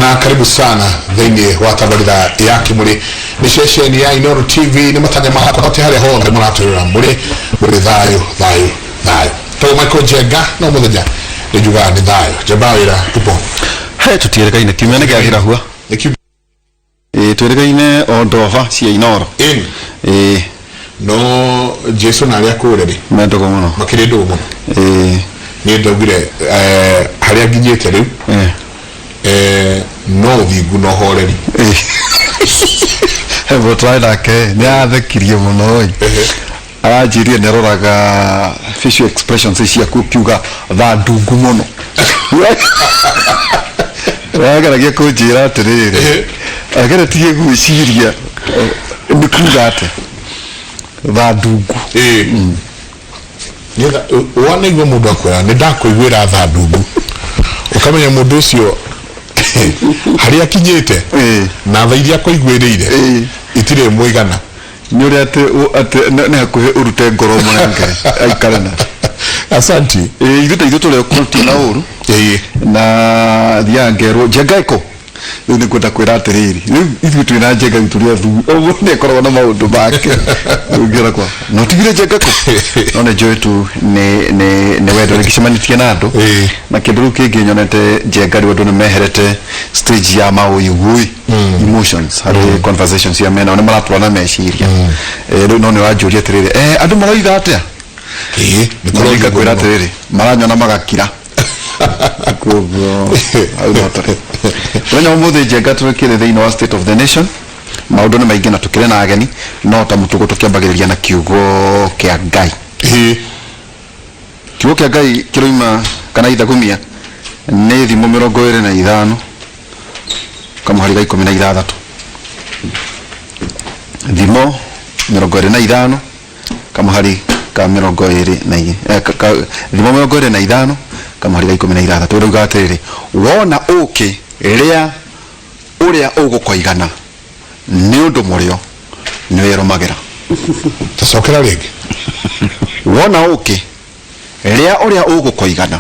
Na karibu sana thĩinĩ wa tabarĩra ya Kĩmũrĩ. Nĩ ceceni ya Inooro TV. Nĩ matanya makwa atĩ harĩa hothe mũratwĩrora mũrĩ mũrĩ thayũ thayũ thayũ. Tondũ Michael Njenga no mũthenya nĩ njugaga nĩ thayũ. Njamba wĩra upo? He tũtiĩrĩgaine, kiumia nĩ gĩagĩrahua. Nĩ kiumia. Ĩĩ, twĩrĩgaine o ndoba cia Inooro. Ĩni. Ĩĩ. No Jesu na arĩa akũũre rĩ? Me ndũgũ mũno. Makĩrĩ ndũgũ mũno. Ĩĩ. Niĩ ndaugire harĩa nginyĩte rĩu no ũthingu na ũhoreri. Ĩĩ. He mũndũ tũrarĩ nake nĩ athekirie mũno ĩ. Aranjĩrire nĩ aroraga facial expressions ciaku ũkiuga tha ndungu mũno. Wageragia kũnjĩra atĩrĩrĩ, ageretie gwĩciria nĩ kuga atĩa tha ndungu. Ĩĩ. Nĩgetha wanaigua mũndũ akwĩra nĩ ndakũiguĩra tha ndungu, ũkamenya mũndũ ũcio harĩa akinyĩte na tha iria akũiguĩrĩire itirĩ mũigana. Nĩ ũrĩa atĩ atĩ nĩ hakuhĩ ũrute ngoro ũmũnengere aikare na. Asanti. Ĩĩ, ithuĩ ta ithuĩ tũrĩ okuo ti na ũru. Na thiaga ngerwo Njenga ĩkũ? Rĩu nĩ ngwenda kwĩra atĩrĩrĩ, rĩu ithuĩ twĩ na Njenga rĩu tũrĩ athuri, o mũndũ nĩ akoragwo na maũndũ make. Rĩu ngĩra kwa, no tigire Njenga kũ? No nĩ njũĩ tu nĩ nĩ nĩ wendo rĩngĩ cemanĩtie na andũ. Na kĩndũ rĩu kĩngĩ nyonete Njenga rĩu andũ nĩ meherete stage ya maũigui emotions harĩ conversations cia menao nĩ maratwara na meciria. Rĩu no nĩ ũranjũria atĩrĩrĩ, andũ maroiga atĩa? Ĩĩ, nĩ Na kũroigwo ngakwĩra mũno. atĩrĩrĩ, maranyona magakira. Koguo hau no tũrĩ. Mũthenya wa ũmũthĩ Njenga tũkĩrĩ thĩinĩ wa State of the Nation. Maũndũ nĩ maingĩ na tũkĩrĩ na ageni, no ta mũtugo tũkĩambagĩrĩria na kiugo kĩa Ngai. Kiugo kĩa Ngai kĩroima kana ithagumia nĩ Thimo 25 kamũhari ga 16. Thimo 25 kamũhari ka mĩrongo ĩrĩ na igĩ, eh, ka, ka, Thimo 25 kamũhari ga 16 ĩrauga atĩrĩrĩ, wona ũũkĩ rĩa ũrĩa ũgũkoigana, nĩ ũndũ mũrĩo nĩwĩrũmagĩra. Tacokera rĩngĩ. Wona ũũkĩ rĩa ũrĩa ũgũkoigana,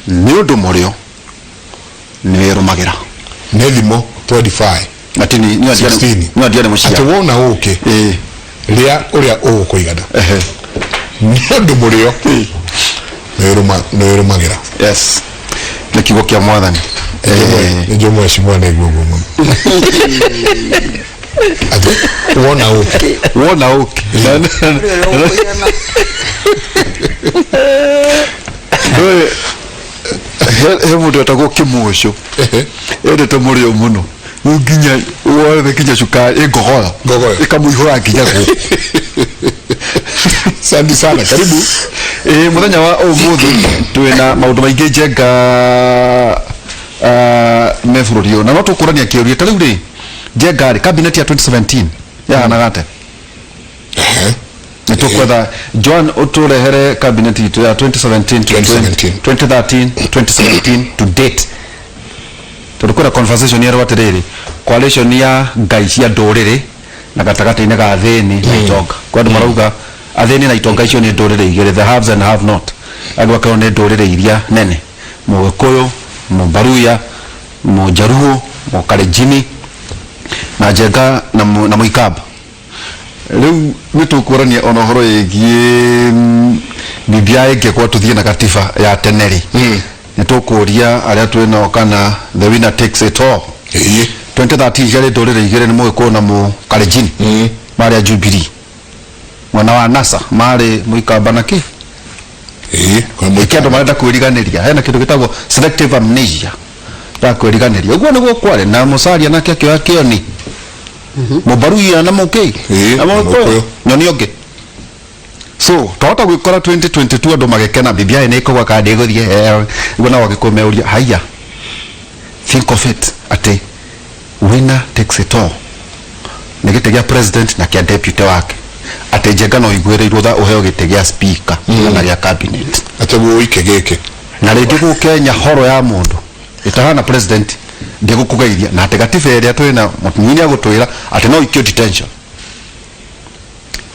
nĩ ũndũ mũrĩo nĩwĩrũmagĩra. Nĩ Thimo 25. Atĩ nĩ nĩ 16. nĩ andiarĩ mũciari. Atĩ wona ũũkĩ rĩa ũrĩa ũgũkũigana nĩ ũndũ mũrĩo nĩwĩrũmagĩra. Yes. Nĩ kiugo kĩa Mwathani. Nĩ njũĩ mheshimiwa nĩ aigua ũguo mũno. Atĩ wona ũũkĩ. Wona ũũkĩ. Ndũĩ he mũndũ etagwo Kĩmũcũ. Endete mũrĩo mũno. Rĩu nginya wothe nginya cukari ĩ ngogoyo. Ngogoyo. Ĩkamũihũra nginya gũkũ. Asante sana. Karibu. Ĩĩ, mũthenya wa ũmũthĩ twĩna maũndũ maingĩ Njenga me bũrũri ũyũ na no tũkũrania kĩũria ta rĩu rĩ Njenga rĩ cabinet ya 2017 yahanaga atĩa? Nĩ tũkwetha Joan ũtũrehere cabinet itũ ya 2017 to 2017. 2013 2017 to date tondũ kwĩna conversation yerwo atĩrĩrĩ coalition ya ngai cia ndũrĩrĩ na gatagatĩ-inĩ ga athĩni na itonga. Kwĩ andũ marauga athĩni na itonga icio nĩ ndũrĩrĩ igĩrĩ, the haves and have not. Andũ akerwo nĩ ndũrĩrĩ iria nene, Mũgĩkũyũ, Mũbaruya, Mũjaruo, Mũkalenjini na Njenga na na Mũikamba. Rĩu nĩ tũkũrania ona ũhoro wĩgiĩ BBI ĩngĩkorwo tũthiĩ na gatiba ya tene rĩ, nĩ tũkũria arĩa twĩ nao kana the winner takes it all. 2013 ciarĩ ndũrĩrĩ igĩrĩ, nĩ Mũgĩkũyũ na Mũkalenjini, marĩ a Jubilee. Mwena wa NASA marĩ Mũikamba na kĩ? Nĩkĩ andũ marenda kwĩriganĩria? Hena kĩndũ gĩtagwo selective amnesia ya kwĩriganĩria. Ũguo nĩguo kwarĩ na Musalia nake akĩoya kĩoni. Mũbaruya na mũkĩ na Mũgĩkũyũ. Nyoni ũngĩ. So twahota gwĩkora 2022 andũ magĩkena BBI nĩ ĩkũgwa kana ndĩgũthiĩ, ũguo nao Agĩkũyũ meuria haiya. Think of it atĩ winner takes it all. Nĩ gĩtĩ gĩa president na kĩa deputy wake. Atĩ Njenga no iguĩrĩirwo tha ũheo gĩtĩ gĩa speaker kana gĩa cabinet. Atĩ gũike gĩkĩ. Na rĩngĩ gũke nyahoro ya mũndũ ĩtahana president ndĩgũkũgeithia na atĩ gatiba ĩrĩa twĩna mũtumia nĩ agũtwĩra atĩ no ikio detention.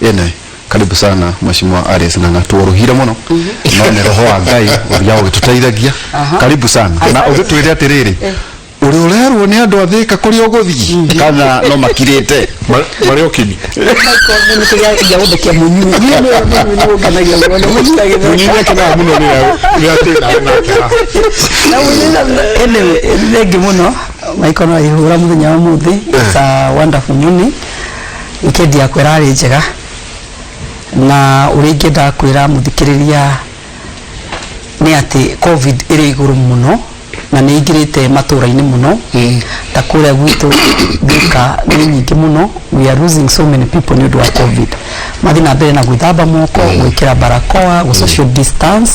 Ene, karibu sana Mheshimiwa Alice Ng'ang'a, tuoruhire mũno no nĩ roho wa Ngai ũthiaga ũgĩtũteithagia. Karibu sana na ũgĩtwĩre atĩrĩrĩ, Ũrĩa ũrerwo nĩ andũ a Thĩka kũrĩa ũgũthiĩ kana no makirĩte? Marĩ okini. Michael, nĩ kĩrĩa gĩa gũthekia mũnyui. Niĩ nĩ mũnyui nĩ ũngenagia mũno, mũnyui agĩtheka. Mũnyui nĩakenaga mũno rĩrĩa twĩ nawe nake haha. Na mũnyui anyway, thengi mũno Michael no ihũra mũthenya wa ũmũthĩ. It's a wonderful morning. Weekend yakwa ĩrarĩ njega na ũrĩa ingĩenda kwĩra mũthikĩrĩria nĩ atĩ COVID ĩrĩ igũrũ mũno na nĩ ingĩrĩte matũra-inĩ mũno, ta kũrĩa gwitũ Thika nĩ nyingĩ mũno. We are losing so many people nĩ ũndũ wa COVID. Mathiĩ na mbere na gwĩthamba moko, gwĩkĩra barakoa, gũ social distance,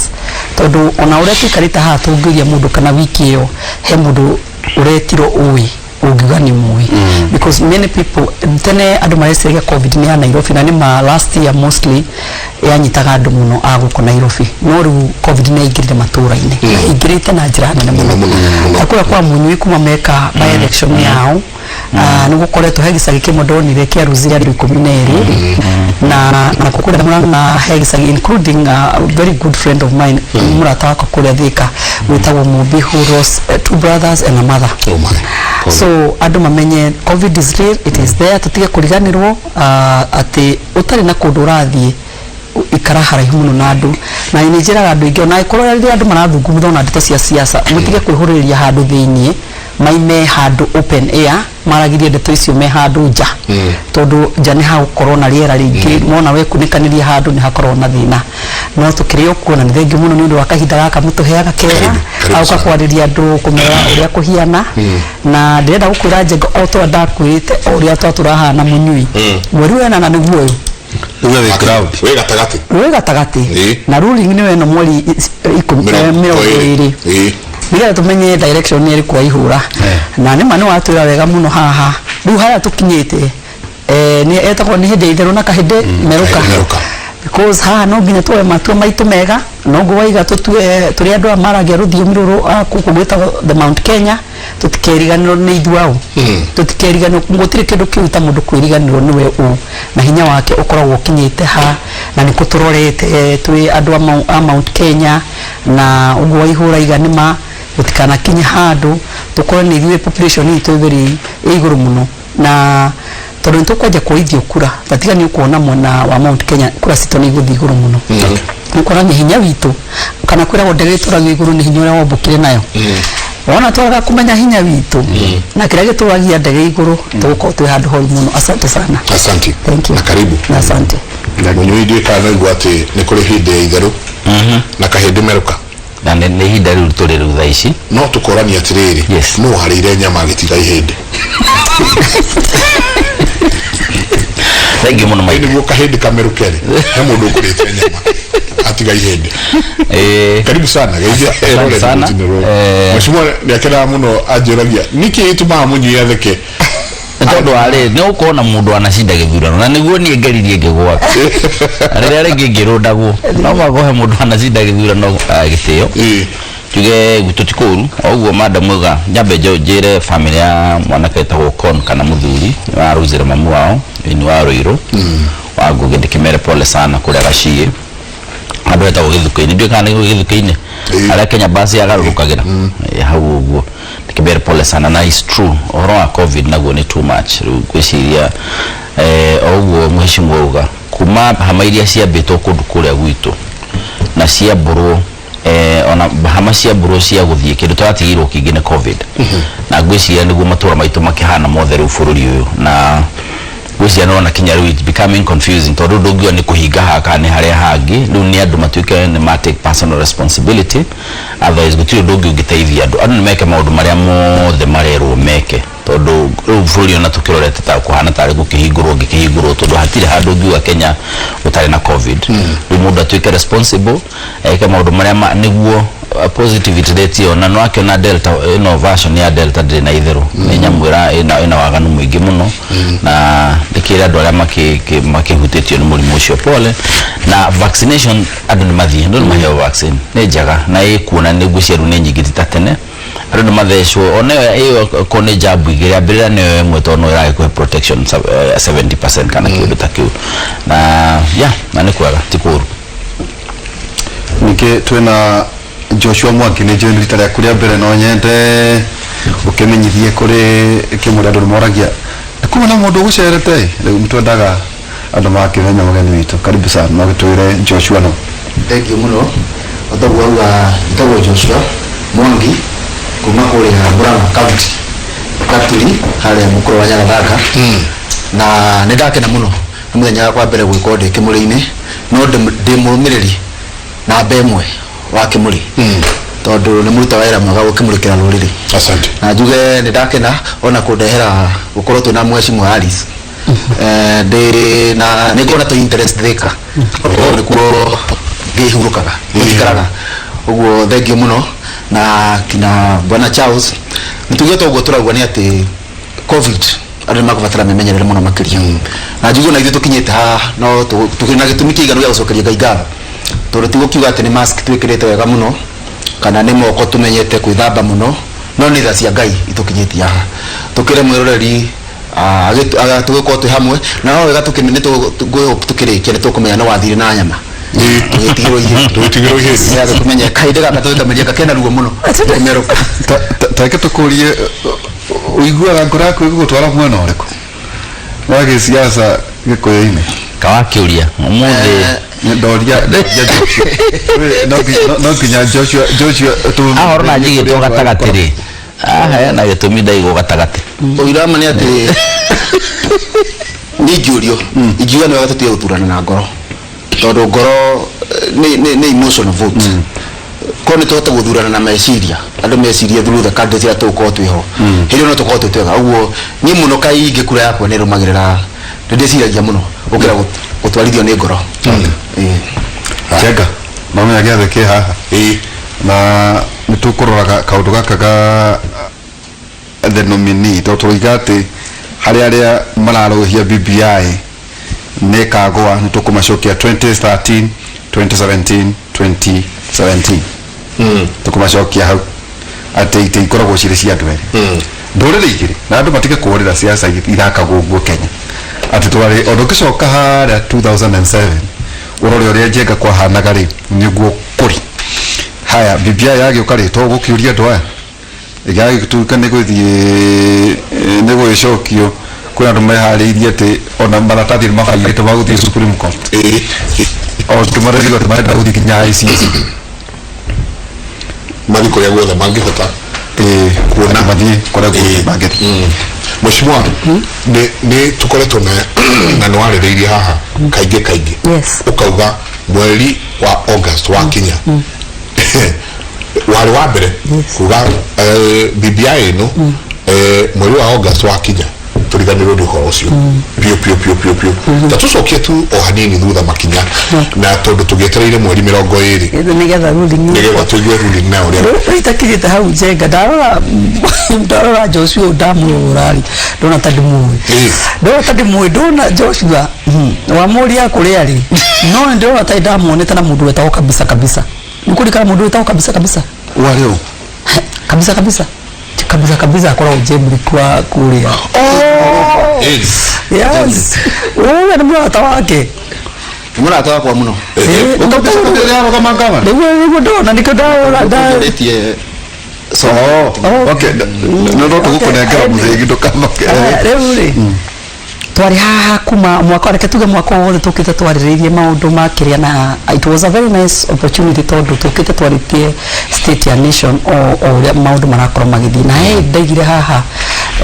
tondũ ona ũrĩa tũikarĩte haha tũngĩũria mũndũ kana wiki ĩyo he mũndũ ũretirwo ũĩ ũngiuga nĩ mũĩ, because many people, tene andũ mareciragia COVID nĩ ya Nairobi, na nĩ ma last year mostly yanyitaga andũ mũno a gũkũ Nairobi, no rĩu COVID nĩ yaingĩrire matũra-inĩ na ĩingĩrĩte na njĩra nene mũno. Mũno, mũno. Ta kũrĩa kwa Mũnyui kuma meka by election yao, nĩ gũkoretwo he gĩcagi kĩmwe ndonire kĩaruzire andũ 12, na kũrĩa Mũrang'a he gĩcagi, including a very good friend of mine, mũrata wakwa kũrĩa Thĩka wĩtagwo Mũmbi, who lost two brothers and a mother. Oh my. So andũ mamenye COVID is real, it is there. Tũtige kũriganĩrwo atĩ ũtarĩ na kũndũ ũrathiĩ, ikara haraihu mũno na andũ. Na nĩ njĩraga andũ aingĩ, ona ĩkorwo rĩrĩa andũ marathungumutha ona ndeto cia siasa, mũtige kwĩhũrĩrĩria handũ thĩiniĩ, maime handũ open air, maragirie ndeto icio me handũ nja, tondũ nja nĩ hagũkorwo na rĩera rĩingĩ. Mona wekunĩkanĩria handũ nĩ hakorwo na thĩna. No tũkĩrĩ o kuo, na nĩ thengiũ mũno nĩ ũndũ wa kahinda gaka mũtũheaga kega. Karibu, karibu agoka sana. Kwarĩria andũ, kũmera ũrĩa kũhiana. Na ndĩrenda gũkwĩra njengo, o tũrĩa ndakwĩrĩte, o ũrĩa twatũrahana mũnyui, mweri wenana nĩguo ũyũ. Rĩu wĩ ground. Wĩ gatagatĩ. Wĩ gatagatĩ. Na ruling nĩyo ĩno, mweri 10, 20, nĩgetha tũmenye direction nĩ ĩrĩkũ waihũra. Na nĩma nĩ watwĩra wega mũno haha rĩu harĩa tũkinyĩte, nĩ etagwo nĩ hĩndĩ ya itherũ na kahĩndĩ merũka. Kahĩndĩ merũka. Because haha no nginya tuoe matua maitũ mega, noguo waiga tũtue tũrĩ andũ aya maragia rũthiomi rũrũ a gũkũ gwĩtagwo the Mount Kenya, tũtikeriganĩrwo nĩ ithuĩ au, tũtikeriganĩrwo. Gũtirĩ kĩndũ kĩu ta mũndũ kwĩriganĩrwo nĩwe ũ na hinya wake ũkoragwo ũkinyĩte ha, na nĩkũ tũrorete twĩ andũ a Mount Kenya. Na ũguo waihũra iga nĩma gũtikanakinye handũ tũkorwo nĩ ithuĩ population itũ very ĩ igũrũ mũno, na tondũ nĩ tũkwanjia kuoithio kura tatiga nĩ ũkuona mwena wa Mount Kenya kura citũ nĩ igũthiĩ igũrũ mũno, nĩ kuonania hinya witũ, kana kwĩragwo ndege ĩtũragio igũrũ nĩ hinya ũrĩa wombũkire nayo. Wona twaga kũmenya hinya witũ na kĩrĩa gĩtũragia ndege igũrũ, tũgũkorwo twĩ handũ horu mũno. Asante sana. Asante. Thank you. Na karibu. Asante. Mũnyui, ndiũĩ kana naigua atĩ nĩ kũrĩ hĩndĩ ya itherũ na kahĩndĩ merũka. Na nĩ ihinda rĩu tũrĩ rĩu thaa ici. No tũkorania atĩrĩrĩ, no harĩire nyama agĩtiga ihĩndĩ. Thengiũ mũno, Mike. Nĩguo kahĩndĩ kamerũke rĩ, he mũndũ ũkũrĩte nyama atiga ihĩndĩ. Karibu sana, geithia. Asante eroreri sana. rũcinĩ rũrũ. Mheshimiwa nĩakenaga mũno, anjũragia nĩkĩ gĩtũmaga mũnyui atheke. Nĩ tondũ wa rĩ nĩ ũkuona mũndũ anacinda gĩthurano, na nĩguo niĩ ngeririe ngĩgwa, na rĩrĩa rĩngĩ ngĩrũndagwo, no magohe mũndũ anacinda gĩthurano gĩtĩo. Tuge gwitũ ti kũru o ũguo madam auga. Nyambe njĩre family ya mwanake wĩtagwo Con kana mũthuri waruzire mamu wao nĩ wa Rũirũ wa Ngũgĩ, ndĩkĩmere pole sana kũrĩa Gaciĩ, handũ hetagwo Gĩthukĩ-inĩ, ndiũĩ kana nĩ Gĩthukĩ-inĩ harĩa Kenya bus yagarũrũkagĩra. Hau ũguo ndĩkĩmere pole sana. Na is true, ũhoro wa COVID naguo nĩ too much. Rĩu ngwĩciria o ũguo mheshimiwa auga, kuma hama iria ciambĩtwo kũndũ kũrĩa gwitũ na ciambũrwo, ona hama ciambũrwo cia gũthiĩ kĩndũ tũratigĩirwo kĩingĩ nĩ COVID, na ngwĩciria nĩguo matũra maitũ makĩhana mothe rĩu bũrũri ũyũ. Na ngwĩciria nĩwona kinya rĩu it's becoming confusing, tondũ ndũngiuga nĩ kũhinga haha kana nĩ harĩa hangĩ. Rĩu nĩ andũ matuĩke nĩ ma take personal responsibility, otherwise gũtirĩ ũndũ ũngĩ ũngĩteithia andũ. Andũ nĩ meke maũndũ marĩa mothe marerwo meke, tondũ rĩu bũrũri ona tũkĩrorete ta kũhana tarĩ gũkĩhingũrwo ngĩkĩhingũrwo, tondũ hatirĩ handũ ũngiuga Kenya gũtarĩ na COVID. Rĩu mũndũ atuĩke responsible, eke maũndũ marĩa nĩguo positivity rate ĩyo, na nĩwakĩona Delta ĩno, version ya Delta ndĩrĩ na itherũ, nĩ nyamũ ĩna waganu mũingĩ mũno. Na ndĩkĩre andũ arĩa makĩhutĩtio nĩ mũrimũ ũcio pole. Na vaccination, andũ nĩ mathiĩ, andũ nĩ maheo vaccine, nĩ njega na ĩkuo, na nĩ ngwĩciria rĩu nĩ nyingĩ ti ta tene. Andũ nĩ mathecwo ona ĩyo ĩyo ko nĩ jab igĩrĩ, ambĩrĩra nĩyo ĩmwe, tondũ no ĩragĩkũhe protection 70% kana kĩndũ ta kĩu. Na yeah, na nĩ kwega, ti kũũru. Ningĩ twĩna Joshua Mwangi, nĩ njũĩ nĩ rita rĩaku rĩa mbere, no nyende Ũkĩmenyithie kũrĩ kĩmũrĩ andũ nĩmoragia kuma na mũndũ ũgũcerete rĩu nĩtwendaga andũ makĩmenya mũgeni witũ. Karibu sana, no gĩtwĩre Joshua no. Thank you mũno. Otoguo auga njĩtagwo Joshua Mwangi kuma kũrĩa Murang'a County, Gaturi harĩa mũkũrũ wa Nyagathanga. Na nĩ ndakena mũno nĩ mũthenya wakwa wa mbere gwĩkwo ndĩ kĩmũrĩ-inĩ, no ndĩ mũrũmĩrĩri namba ĩmwe wa kĩmũrĩ tondũ nĩ mũruta wĩra mwega gũkĩmũrĩkĩra rũrĩrĩ. Asante. Na njuge nĩ ndakena ona kũndehera gũkorwo twĩna mheshimiwa Alice. Ndĩ na nĩ ngona tũ interest Thika ũguo nĩkuo ngĩhurũkaga ngĩikaraga ũguo. Thank you mũno na kina bwana Charles. Nĩ tuge ũguo tũrauga nĩ atĩ COVID andũ nĩ makũbatara memenyerere mũno makĩria, na njuge ona ithuĩ tũkinyĩte haha no tũkĩrĩ na gĩtũmi kĩiganu gĩa gũcokeria Ngai ngatho, tondũ ti gũkiuga atĩ nĩ mask twĩkĩrĩte wega mũno kana nĩ moko tũmenyete kwĩthamba mũno, no nĩ tha cia Ngai itũkinyĩtie haha. Tũkĩre mwĩroreri tũgĩkorwo twĩ hamwe na no wega ngwĩhope tũkĩrĩkia nĩ tũkũmenya no wathire na nyama tũgĩtigĩrwo ihĩndĩ. Tũgĩtigĩrwo ihĩndĩ. Nĩgetha tũmenye kahinda gaka tũgĩkameria gakena ruo mũno kũmerũka. Tareke tũkũrie, ũiguaga ngoro yaku ĩgũgũtwara mwena ũrĩkũ wa gĩsiasa gĩkũyũ-inĩ? Kawakĩũria ũmũthĩ. Ndoria Joshua. No nginya Joshua Ahoro na njigĩtwo gatagatĩ rĩ, aha na gĩtũmi ndaigwo gatagatĩ. Ũira ma nĩ atĩ niĩ ingĩũrio ingiuga nĩ wega tũtige gũthurana na ngoro, tondũ ngoro nĩ emotional vote. Korwo nĩ tũhote gũthurana na meciria, andũ mecirie through the candidate ĩrĩa tũgũkorwo twĩho hĩndĩ ĩyo no tũkorwo twĩ twega. Ũguo niĩ mũno kaingĩ kura yakwa nĩ ĩrũmagĩrĩra, nĩ ndĩciragia mũno gũkĩra gũtwarithio nĩ ngoro. Ĩĩ. Njenga mamenya gĩathĩ kĩ haha na nĩ tũkũroraga kaũndũ gaka ga the nominee, tondũ tũroiga atĩ harĩ arĩa mararũhia BBI nĩ kagwa nĩ tũkũmacokia 2013, 2017, 2017, tũkũmacokia hau atĩ itĩ ikoragwo cirĩ cia andũ erĩ, ndũrĩrĩ igĩrĩ, na andũ matige kũrĩra siasa ithakagwo ũguo Kenya atĩ twarĩ ona ũngĩcoka harĩa 2007 ũrore ũrĩa Njenga kwahanaga rĩ, nĩguo kũrĩ haya BBI yagĩũka rĩ, to gũkĩũria andũ aya ĩgagĩtuĩka nĩ gũthiĩ nĩ gũgĩcokio kwĩna andũ meharĩirie atĩ ona maratathi nĩ mabairĩte ma gũthiĩ Supreme Court, o kĩmarĩrio atĩ marenda gũthiĩ nginya ICC. Mathiĩ kũrĩa guothe mangĩhota. Kuona mathiĩ kũrĩa guothe mangĩthiĩ. Mheshimiwa, nĩ tũkoretwo na nĩ warĩrĩirie haha kaingĩ kaingĩ, ũkauga mweri wa August wakinya warĩ wa mbere kuga BBI ĩno, mweri wa August wakinya tũriganĩrwo nĩ ũhoro ũcio biũ biũ biũ biũ biũ. Ta tũcokie tu o hanini thutha makinya na tondũ tũgĩetereire mweri 20 nĩgetha ruling nĩgetha tũigue ruling na ũrĩa. Rĩu itakinyĩte hau, Njenga, ndarora ndarora Joshua ũyũ ndamũrora rĩ, ndona ta ndĩmũĩ, ndona ta ndĩmũĩ, ndona Joshua wamũria kũrĩa rĩ, no nĩ ndĩrona ta ndamuonete na mũndũ wetagwo Kabisa Kabisa. Nĩ kũririkana mũndũ wetagwo Kabisa Kabisa? Warĩ ũ? Kabisa Kabisa, Kabisa Kabisa akoragwo Jemrick wa kũrĩa. Yes, ũyũ nĩ mũrata wake. Nĩ mũrata wakwa mũno. Ũkabisa kũrĩa arũgama ngavana? Nĩguo ndona nĩkĩo ndarora Nĩkĩo Oh, okay, no no tũgũkũnengera mũthĩgi, ndũkamake. Rĩu rĩ twarĩ haha kuma mwaka, reke tuge mwaka wothe tũkĩte twarĩrĩirie maũndũ ma kĩrĩa, na it was a very nice opportunity tondũ tũkĩte twarĩtie state ya nation o ũrĩa maũndũ marakorwo magĩthiĩ. Na he ndaigire haha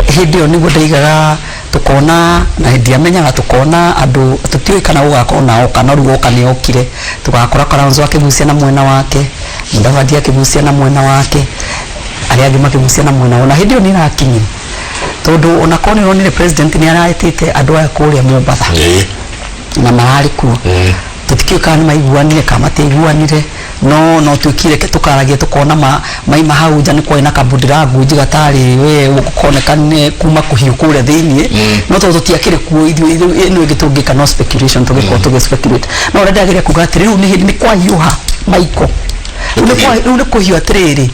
hĩndĩ ĩyo nĩguo ndaigaga tukona na ndiamenyaga tukona andũ tũtiũĩ kana gũgakorwo na oka, no rĩu oka nĩ okire, tũgakora Kalonzo akĩgucia na mwena wake, Mudavadi akĩgucia na mwena wake, arĩa angĩ makĩgucia na mwena wao. Na hĩndĩ ĩyo nĩ ĩrakinyire tondũ ona korwo nĩ ũronire president nĩ araĩtĩte andũ aya kũrĩa Mombatha na mararĩ kuo, tũtikĩũĩ kana nĩ maiguanire kana matiaiguanire, no twĩkire ke tũkaragia tũkona maima hau nja nĩ kwarĩ na kabody language gatarĩ we gũkonekanire kuma kũhiũ kũrĩa thĩiniĩ, no tondũ tũtiakĩrĩ kuo ithuĩ ĩno ĩngĩ tũngĩka no speculation, tũgĩkorwo tũgĩ speculate. No ũrĩa ndagĩrĩire kuga atĩ rĩu nĩ hĩndĩ nĩ kwahiũha maiko, rĩu nĩ kũhiũ atĩrĩrĩ,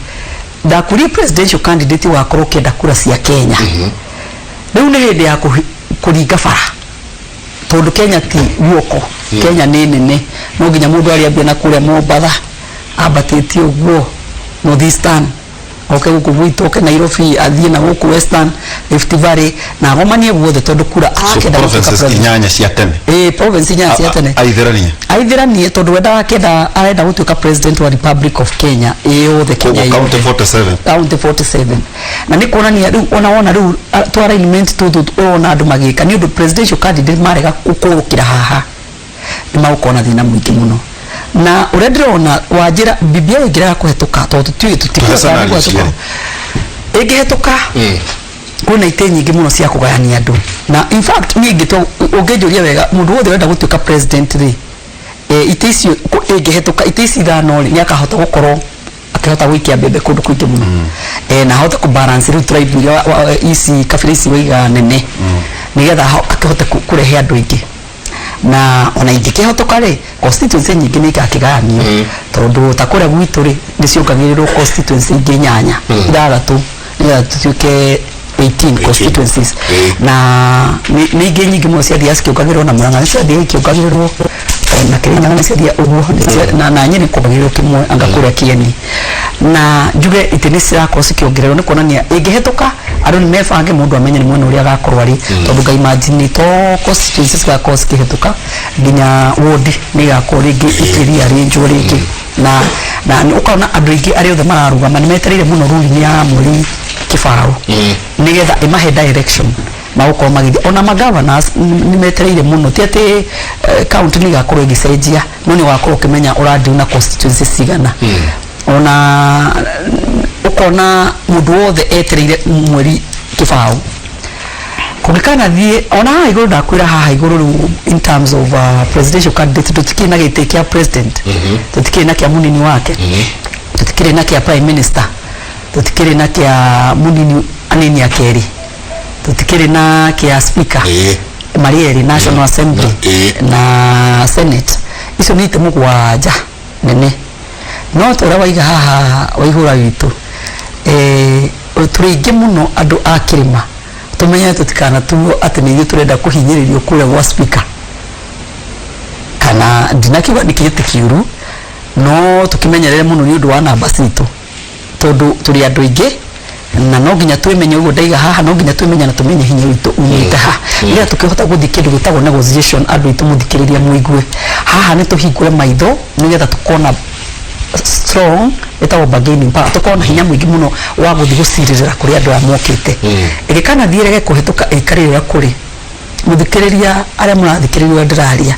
ndakũrie presidential candidate wakorwo ũkĩenda kura cia Kenya, rĩu nĩ hĩndĩ ya kũringa bara tondũ Kenya ti guoko, Kenya nĩ nene, no nginya mũndũ arĩambia na kũrĩa Mombatha ambatĩtie ũguo North Eastern. Oke gũkũ gwitũ, oke Nairobi, athiĩ na gũkũ Western Rift Valley na agomanie guothe, tondũ kura So arakenda gũtuĩka provinces president. inyanya cia tene. Ĩĩ, province inyanya cia tene. Aithĩranie. Aithĩranie, tondũ wendaga kenda arenda gũtuĩka president wa Republic of Kenya ĩyothe, Kenya Koguo county yothe. 47. County 47, na nĩ kuonania rĩu ona wona rĩu tũ alignment tũtũ ũrona andũ magĩka nĩ ũndũ presidential candidate marega gũkũrũkĩra haha, nĩ magũkorwo na thĩna mũingĩ mũno. Na ũrĩa ndĩrona wanjĩra BBI ĩngĩrega kũhetũka, tondũ tũtiũĩ Tũhe scenario tũtikũhetũka, ĩngĩhetũka kwĩna itĩ nyingĩ mũno cia kũgayania andũ. Na in fact niĩ ingĩtua, ũngĩnjũria wega, mũndũ wothe ũrenda gũtuĩka president rĩ, itĩ icio ĩngĩhetũka itĩ ici ithano rĩ, nĩ akahota gũkorwo akĩhota gũikia mbembe kũndũ kũingĩ mũno, na ahote kũbalance rĩu tribe iria ici kabira ici waiga nene, nĩgetha akĩhote kũrehe andũ aingĩ. Na ona ingĩkĩhotũka rĩ, constituency nyingĩ nĩ igakĩgayanio, tondũ ta kũrĩa gwitũ rĩ, nĩ ciongagĩrĩrwo constituency ingĩ inyanya, ithathatũ, nĩgetha tũtuĩke 18 constituencies. Na nĩ ingĩ nyingĩ mũno ciathiaga cikĩongagĩrĩrwo, na Murang'a nĩ ciathiaga ikĩongagĩrĩrwo, na Kĩrĩnyaga nĩ ciathiaga ũguo, na Nyĩrĩ kuongagĩrĩrwo kĩmwe anga kũrĩa Kĩeni. Na njuge itĩ nĩ cirakorwo cikĩongererwo, nĩ kuonania ĩngĩhetũka andũ nĩ mebange, mũndũ amenye nĩ mwena ũrĩa agakorwo arĩ, tondũ ngaimagine to constituencies cigakorwo cikĩhetũka, nginya ward nĩ igakorwo rĩngĩ ikĩriarĩnjwo rĩngĩ. Na nĩ ũkona andũ aingĩ arĩa othe mararũgama nĩ metereire mũno ruling ya mweri 20 nĩgetha ĩmahe direction magũkorwo magĩthiĩ. Ona magovernors nĩ metereire mũno. Ti atĩ county nĩ igakorwo ĩgĩcenjia, no nĩ ũgakorwo ũkĩmenya ũradeal na constituency cigana. Ona ũkona mũndũ wothe etereire mweri 20 kũngĩkanathiĩ. Ona haha igũrũ, ndakwĩra haha igũrũ rĩu in terms of presidential candidate, tũtikĩrĩ na gĩtĩ kĩa president, tũtikĩrĩ na kĩa mũnini wake, tũtikĩrĩ na kĩa prime minister, tũtikĩrĩ na kĩa mũnini anini a kerĩ, tũtikĩrĩ na kĩa speaker, marĩ erĩ, National Assembly na Senate. Icio nĩ itĩ mũgwanja nene. No ta ũrĩa waiga haha waihũra witũ, tũrĩ aingĩ mũno andũ a kĩrĩma, tũmenye tũtikanatuo atĩ nĩ ithuĩ tũrenda kũhinyĩrĩrio kũrĩa gwa speaker. Kana ndinakiuga nĩ kĩgĩtĩ kĩũru, no tũkĩmenyerere mũno nĩ ũndũ wa namba citũ, tondũ tũrĩ andũ aingĩ na no nginya twĩmenye. Ũguo ndaiga haha, no nginya twĩmenye na tũmenye hinya witũ umĩte ha, nĩgetha tũkĩhota gũthiĩ kĩndũ gĩtagwo negotiation. Andũ aitũ mũthikĩrĩria mũigue haha, nĩ tũhingũre maitho nĩgetha tũkona strong ĩtagwo bargaining power, tũkorwo na hinya mũingĩ mũno wa gũthiĩ gũcirĩrĩra kũrĩ andũ aya mokĩte. Ĩgĩkana thiĩ ĩrege kũhetũka, ĩikare ũrĩa kũrĩ, mũthikĩrĩria, arĩa mũrathikĩrĩria ũrĩa ndĩraria,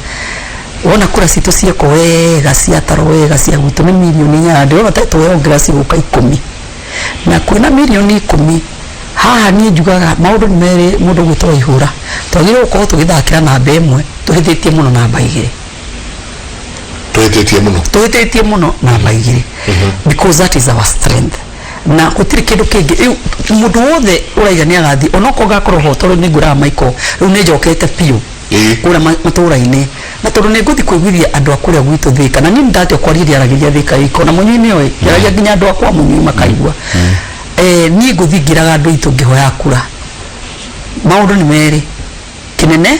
wona kura citũ ciekwo wega, ciatarwo wega, cia gwitũ nĩ mirioni 8, ndĩrona ta tweyongerera cigũka 10, na kwĩna mirioni 10 haha. Niĩ njugaga maũndũ nĩ merĩ. Mũndũ ũgwĩtwo Ihũra, twagĩrĩirwo gũkorwo tũgĩthakĩra namba 1, tũhĩtĩtie mũno namba 2. Tũhĩtĩtie mũno. Tũhĩtĩtie mũno namba 2, because that is our strength na gũtirĩ kĩndũ kĩngĩ. Rĩu mũndũ wothe ũraiga nĩ agathiĩ, onokorwo ngakorwo ho, tondũ nĩ ngwĩraga Michael, rĩu nĩ njokete biũ kũrĩa matũũra-inĩ, na tondũ nĩ ngũthiĩ kũiguithia andũ a kũrĩa gwitũ Thĩka. Na niĩ nĩ ndatua kwaria, ndiaragĩria Thĩka iko na Mũnyui nĩoĩ, njaragia nginya andũ akwa Mũnyui makaigua. Niĩ ngũthiĩ ngĩraga andũ aitũ ngĩhoya kura, maũndũ nĩ merĩ, kĩnene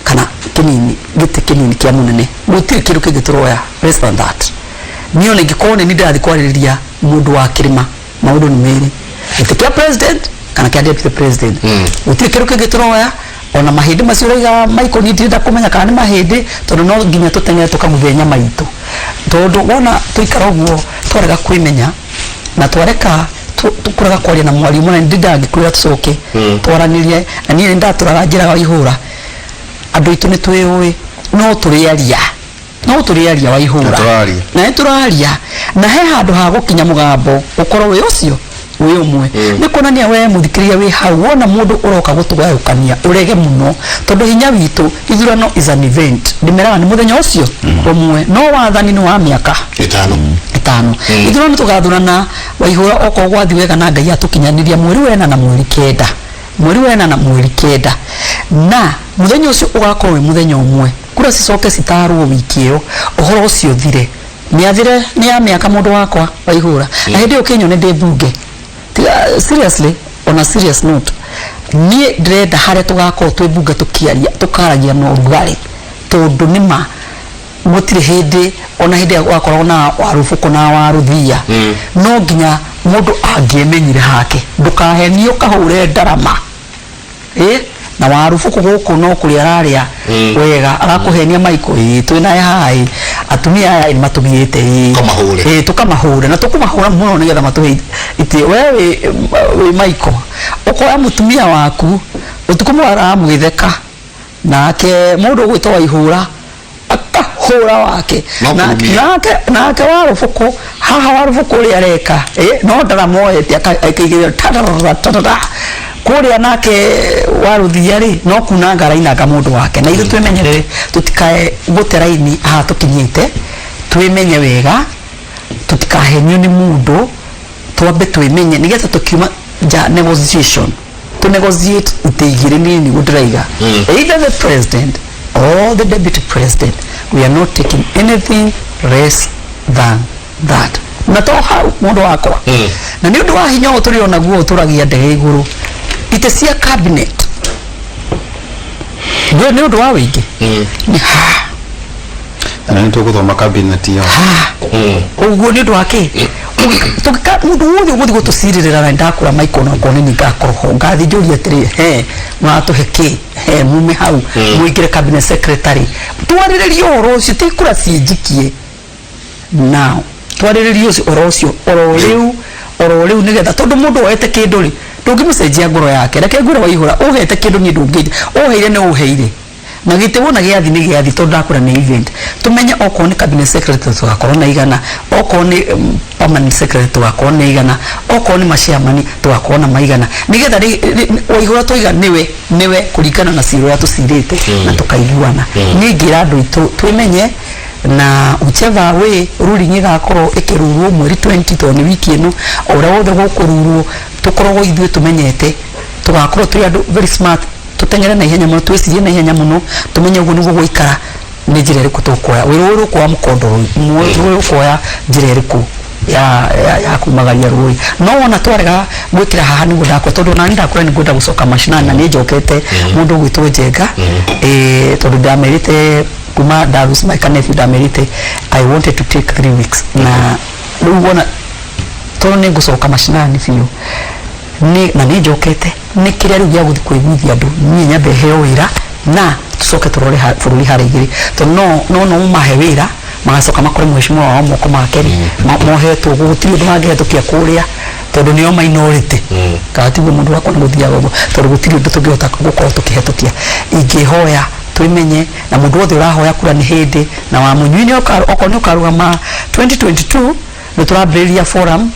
kana kĩnini, gĩtĩ kĩnini kĩa mũnene. Gũtirĩ kĩndũ kĩngĩ tũroya less than that. Niĩ ona ingĩkorwo nĩ niĩ ndĩrathiĩ kwarĩrĩria mũndũ wa kĩrĩma, maũndũ nĩ merĩ, gĩtĩ kĩa president kana kĩa deputy president. Gũtirĩ kĩndũ kĩngĩ tũroya. Ona mahĩndĩ macio ũraiga Michael, niĩ ndirenda kũmenya kana nĩ mahĩndĩ, tondũ no nginya tũteng'ere tũkaguthe nyama itũ, tondũ wona tũikara ũguo twarega kwĩmenya na twareka kũrega kwaria na mwario mũnene, ndindaga ngĩkwĩra tũcoke twaranĩrie. Na niĩ nĩ ndatũraga njĩraga Waihũra, andũ aitũ nĩ twĩũĩ, no tũrĩaria, no tũrĩaria Waihũra. Na tũraria. Na nĩ tũraria, na he handũ ha gũkinya mũgambo ũkorwo wĩ ũcio wĩ ũmwe. Nĩ kuonania we mũthikĩrĩria wĩ hau, wona mũndũ ũroka gũtũgayũkania, ũrege mũno, tondũ hinya witũ, ithurano is an event, ndĩmeraga nĩ mũthenya ũcio ũmwe, no wathani nĩ wa mĩaka 5. 5. Ithurano tũgathurana Waihũra, okorwo gwathi wega na Ngai atũkinyanĩria, mweri wena na mweri kenda, mweri wena na mweri kenda, na mũthenya ũcio ũgakorwo wĩ mũthenya ũmwe. Kura cicoke citarwo wiki ĩyo, ũhoro ũcio ũthire, mĩathire nĩ ya mĩaka. Mũndũ wakwa Waihũra, na hĩndĩ ĩyo kĩnyone ndĩ mbunge. Tiga, seriously, on a serious note, niĩ ndĩrenda harĩa tũgakorwo twĩ mbunge tũkĩaria, tũkaragia na ũrugarĩ, tondũ nĩma gũtirĩ hĩndĩ ona hĩndĩ ĩrĩa gwakoragwo na warũbũkũ na warũthia, no nginya Mũndũ angĩemenyire hake, ndũkahenio ũkahũre ndarama ĩ na warubuku gũkũ no kũrĩa ararĩa wega, arakũhenia maiko ĩ twĩ naye haha ĩ atumia aya nĩ matũgiĩte ĩ. Tũkamahũre. Ĩ, tũkamahũre na tũkũmahũra mũno nĩgetha matũhe itĩ. We wĩ maiko ũkoya mũtumia waku ũtukũ mũraraga mũgĩtheka nake mũndũ ũgwĩtwo Waihũra akahũra wake. No kũrumia. Nake warũbũkũ haha, warũbũkũ ũrĩa areka no ndaramoete akaigĩrĩra tararara tarara kũrĩa, nake warũthia rĩ no kunanga arainanga mũndũ wake. Na ithuĩ twĩmenyerere tũtikae gũte raini haha tũkinyĩte, twĩmenye wega, tũtikahenio nĩ mũndũ, twambe twĩmenye nĩgetha tũkiuma nja negotiation to negotiate itĩ igĩrĩ. Niĩ nĩguo ndĩraiga, either the president or the deputy president, we are not taking anything less than that. Na to hau mũndũ wakwa, na nĩ ũndũ wa hinya ũyũ tũrĩ onaguo ũtũragia ndege igũrũ, itĩ cia cabinet nĩ ũndũ wa wĩingĩ nĩ ha. Na nĩ tũgũthoma cabinet ĩyo. Ha, ũguo nĩ ũndũ wa kĩ tũgĩka mũndũ wothe ũgũthiĩ gũtũcirĩrĩra na ndakũra maiko na okorwo nĩ niĩ ngakorwo ho ngathiĩ njũrie atĩrĩ, he mũratũhe kĩ, he mume hau mũingĩre cabinet secretary, twarĩrĩrie ũhoro ũcio, ti kura ciĩnjikie now, twarĩrĩrie ũcio ũhoro ũcio oro rĩu oro rĩu, nĩgetha tondũ mũndũ oete kĩndũ rĩ ndũngĩmũcenjia ngoro yake. Reke ngwĩre, Waihũra, ũhete kĩndũ niĩ ndũngĩ ũheire nĩ ũheire na gĩtĩ wona gĩathi nĩ gĩathi, tondũ ndakũra nĩ event. Tũmenye okorwo nĩ cabinet secretary tũgakorwo na igana, okorwo nĩ permanent secretary tũgakorwo na igana, okorwo nĩ maciamani tũgakorwo na maigana, nĩgetha Waihũra twaiga nĩwe nĩwe kũringana na cira ũrĩa tũcirĩte na tũkaiguana. Niĩ ingĩra andũ aitũ twĩmenye na whichever way ruling ĩgakorwo ĩkĩrurwo mweri 20, tondũ nĩ wiki ĩno, o ũrĩa wothe gũkũrurwo tũkoragwo ithuĩ tũmenyete, tũgakorwo twĩ andũ very smart, tũteng'ere na ihenya mũno, twĩcirie na ihenya mũno, tũmenye ũguo nĩguo gũikara, nĩ njĩra ĩrĩkũ tũkuoya, wĩra ũyũ ũkuoya mũkondo rũĩ ũkuoya njĩra ĩrĩkũ ya kumagaria rũĩ. No wona twarega gwĩkĩra haha nĩguo ndakwa, tondũ nani ndakũra nĩ ngwenda gũcoka mashinani na nĩ njokete mũndũ ũgwĩtwo Njenga, tondũ ndamerĩte kuma nda lose my nephew, ndamerĩte I wanted to take 3 weeks, na rĩu wona tondũ nĩ ngũcoka mashinani biũ nĩ na nĩ njokete nĩ kĩrĩa rĩu gĩa gũthiĩ kũiguithia andũ. Niĩ nyambe heo wĩra na tũcoke tũrore bũrũri harĩa igĩrĩ, tondũ no mahe wĩra magacoka makore mheshimiwa wao moko make rĩ mohetwo gũtirĩ ũndũ mangĩhetũkia kũrĩa, tondũ nĩo minority, kana tiguo? Mũndũ wakwa nĩ gũthiaga ũguo, tondũ gũtirĩ ũndũ tũngĩhota gũkorwo tũkĩhetũkia. Ingĩhoya twĩmenye na mũndũ wothe ũrahoya kura nĩ hĩndĩ na wa mũnyui nĩ okorwo nĩ ũkarũgama 2022, nĩ tũrambĩrĩria forum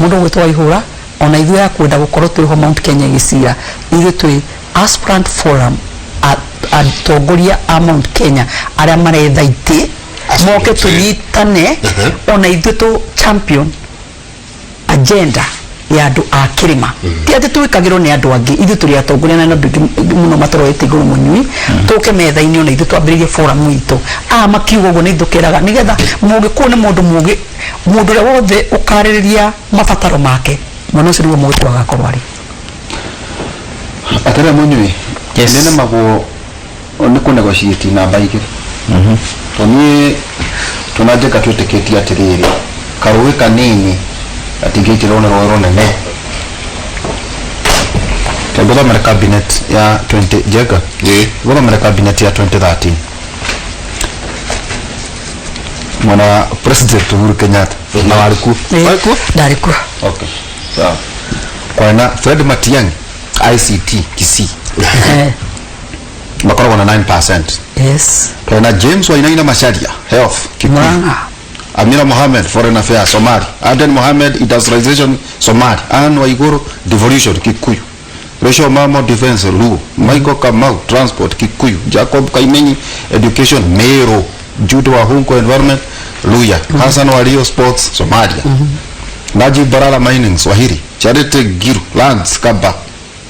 mũndũ ũgwĩtwo Waihũra, ona ithuĩ ya kwenda gũkorwo twĩho Mount Kenya ĩgĩcira, ithuĩ twĩ aspirant forum, atongoria a Mount Kenya arĩa maretha itĩ moke Aspirants, eh. tũnyitane ona ithuĩ tũ champion agenda ya andũ a kĩrĩma. Ti atĩ twĩkagĩrwo nĩ andũ angĩ, ithuĩ tũrĩ atongoria na andũ aingĩ mũno matũrorete igũrũ mũnyui, tũke metha-inĩ ona ithuĩ twambĩrĩrie forum itũ aya makiuga ũguo nĩ ithuĩ tũkeraga, nĩgetha mũgĩkũyũ nĩ mũndũ mũgĩ, mũndũ ũrĩa wothe ũkarĩrĩria mabataro make mwena ũcio nĩguo mũgĩkũyũ agakorwo arĩ. Atĩrĩ mũnyui. Yes. Nĩ nemagwo nĩ kũ negotiate namba igĩrĩ, tondũ niĩ tũna Njenga twĩtĩkĩtie atĩrĩrĩ, karũĩ kanini gatingĩitĩrwo nĩ rũĩ rũnene. Ngũthomere cabinet ya 20, Njenga. Ĩĩ. Ngũthomere cabinet ya 2013 mwena wa President Uhuru Kenyatta na warĩ kuo. Warĩ kuo? Ndarĩ kuo. Okay, sawa. Kwarĩ na Fred Matiang'i, ICT, Kisii, makoragwo na 9%. Kwarĩ na James Wainaina Macharia, health, Kikuyu. Murang'a. Amira Mohamed, Foreign Affairs, Somali. Aden Mohamed, Industrialization, Somali. Anne Waiguru, Devolution, Kikuyu. Rachel Mamo, Defense, Luo. Michael Kamau, Transport, Kikuyu. Jacob Kaimenyi, Education, Meru. Jude Wahunko, Environment, Luya. Hassan Wario, Sports, Somalia. Najib Barala, Mining, Swahili. Charity Giru, Lands, Kamba.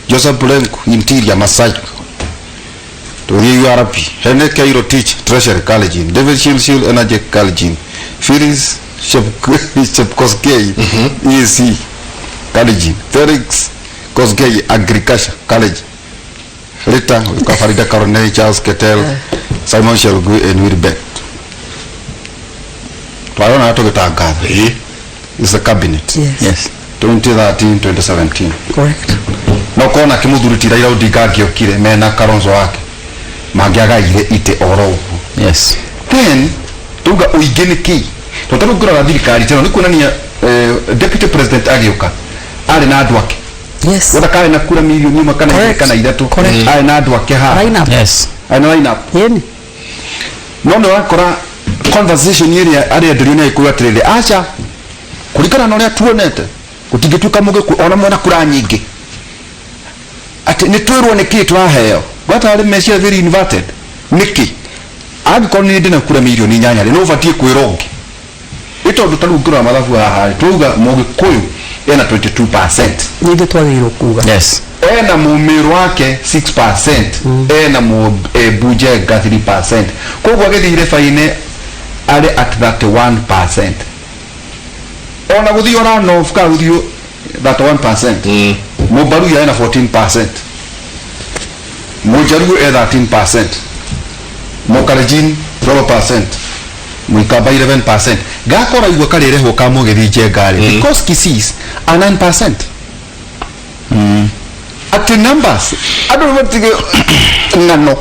Joseph Lenku, Interior, Masai. Turie URP. Henry Cairo Teach, Treasury, Kalenjin. David Shilshil, Energy, Kalenjin. Phyllis Chepkosgei, EAC, Kalenjin. Felix Kosgei, Agriculture, Kalenjin. Later, Farida Karoney, Charles Ketel, Simon Chelugui, and Wilbert. Twarona tũgĩtangatha. Ĩĩ. It's a cabinet. Yes. Yes. 2013, 2017. Correct. No kona kĩmũthuri ti Raila Odinga angĩokire mena Kalonzo wake, mangĩagaire itĩ oro ũguo. Then tuga ũingĩ nĩ kĩ? Tondũ tarĩu ngĩrora thirikari teno nĩ kuonania deputy president agĩũka arĩ na andũ ake. Wetha karĩ na kura mirioni 1 kana 2 kana 3, arĩ na andũ ake haha. Line up. Arĩ na line up. Yeni. No nĩ wakora conversation ĩrĩa arenderio nĩ Agĩkũyũ atĩrĩrĩ, aca, kũringana na ũrĩa tuonete gũtingĩtuĩka Mũgĩkũyũ ona mwena kura nyingĩ, atĩ nĩ twĩrwo nĩ kĩĩ tũraheo. Gwatarĩ meciria very inverted. Nĩkĩ angĩkorwo nĩ ndĩna kura mirioni 8 rĩ, nĩ ũbatiĩ kwĩrwo ũngĩ? Ĩ tondũ tarĩu ngĩrora mathabu haha rĩ, twauga Mũgĩkũyũ ena 22%. Nĩ ithuĩ twagĩrĩirwo kuga. Ena Mũmĩrũ wake 6%, ena Mũembu Njenga 3%, koguo agĩthiĩ ireba-inĩ arĩ at 31%. Ona gũthiĩ ona north kana gũthiĩ 31%. Mũmbaruya ena 14%, Mũjaruo e 13%, Mũkalenjin 12%, Mũikamba 11%. Gakora igua karĩrehwo ka Mũgĩthi Njenga rĩ, because Kisiis are 9%. Atĩ numbers, andũ nĩ matige ng'ano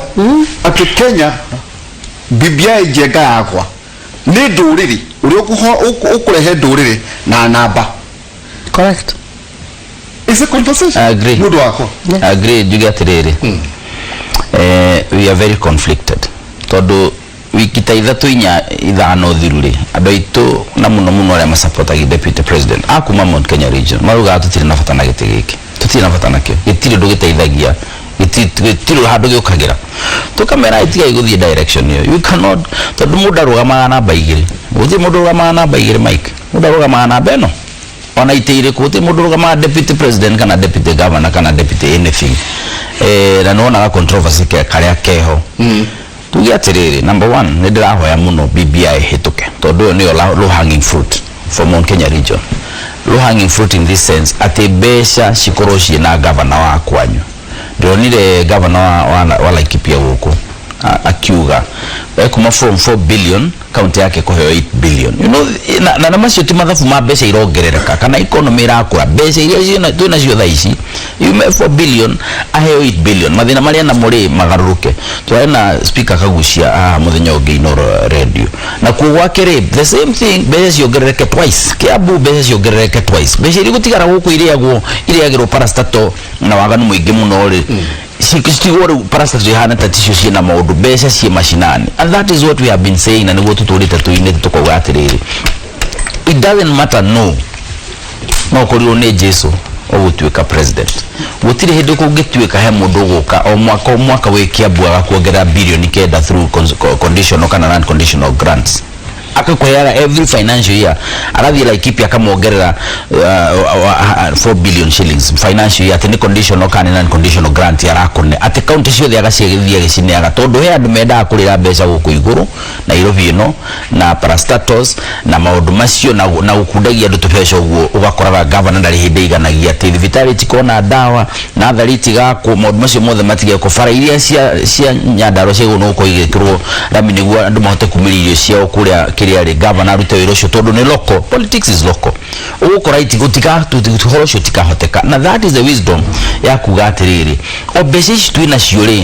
atĩ Kenya BBI Njenga yakwa nĩ ndũrĩrĩ ũrĩa ũkũrehe ndũrĩrĩ na namba. It's a conversation. I agree. Nĩ ũndũ wakwa. Agree. Njuge atĩrĩrĩ, we are very conflicted, tondũ wiki ta 3, 4, 5 thiru rĩ, andũ aitũ na mũno mũno arĩa masupportagia deputy president a kuma Mount Kenya region marugaga tũtirĩ na bata na gĩtĩ gĩkĩ, tũtirĩ na bata nakĩo, gĩtirĩ ũndũ gĩteithagia, gĩtirĩ handũ gĩũkagĩra. Tũkamera itigai gũthiĩ direction ĩyo, you cannot, tondũ mũndũ arũgamaga namba 2. Gũtirĩ mũndũ ũrũgamaga namba 2, Mike. Mũndũ arũgamaga namba ĩno ona itĩ irĩkũ. Gũtirĩ mũndũ ũrũgamaga deputy president kana deputy governor kana deputy anything. Na nĩwonaga controversy karĩa keho. Tuge atĩrĩrĩ, number one, nĩ ndĩrahoya mũno BBI ĩhĩtũke, tondũ ĩyo nĩyo low hanging fruit for Mount Kenya region. Low hanging fruit in this sense atĩ mbeca cikorwo ciĩna governor wa kwanyu. Ndĩronire governor wa Laikipia gũkũ akiuga ekuma from 4 billion kaunti yake kũheo 8 billion, na macio ti mathabu ma mbeca irongerereka kana economy irakũra. Mbeca iria twĩ nacio thaa ici yume 4 billion aheo 8 billion, mathĩna marĩa namo rĩ magarũrũke. Twarĩ na Speaker Kagucia haha mũthenya ũngĩ Inoro Radio, na kuo gwake rĩ, the same thing, mbeca ciongerereke twice. Kiambu mbeca ciongerereke twice. Mbeca iria gũtigara gũkũ irĩagwo, irĩagĩrwo parastatal na waganu mũingĩ mũno rĩ, citigwo rĩu parastatal ihana ta ticio ciĩna maũndũ, mbeca ciĩ macinani. And that is what we have been saying, na nĩguo tũtũrĩte tũinĩte tũkauga atĩrĩrĩ, it doesn't matter, no ũkorirwo nĩ Jesu ũgũtuĩka president, gũtirĩ hĩndĩ kũngĩtuĩka he mũndũ ũgũka o mwaka o mwaka wĩ Kiambu agakuongerera birioni 9 through conditional kana non conditional grants, akakũheaga every financial year. Arathiĩ Laikipia akamwongerera 4 billion shillings financial year, atĩ nĩ conditional kana nĩ non conditional grant arakũne, atĩ kaunti ciothe agacigĩthiĩ agĩcineaga, tondũ he andũ mendaga kũrĩra mbeca gũkũ igũrũ Nairobi ĩno na parastatals na maũndũ macio na gũkundagia andũ tũbeca ũguo. Ũgakoraga governor ndarĩ hĩndĩ aiganagia atĩ thibitarĩ itikona ndawa, nathari itigakwo, maũndũ macio mothe matigekwo, bara iria cia Nyandarua ciagĩrĩirwo nĩ gũkorwo igĩkĩrwo rami nĩguo andũ mahote kumĩria irio ciao kũrĩa kĩrĩa rĩ, governor arute wĩra ũcio tondũ nĩ local politics is local. Ũgũkora ũhoro ũcio ũtikahoteka, na that is the wisdom ya kuga atĩrĩrĩ, o mbeca ici twĩ nacio rĩ,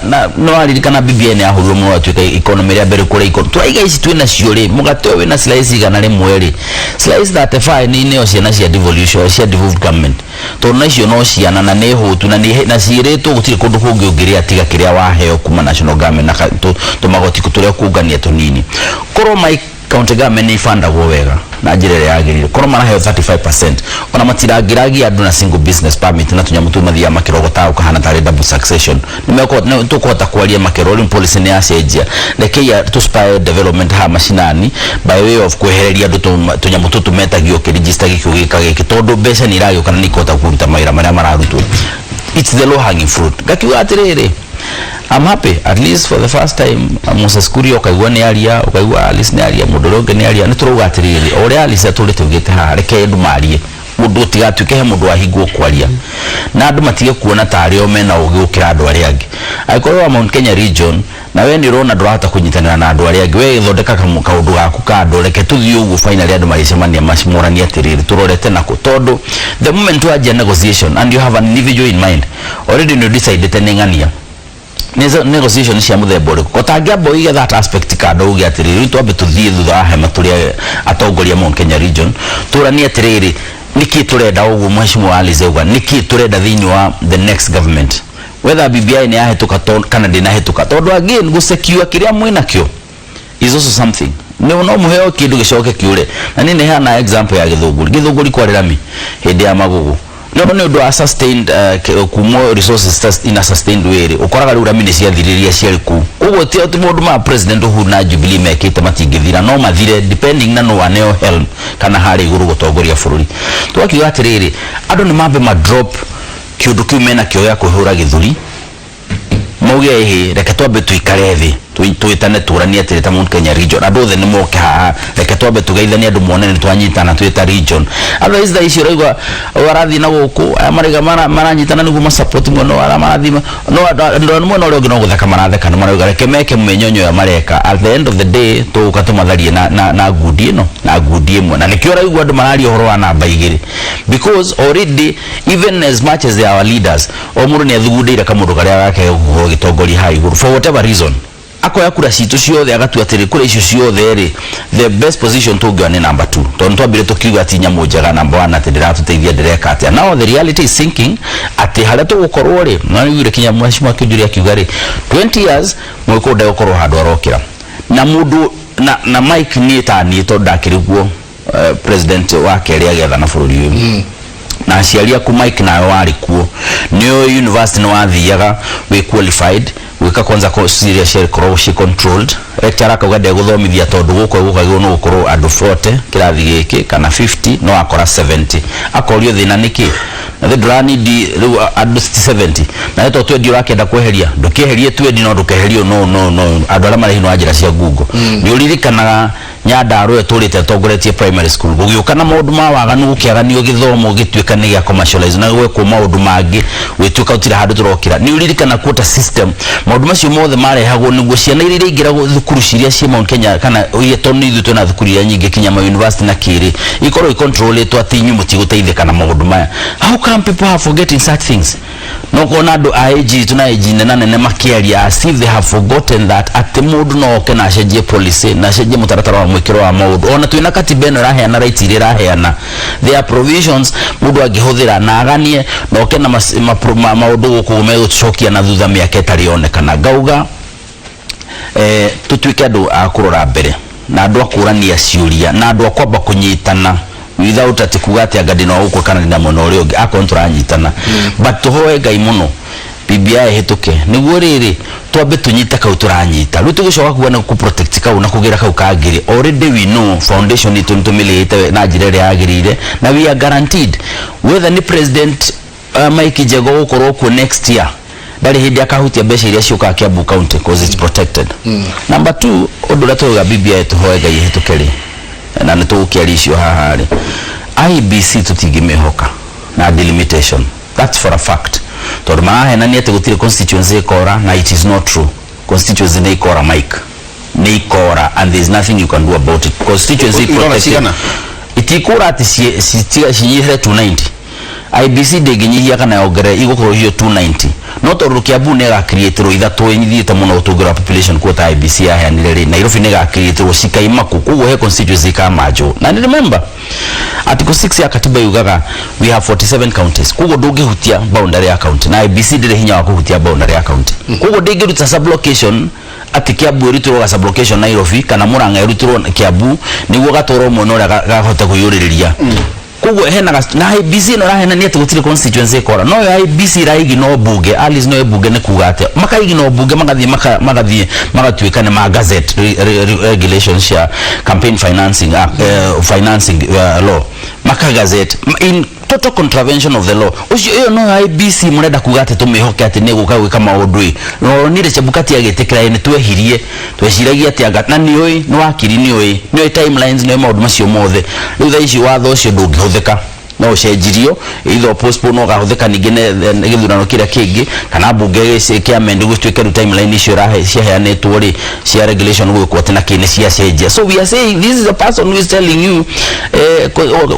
na nĩ waririkana BBI nĩ yahũrirwo mũno atuĩka economy ĩrĩa mbere kũrĩa tũraiga ici twĩ nacio rĩ, mũgate ũyũ wĩna slice 100 rĩ, slice 35 nĩ ineo ciana cia devolution, cia devolved government, tondũ nacio no ciana na nĩ hũtu na ciĩrĩtwo gũtirĩ kũndũ kũngĩ ũngĩrĩa tiga kĩrĩa waheo kuma national government na tũmagoti tũrĩa kũngania tũnini. Korwo my county government nĩ ibandagwo wega na njĩra ĩrĩa yagĩrĩire, korwo maraheo 35%, ona matirangĩragia andũ na single business permit na tũnyamũ tũu mathiaga makĩrogotaga ũkahana tarĩ double succession, nĩ tũkũhota kwaria makĩrwo rĩu policy nĩ yacenjia. Rekei tũ spur development haha macinani by way of kwehereria andũ tũnyamũ tũtũ metagio ũkĩregister gĩkĩ ũgĩka gĩkĩ, tondũ mbeca nĩ iragĩũka na nĩ ikũhota kũruta mawĩra marĩa mararutwo. It's the low hanging fruit. Ngakiuga atĩrĩrĩ, I'm happy at least for the first time Moses Kuria ũkaigua nĩ aria, ũkaigua Alice nĩ aria, mũndũ ũrĩa ũngĩ nĩ aria. Nĩ tũrauga atĩrĩrĩ, o ũrĩa Alice atũrĩte augĩte haha, reke andũ marie. Mũndũ ũtigatuĩke he mũndũ wahingwo kwaria na andũ matige kuona tarĩ o mena ũgĩ gũkĩra andũ arĩa angĩ. Angĩkorwo wa Mount Kenya region na we nĩ ũrona ndũrahota kũnyitanĩra na andũ arĩa angĩ, we thondeka kaũndũ gaku kando, reke tũthiĩ ũguo. Finally andũ marĩcemania macimũranie atĩrĩrĩ, tũrorete nakũ? Tondũ the moment wanjia negotiation and you have an individual in mind already, nĩ decidete nĩ ng'ania nĩ negotiation cia mũthemba ũrĩkũ. Kotangĩamba ũige that aspect kando, uge atĩrĩrĩ, rĩu twambe tũthiĩ thutha wa hema tũrĩ atongoria Mount Kenya region, tũranie atĩrĩrĩ, nĩkĩ tũrenda ũguo? Mheshimiwa Alice auga nĩkĩ tũrenda thĩinĩ wa the next government, whether BBI nĩ yahĩtũka kana ndĩnahĩtũka, tondũ again gũsecure kĩrĩa mwĩnakĩo is also something. Nĩ no mũheo kĩndũ gĩcoke kĩũre. Na niĩ nĩheana example ya Gĩthũngũri. Gĩthũngũri kwarĩ rami hĩndĩ ya Magugu, no nĩ ũndũ wa sustained kumwo resources in a sustained way rĩ, ũkoraga rĩu rami nĩ ciathiriria ciarĩ kũu. Koguo ti atĩ maũndũ ma President Uhuru na Jubilee mekĩte matingĩthira, no mathire depending na no aneo helm kana harĩa igũrũ gũtongoria bũrũri. Twakiuga atĩrĩrĩ, andũ nĩ mambe ma drop kĩũndũ kĩu mena kĩo gĩa kwĩhũra gĩthũri, mauge ĩhĩ, reke twambe tuikare thĩ, twĩtane, tũranie atĩrĩ, ta Mount Kenya region andũ othe nĩ moke haha, reke twambe tũgeithanie, andũ mone nĩ twanyitana twĩ ta region. Otherwise thaa ici ũraigua ũyũ arathiĩ na gũkũ, aya maraiga maranyitana nĩguo masupport mwena ũyũ, arĩa marathiĩ no andũ mwena ũrĩa ũngĩ no gũtheka maratheka, nĩ marauga reke meke mĩnyonyo ĩyo mareka. At the end of the day tũgũka tũmatharie na ngundi ĩno na ngundi ĩmwe. Na nĩkĩo ũraigua andũ mararia ũhoro wa namba 2, because already, even as much as they are our leaders, o mũndũ nĩ athugundĩire kamũndũ karĩa gake gũkorwo gĩtongoria haha igũrũ. For whatever reason, akoya kura citũ ciothe, agatua atĩrĩ, kura icio ciothe rĩ, the best position tũngĩoya nĩ number 2, tondũ twambire tũkiuga ti nyamũ njega number 1, atĩ ndĩratũteithia, ndĩreka atĩa. Now the reality is sinking atĩ harĩa tũgũkorwo rĩ, na nĩguire kinya mheshimiwa Kĩnjũri akiuga rĩ, 20 years mũgĩkũyũ ndegũkorwo handũ arokĩra na mũndũ na Mike. Niĩ ta niĩ, tondũ ndakĩrĩ kuo president wa kerĩ agĩathana bũrũri ũyũ, na aciari aku Mike nawe warĩ kuo, nĩo university nĩ wathiaga wĩ qualified gwĩka kwanza course iria ciakoragwo ci controlled. Lecturer akauga ndegũthomithia tondũ gũkũ gũkagĩrwo nĩ gũkorwo andũ 40 kĩrathi gĩkĩ kana 50, no akora 70. Akorio thĩna nĩkĩ na thĩ ndũranindi rĩu andũ 70, na nĩ to twendi ũrakĩenda kweheria, ndũkĩeherie twendi, no ndũkeherio no andũ arĩa marĩ wa njĩra cia ngungo. Nĩ ũririkanaga Nyandarua ĩtũrĩte atongoretie primary school, gũgĩũka na maũndũ ma waganu, gũkĩaganio gĩthomo gĩtuĩka nĩ gĩa commercialize na gwekwo maũndũ mangĩ, gwĩtuĩka gũtirĩ handũ tũrokĩra. Nĩ ũririkana quota system, maũndũ macio mothe marehagwo nĩguo ciana iria iraingĩra thukuru ciria ciĩ Mount Kenya kana iria, tondũ nĩ ithuĩ twĩna thukuru iria nyingĩ kinya ma university na kĩrĩ ikorwo icontrolĩtwo atĩ inyuĩ mũtigũteithĩka na maũndũ maya. How come people are forgetting such things? No kuona andũ a age itũ na age nene nene makĩaria as if they have forgotten that atĩ mũndũ no oke na acenjie policy na acenjie mũtaratara wa mwĩkĩro wa maũndũ. Ona twĩna katiba ĩno ĩraheana rights iria ĩraheana, there are provisions mũndũ angĩhũthĩra na aganie na oke na maũndũ gũkũ megũtũcokia na thutha mĩaka ĩtarĩ yonekana. Ngauga tutuĩke andũ a kũrora mbere na andũ a kũrania ciũria na andũ a kwamba kũnyitana without atĩ kuga atĩ anga ndĩna gũkũ kana ndĩna mwena ũrĩa ũngĩ, akorwo nĩtũranyitana. But tũhoe Ngai mũno BBI ĩhĩtũke, nĩguo rĩrĩ twambe tũnyite kau tũranyita. Rĩu tũgĩcoka kuga nĩ kũ protect kau na kũgĩra kau kangĩrĩ, already we know foundation itũ nĩtũmĩlĩte na njĩra ĩrĩa yagĩrĩire, na we are guaranteed whether nĩ President Mike Njego gũkorwo kuo next year, ndarĩ hĩndĩ akahutia mbeca iria ciũkaga Kiambu County, cause it's protected. Number two, ũndũ ũrĩa tũrauga BBI tũhoe Ngai ĩhĩtũke rĩ, na nĩ tũgũkĩaria icio haha rĩ, IEBC tũtingĩmĩhoka na delimitation, that's for a fact, tondũ marahenania atĩ gũtirĩ constituency ĩkora, na it is not true. Constituency nĩ ikora, Mike, nĩ ikora, and there is nothing you can do about it. Constituency Irora protected. Cigana? Itikũra atĩ cinyihĩre 290. IEBC ndĩngĩnyihia kana yongerere, igũkorwo hiyo 290, no tondũ Kiambu nĩ ĩgacreatĩrwo ithatũ ĩnyithĩte mũno tũngĩrora population quota IEBC yaheanire rĩ, Nairobi nĩ ĩgacreatĩrwo cikaima kũ, koguo he constituency ikamanjwo. Na remember Article 6 ya katiba yugaga we have 47 counties, koguo ndũngĩhutia boundary ya county, na IEBC ndĩrĩ hinya wa kũhutia boundary ya county. Koguo ndĩngĩruta sublocation atĩ Kiambu ĩrutĩrwo ga sublocation Nairobi kana Murang'a ĩrutĩrwo Kiambu nĩguo gatwarwo mwena ũrĩa gahota kũiyũrĩrĩria. Koguo hena na IEBC ĩno ĩrahenania atĩ gũtirĩ constituency ĩkora, no yo IEBC ĩraigino mbunge. Alice, no mbunge nĩ kuga atĩa? Makaigino mbunge, magathiĩ magathiĩ magatuĩka nĩ ma gazette regulations cia campaign financing financing law, makagazette in total contravention of the law. Ũcio ĩyo no IEBC mũrenda kuga atĩ tũmĩhoke atĩ nĩ gũka gwĩka maũndũ ĩ. Ronire Chebukati agĩtĩkĩra, ĩ nĩ twehirie, tweciragia atĩ anga na nĩũĩ nĩ wakiri, nĩũĩ timelines, nĩũĩ maũndũ macio mothe. Rĩu thaa ici watho ũcio ndũngĩhũthĩka. No ũcenjirio, either postpone ũgahũthĩka ningĩ nĩ gĩthurano kĩrĩa kĩngĩ, kana mbunge kĩamend gũtuĩke rĩu timeline icio ciaheanĩtwo rĩ cia regulation gwĩkwo atĩ na kĩ nĩ ciacenjia. So we are saying this is a person who is telling you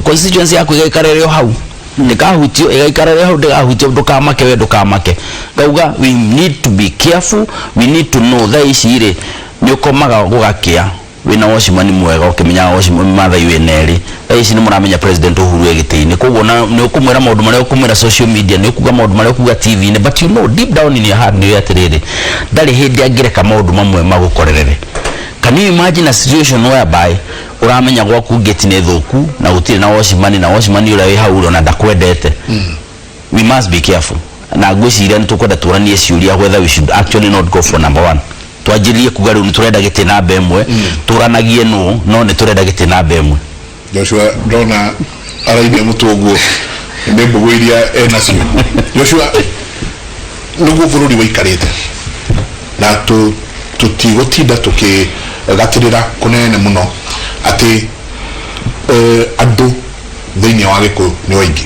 constituency yaku ĩgaikara ĩrĩ o hau, ndĩkahutio, ĩgaikara ĩrĩ hau, ndĩgahutio, ndũkamake we, ndũkamake. Ngauga we need to be careful, we need to know thaa ici rĩ nĩ ũkomaga gũgakĩa wĩna watchman mwega, ũkĩmenyaga watchman Maathai wĩna erĩ. Thaa ici nĩ mũramenya President Uhuru e gĩtĩ-inĩ, koguo na nĩ ũkũmwĩra maũndũ marĩa ũkũmwĩra social media, nĩ ũkuga maũndũ marĩa ũkuga TV-inĩ, but you know deep down in your heart nĩ ũĩ atĩrĩrĩ, ndarĩ hĩndĩ angĩreka maũndũ mamwe magũkorerere. Can you imagine a situation whereby ũramenya gwaku gate nĩ thũku na gũtirĩ na watchman, na watchman ũrĩa wĩ hau ũrona ndakwendete? We must be careful, na ngwĩciria nĩ tũkwenda tũranie ciũria whether we should actually not go for number one. Twanjĩrĩrie kuga rĩu nĩ tũrenda gĩtĩ namba ĩmwe, tũranagie nũ, no nĩ tũrenda gĩtĩ namba ĩmwe. Joshua ndona arainia mũtwe ũguo nĩ mbũgũ iria enacio. Joshua, nĩguo bũrũri waikarĩte na tũtigũtinda tũkĩgatĩrĩra kũnene mũno atĩ andũ thĩinĩ wa Gĩkũyũ nĩ aingĩ.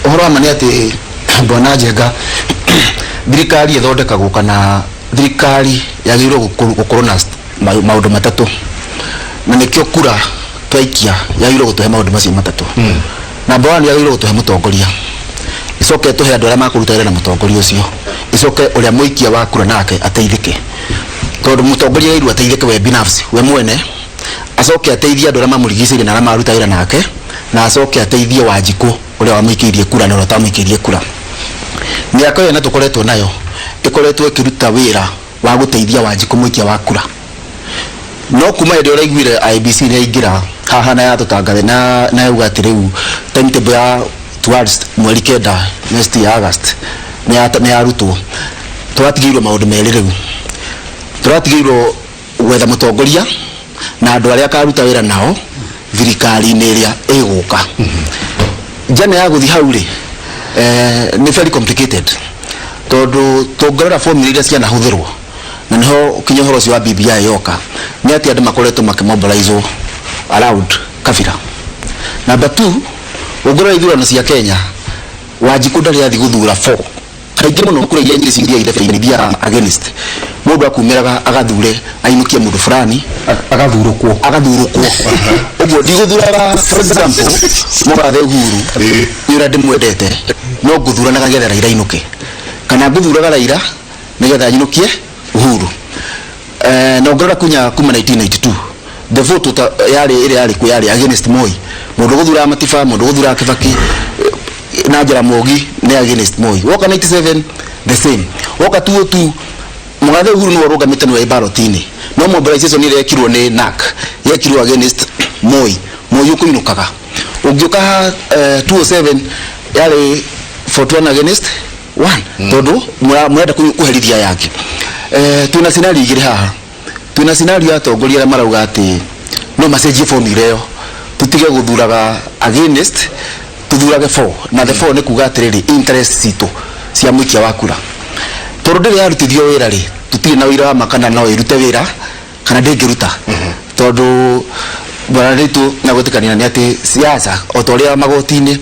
Ũhoro wa ma nĩ atĩ, bwana Njenga, thirikari ĩthondekagwo kana thirikari yagĩrĩirwo gũkorwo na maũndũ matatũ, na nĩkĩo kura twaikia yagĩrĩirwo gũtũhe maũndũ macio matatũ. Number one, yagĩrĩirwo gũtũhe mũtongoria, icoke tũhe andũ arĩa makũruta wĩra na mũtongoria ũcio, icoke ũrĩa mũikia wa kura nake ateithĩke, tondũ mũtongoria agĩrĩirwo ateithĩke we binafsi, we mwene, acoke ateithie andũ arĩa mamũrigicĩirie na arĩa maruta wĩra nake, na acoke ateithie Wanjikũ ũrĩa wamũikĩirie kura na ũrĩa ũtamũikĩirie kura. Mĩaka ĩyo ĩna tũkoretwo nayo ĩkoretwo ĩkĩruta wĩra wa gũteithia Wanjikũ mũikia wa kura, no kuma hĩndĩ ĩrĩa ũraiguire IEBC nĩ yaingĩra haha na yatũtangathe na yauga atĩ rĩu timetable ya towards mweri 9 next year August nĩ yarutwo, tũratigĩirwo maũndũ merĩ. Rĩu tũratigĩirwo gwetha mũtongoria na andũ arĩa akaruta wĩra nao thirikari-inĩ ĩrĩa ĩgũka. Njana ya gũthiĩ hau rĩ nĩ very complicated, tondũ tũngĩrora formula iria cianahũthĩrwo, na nĩho kinya ũhoro ũcio wa BBI yoka, nĩ atĩ andũ makoretwo makĩmobilizwo around kabira. Number two, ũngĩrora ithurano cia Kenya, Wanjikũ ndarĩ athiĩ gũthura four. Kaingĩ mũno kura iria nyingĩ cithiaga ithabĩra-inĩ ithiaga against mũndũ, akumĩraga agathure ainũkie mũndũ fulani. Agathurũkwo. Agathurũkwo ũguo. Ndigũthuraga, for example, mũgathe Uhuru nĩ ũrĩa ndĩmwendete, no ngũthuranaga getha Raila ainũke, kana ngũthuraga Raila nĩgetha nyinũkie Uhuru. Na ũngĩrora kunya kuma 1992, the vote ta yarĩ ĩrĩa yarĩ kuo yarĩ against Moi. Mũndũ gũthuraga Matiba, mũndũ gũthuraga Kibaki na Jaramogi nĩ against Moi. Woka 97, the same. Woka 202, mũgathe Uhuru nĩwe ũrũgamĩte, nĩwe ballot-inĩ, no mobilization ĩrĩa yekirwo nĩ NARC yekirwo against Moi. Moi ũkũinũkaga. Ũngĩũka 207, yarĩ 41 against 1, tondũ mũrenda kũherithia yangĩ. Twĩna scenario igĩrĩ haha. Twĩna scenario ya atongoria arĩa marauga atĩ no macenjie formula ĩyo, tũtige gũthuraga against, tũthurage for, na the for nĩ kuga atĩrĩrĩ, interest citũ cia mũikia wa kura. Tondũ ndĩrĩ yarutithio wĩra rĩ, tũtirĩ na wĩra wa ma kana no ĩrute wĩra kana ndĩngĩruta, tondũ bwana ritũ na gwĩtĩkania nĩ atĩ siasa, o ta ũrĩa magoti-inĩ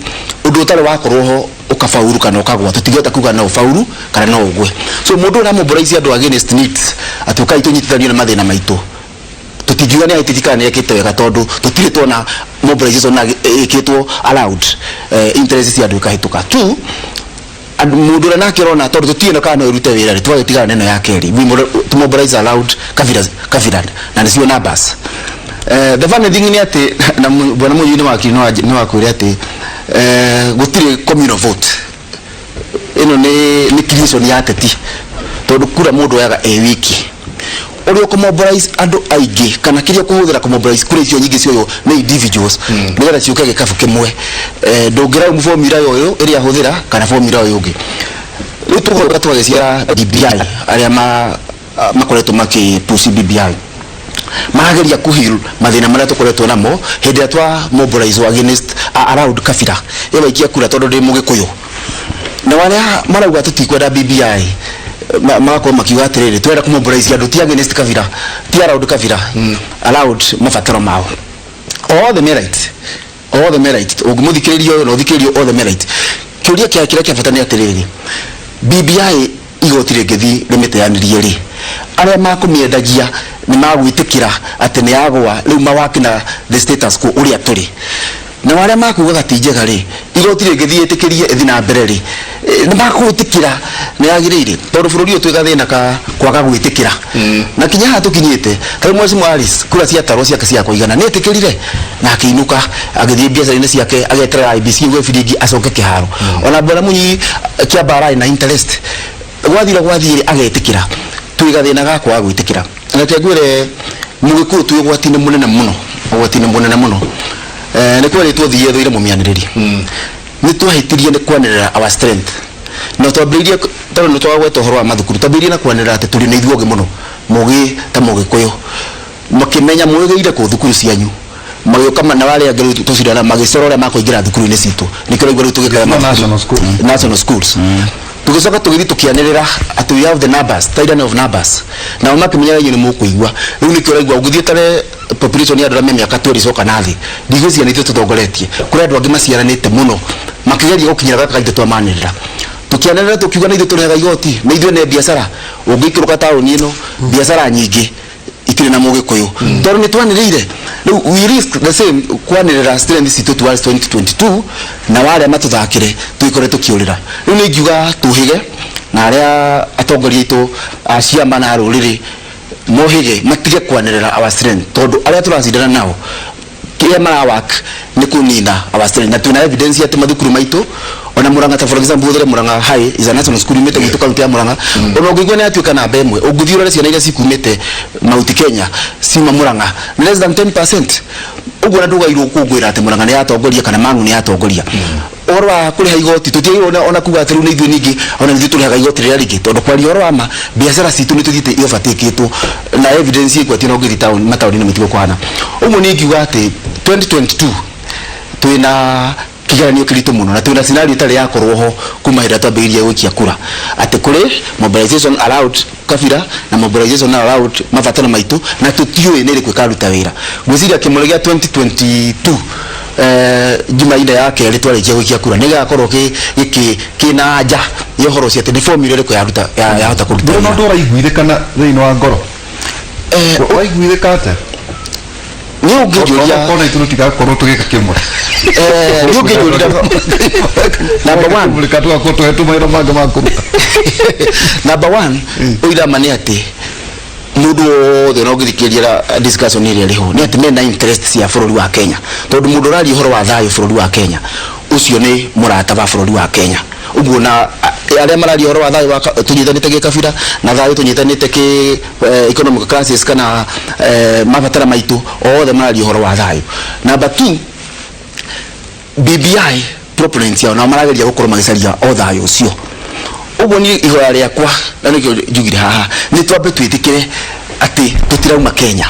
ũndũ ũtarĩ wakorwo ho ũkabauru kana ũkagwa, tũtingĩhota kuga no ũbauru kana no ũgwe. So mũndũ ũramobilize andũ against needs, atĩ ũkai tũnyitithanio na mathĩna maitũ, tũtingiuga nĩ ahĩtĩtie kana nĩ ekĩte wega, tondũ tũtirĩ tuona mobilization na ĩkĩtwo around interest cia andũ ĩkahĩtũka. Two, andũ mũndũ ũrĩa nake ũrona tondũ tũtiĩ na kana no ĩrute wĩra rĩ, tũgagĩtigana na ĩno ya kerĩ, we to mobilize around kabira, kabira na nĩcio numbers. The funny thing nĩ atĩ na bwana Mũyui nĩ wakiri nĩ wakwĩre atĩ gũtirĩ communal vote. Ĩno nĩ creation ya ateti, tondũ kura mũndũ oyaga ĩ wiki. Ũrĩa ũkũmobilize andũ aingĩ kana kĩrĩa ũkũhũthĩra kũmobilize kura icio nyingĩ cioywo nĩ individuals nĩgetha ciũke gĩkabu kĩmwe, ndũngĩraumu formula ũyũ ĩrĩa ahũthĩra kana formula ũyũ ũngĩ. Rĩu tũgoka twagĩciara BBI, arĩa makoretwo makĩpush BBI marageria kũheal mathĩna marĩa tũkoretwo namo hĩndĩ ĩrĩa twa mobilize against around kabira ĩyo waikia kura tondũ ndĩ Mũgĩkũyũ. Na arĩa marauga tũtikwenda BBI magakorwo makiuga atĩrĩrĩ, twenda kũmobilize andũ ti against kabira, ti around kabira, around mabataro mao. Othe me right. Othe me right. Ũngĩmũthikĩrĩria ũyũ na ũthikĩrĩrie, othe me right. Kĩũria kĩa kĩrĩa kĩa bata nĩ atĩrĩrĩ, BBI igoti rĩngĩthiĩ rĩmĩteanĩrie rĩ, arĩa makũmĩendagia nĩ magwĩtĩkĩra atĩ nĩ yagũa rĩu mawaki na the status quo ũrĩa tũrĩ? Nao arĩa makugaga ti njega rĩ, igoti rĩngĩthiĩ ĩtĩkĩrie ĩthiĩ na mbere rĩ, nĩ makũĩtĩkĩra nĩ yagĩrĩire? Tondũ bũrũri ũyũ twĩ gathĩna ka kwaga gwĩtĩkĩra na kinya haha tũkinyĩte. Ta rĩu Mheshimiwa Alice, kura ciatarwo ciake cia kũigana, nĩ etĩkĩrire na akĩinũka, agĩthiĩ biacara-inĩ ciake, ageterera IEBC ĩgwe biringi acoke kĩharo. Ona Bwana Munyi Kĩamba ararĩ na interest, gwathira gwathiĩ agetĩkĩra. Twĩ gathĩna ga kwaga gwĩtĩkĩra. Reke ngwĩre, Mũgĩkũyũ, twĩ ũgwati-inĩ mũnene mũno, ũgwati-inĩ mũnene mũno. Nĩ kwerĩtwo thiĩ thũire mũmĩanĩrĩri. Nĩ twahĩtirie nĩ kwanĩrĩra our strength, na twambĩrĩirie tondũ nĩ twagweta ũhoro wa mathukuru. Twambĩrĩirie na kwanĩrĩra atĩ tũrĩ nĩ ithuĩ ogĩ mũno mũgĩ ta Mũgĩkũyũ. Makĩmenya mwĩgĩire kũ thukuru cianyu, magĩũka na arĩa angĩ rĩu tũcindana, magĩcora ũrĩa makũingĩra thukuru-inĩ citũ. Nĩkĩo ũraigua rĩu tũgĩkaya No national school. National schools. Tũgĩcoka tũgĩthiĩ tũkĩanĩrĩra atĩ we have the numbers, tyranny of numbers. Nao makĩmenya inyuĩ nĩ mũkũigua. Rĩu nĩkĩo ũraigua ũngĩthiĩ tare population ya andũ arĩa me mĩaka 20 coka na thĩ, ndigwĩciria nĩ ithuĩ tũtongoretie. Kũrĩ andũ angĩ maciaranĩte mũno makĩgeria gũkinyĩra gaka kaitũ. Twamanĩrĩra, tũkĩanĩrĩra, tũkiuga nĩ ithuĩ tũrĩhaga igoti, nĩ ithuĩ ne biacara. Ũngĩikũrũka taũni ĩno, biacara nyingĩ itirĩ na Mũgĩkũyũ tondũ nĩ twanĩrĩire. Rĩu we risk the same, kwanĩrĩra strength citũ towards 2022, na warĩa matũthakĩre twĩkore tũkĩũrĩra. Rĩu nĩ ingiuga tũhĩge na arĩa atongoria aitũ a ciama na rũrĩrĩ mohĩge, matige kwanĩrĩra our strength, tondũ arĩa tũracindana nao kĩrĩa marawak nĩ kũnina our strength. Na twĩna evidence atĩ mathukuru maitũ, ona Murang'a, ta for example hũthĩre Murang'a High, is a national school imĩte gwitũ kaunti ya Murang'a, ona ũngĩigua nĩ yatuĩka namba ĩmwe, ũngĩthiĩ ũrore ciana iria cikumĩte Mount Kenya ciuma Murang'a nĩ less than 10%. Ũguo na ndũgairwo kũngwĩra atĩ Murang'a nĩ yatongoria kana Mang'u nĩ yatongoria. Ũhoro wa kũrĩha igoti, tũtiagĩrĩirwo ona kuga atĩ rĩu nĩ ithuĩ ningĩ, ona nĩ ithuĩ tũrĩhaga igoti rĩrĩa rĩngĩ, tondũ kwaria ũhoro wa ma, biacara citũ nĩ tũthiĩte iobatikĩtwo na evidence ĩkuo atĩ ona ũngĩthiĩ taũni, mataũni-inĩ mũtiguo kũhana ũguo. Niĩ ingiuga atĩ 2022 twĩna kĩgeranio kĩritũ mũno, na twĩna scenario ĩtarĩ yakorwo ho kuma hĩndĩ ĩrĩa twambĩrĩirie gũikia kura, atĩ kũrĩ mobilization allowed kabira na mobilization allowed mabataro maitũ, na tũtiũĩ nĩ ĩrĩkũ ĩkaruta wĩra. Ngwĩciria kĩmũrĩ gĩa 2022, Jumaine ya kerĩ twarĩkia gũikia kura, nĩ gĩgakorwo gĩkĩ kĩna anja ya ũhoro ũcio, atĩ nĩ formula ĩrĩkũ yaruta yahota kũruta Ndũrĩ na wĩra. Ũndũ ũraiguithĩkana thĩinĩ wa ngoro? Ũraiguithĩka atĩa? Nĩ ũngĩnjũria Kona itũ tũtigakorwo tũgĩka kĩmwe. Nĩ ũngĩnjũria, number one, Kĩmũrĩ tũgakorwo tũhetwo mawĩra mangĩ ma kũruta. Number one, ũirama nĩ atĩ mũndũ wothe ona ũngĩthikĩrĩria discussion ĩrĩa ĩrĩ ho, nĩ atĩ mena interest cia bũrũri wa Kenya, tondũ mũndũ ũraria ũhoro wa thayũ bũrũri wa Kenya, ũcio nĩ mũrata wa bũrũri wa Kenya. Ũguo na arĩa mararia ũhoro wa thayũ wa tũnyitanĩte gĩkabira na thayũ tũnyitanĩte kĩ economic classes kana mabatara maitũ, othe mararia ũhoro wa thayũ. Number two, BBI proponents yao nao marageria gũkorwo magĩcaria o thayũ ũcio. Ũguo niĩ ihoya rĩakwa, na nĩkĩo njugire haha, nĩ twambe twĩtĩkĩre atĩ tũtirauma Kenya,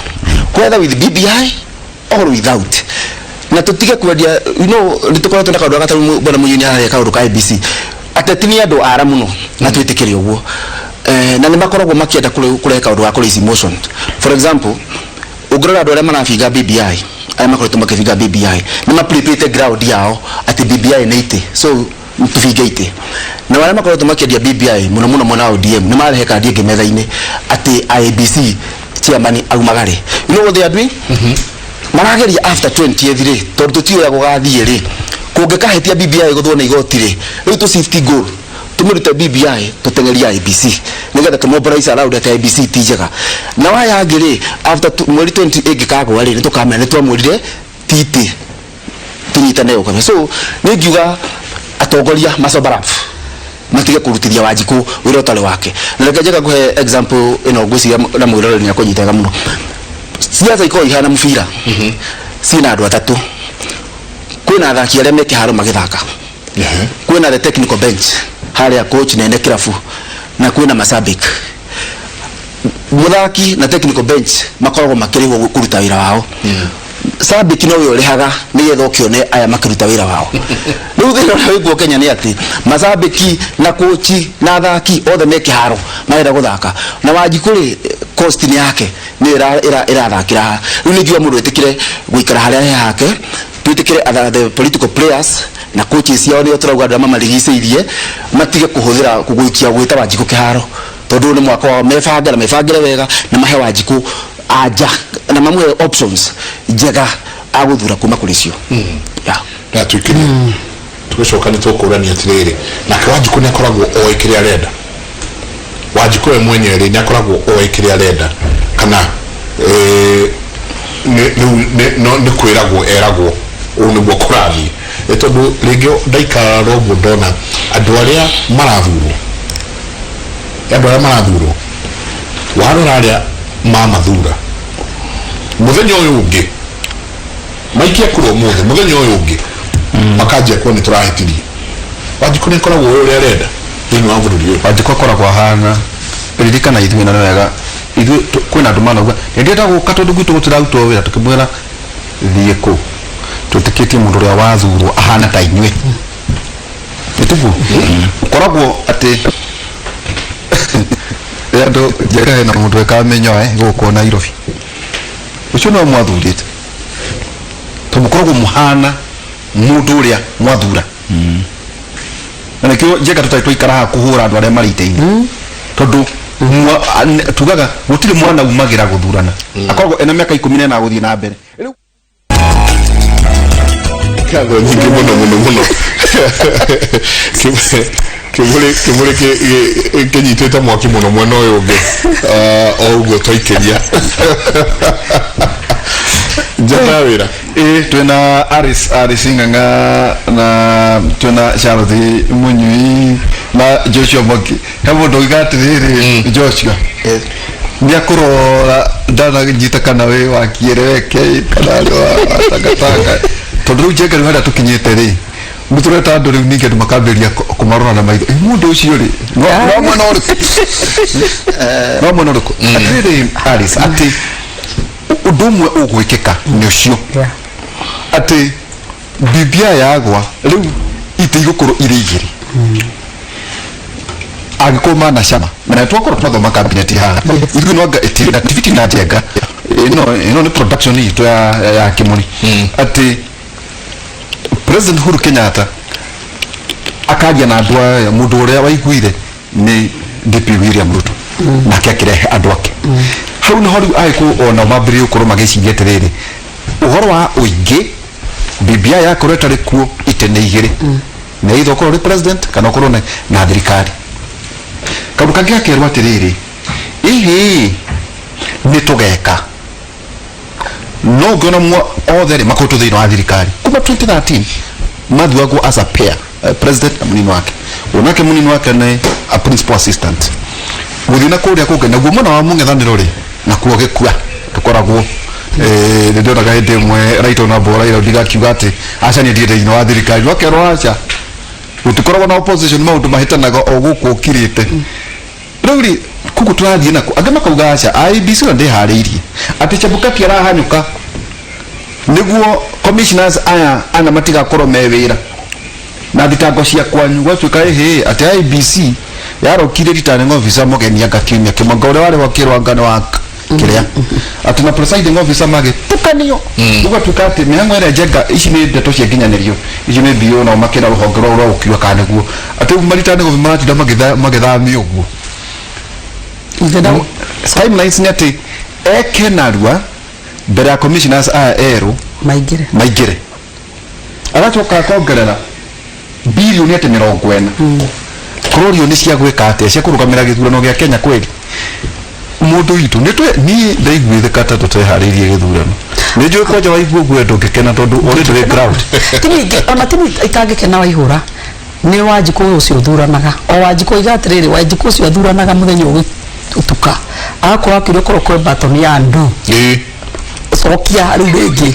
whether with BBI or without, na tũtige kwendia. Nĩ tũkoretwo na kaũndũ gaka bwana Mũnyini araria, kaũndũ ka ABC. Ateti nĩ andũ ara mũno, na twĩtĩkĩre ũguo, na nĩ makoragwo makĩenda kũrehe kaũndũ ga kũ raise emotion. For example, ũngĩrora andũ arĩa marabinga BBI, arĩa makoretwo makĩbinga BBI, nĩ maprepate ground yao atĩ BBI nĩ itĩ, so tũbinge itĩ. Na arĩa makoretwo makĩendia BBI mũno mũno mwena wa ODM nĩ marehe kandi ĩngĩ metha-inĩ atĩ IEBC chairman aumagare. You know what they are doing? Marageria after 20th rĩ, tondũ tũtiũĩ ũrĩa gũgathiĩ rĩ, kũngĩkahĩtia BBI gũthwo nĩ igoti rĩ, rĩu tũ shift goal, tũmĩrute BBI, tũteng'erie IEBC, nĩgetha tũmobilize around atĩ IEBC ti njega. Na waya angĩ rĩ, after mweri 20 ĩngĩkagwa rĩ, nĩ tũkamenya nĩ twamwĩrire titi tũnyitane ũkame. So nĩ ngiuga atongoria masober up, matige kũrutithia Wanjikũ wĩra ũtarĩ wake. Na reke njega ngũhe example ĩno, ngwĩciria na mwĩroreri nĩ akũnyita wega mũno. Siasa ikoragwo ihana mũbira, ciĩna andũ atatũ. Kwĩna athaki arĩa me kĩharo magĩthaka, kwĩna the technical bench harĩa coach nene kĩrabu, na kwĩna masabik. Mũthaki na technical bench makoragwo makĩrĩhwo kũruta wĩra wao. Sabiki nowe ũrĩhaga nĩgetha ũkĩone aya makĩruta wĩra wao. Rĩu thĩna ũrĩa wĩkuo Kenya nĩ atĩ macabiki na kochi na athaki othe me kĩharo marenda gũthaka, na Wanjikũ rĩ, cost nĩ yake, nĩyo ĩrathakĩra haha. Rĩu nĩ ngiuga mũndũ etĩkĩre gũikara harĩa he hake. Twĩtĩkĩre other the political players na coaches ciao, nĩo tũrauga andũ arĩa mamarigicĩirie matige kũhũthĩra gũikia gwĩta Wanjikũ kĩharo, tondũ ũyũ nĩ mwaka wao mebange na mebangĩre wega na mahe Wanjikũ anja na mamũhe options njega agũthura kuma kũrĩ cio, yeah. Ndatuĩkire tũgĩcoka nĩ tũkũrania atĩrĩrĩ, nake Wanjikũ nĩ akoragwo oĩ kĩrĩa arenda. Wanjikũ we mwenyewe rĩ, nĩ akoragwo oĩ kĩrĩa arenda kana rĩu no nĩ kwĩragwo eragwo ũũ nĩguo kũrathiĩ? Nĩ tondũ rĩngĩ ndaikara ũguo ndona andũ arĩa marathurwo, andũ arĩa marathurwo, warora arĩa mamathura, mũthenya ũyũ ũngĩ maikia kura ũmũthĩ, mũthenya ũyũ ũngĩ makanjia kuo nĩ tũrahĩtirie. Wanjikũ nĩ akoragwo ũyũ ũrĩa arenda thĩinĩ wa bũrũri ũyũ? Wanjikũ akoragwo ahana, ririkana ithuĩ na nĩ wega ithuĩ kwĩna andũ manauga nĩ ndĩrenda gũka tondũ gwitũ gũtirarutwo wĩra. Tũkĩmwĩra thiĩ kũ, twĩtĩkĩtie mũndũ ũrĩa wathurwo ahana ta inyuĩ. Nĩ tiguo ũkoragwo atĩ andũ njega hena mũndũ wekaga mĩnyoe gũkũ Nairobi, ũcio no mwathurĩte tondũ mũkoragwo mũhana mũndũ ũrĩa mwathura. Na nĩkĩo njega tũtarĩ twaikara haha kũhũra andũ arĩa marĩ itĩ-inĩ, tondũ tugaga gũtirĩ mwana umagĩra gũthurana, akoragwo ena mĩaka 14 gũthiĩ na mbere. Rĩu Ngatho nyingĩ mũno mũno mũno. Kĩmũrĩ kĩnyitĩte mwaki mũno mwena ũyũ ũngĩ. O ũguo twaikĩria njata ya wĩra. Ĩ twĩna Aris Ng'ang'a na twĩna Charlotte Munyui na Joshua Mwangi. He mũndũ oiga atĩrĩrĩ, Joshua nĩ akũrora ndananyita kana wĩ wa kĩereweke kana arĩ wa tangatanga, tondũ rĩu njenga rĩu harĩa tũkinyĩte rĩ, nĩ tũreta andũ rĩu ningĩ andũ makambĩrĩria kũmarora na maitho. Ĩ, mũndũ ũcio rĩ, no mwena ũrĩkũ, no mwena ũrĩkũ? Atĩrĩrĩ Alice, atĩ ũndũ ũmwe ũgwĩkĩka nĩ ũcio atĩ BBI yagwa rĩu itĩ igũkorwo irĩ igĩrĩ angĩkorwo mana cama na twakorwo twathoma cabinet haha ithuĩ no anga ĩtĩ na tiviti na njenga ĩno nĩ production itũ ya Kĩmũri, atĩ President Uhuru Kenyatta akaria na andũ aya, mũndũ ũrĩa waiguire nĩ DP William Ruto, nake akĩrehe andũ ake hau. Nĩho rĩu agĩkũyũ onao mambĩrĩrie gũkorwo magĩciria atĩrĩrĩ, ũhoro wa ũingĩ BBI yakorwo ĩtarĩ kuo, itĩ nĩ igĩrĩ, nĩ either ũkorwo ũrĩ president kana ũkorwo na thirikari. Kaũndũ kangĩ gakerwo atĩrĩrĩ, ĩhĩ nĩ tũgeka no ũngĩona othe rĩ makoretwo thĩinĩ wa thirikari kuma 2013, mathuragwo as a pair, president na mũnini wake. Onake mũnini wake nĩ a principal assistant gũthiĩ na kũrĩa kũngĩ naguo mwena wa mũng'ethanĩro rĩ, nakuo gĩkua tũkoragwo. Nĩ ndionaga hĩndĩ ĩmwe Right Honorable Raila Odinga akiuga atĩ aca, niĩ ndirĩ thĩinĩ wa thirikari, no akerwo aca, gũtikoragwo na opposition, maũndũ mahĩtanaga o gũkũ ũkirĩte. Rĩu rĩ, koguo tũrathiĩ nako angĩ makauga aca, IEBC ona ndĩharĩirie atĩ Chebukati arahanyũka nĩguo commissioners aya ana matigakorwo me wĩra na thitango cia kwanyu. Gwatuĩka ĩhĩ atĩ IEBC yarokire returning officer mũgeni anga kiumia kĩmwe, anga ũrĩa warĩ wa kĩrwanga nĩ wa kĩrĩa atĩ na presiding officer magĩtukanio. Gũgatuĩka atĩ mĩhang'o ĩrĩa njenga ici nĩ ndeto cia nginyanĩrio, icio nĩ BO nao makĩra rũhonge rwao rwa gũkiuga kana nĩguo atĩ rĩu maritani officer maratinda magĩthamio ũguo. Ingĩenda Timelines nĩ atĩ eke narua mbere ya commissioners aya erũ maingĩre. Maingĩre, agacoka akongerera birioni atĩ 40 kũrorio nĩ cia gwĩka atĩa, cia kũrũgamĩra gĩthurano gĩa Kenya. Kweli mũndũ witũ nĩ twe niĩ ndaiguĩte ta tũteharĩirie gĩthurano. Nĩ njũĩ kwanja waigua ũguo ndũngĩkena tondũ already wĩ ground. Tini ona tini itangĩkena waihũra nĩ Wanjikũ ũcio ũthuranaga o Wanjikũ iga atĩrĩrĩ, Wanjikũ ũcio athuranaga mũthenya ũgĩtuka agakorwo akĩrwo korwo kwĩ button ya ndu cokia rĩu rĩngĩ.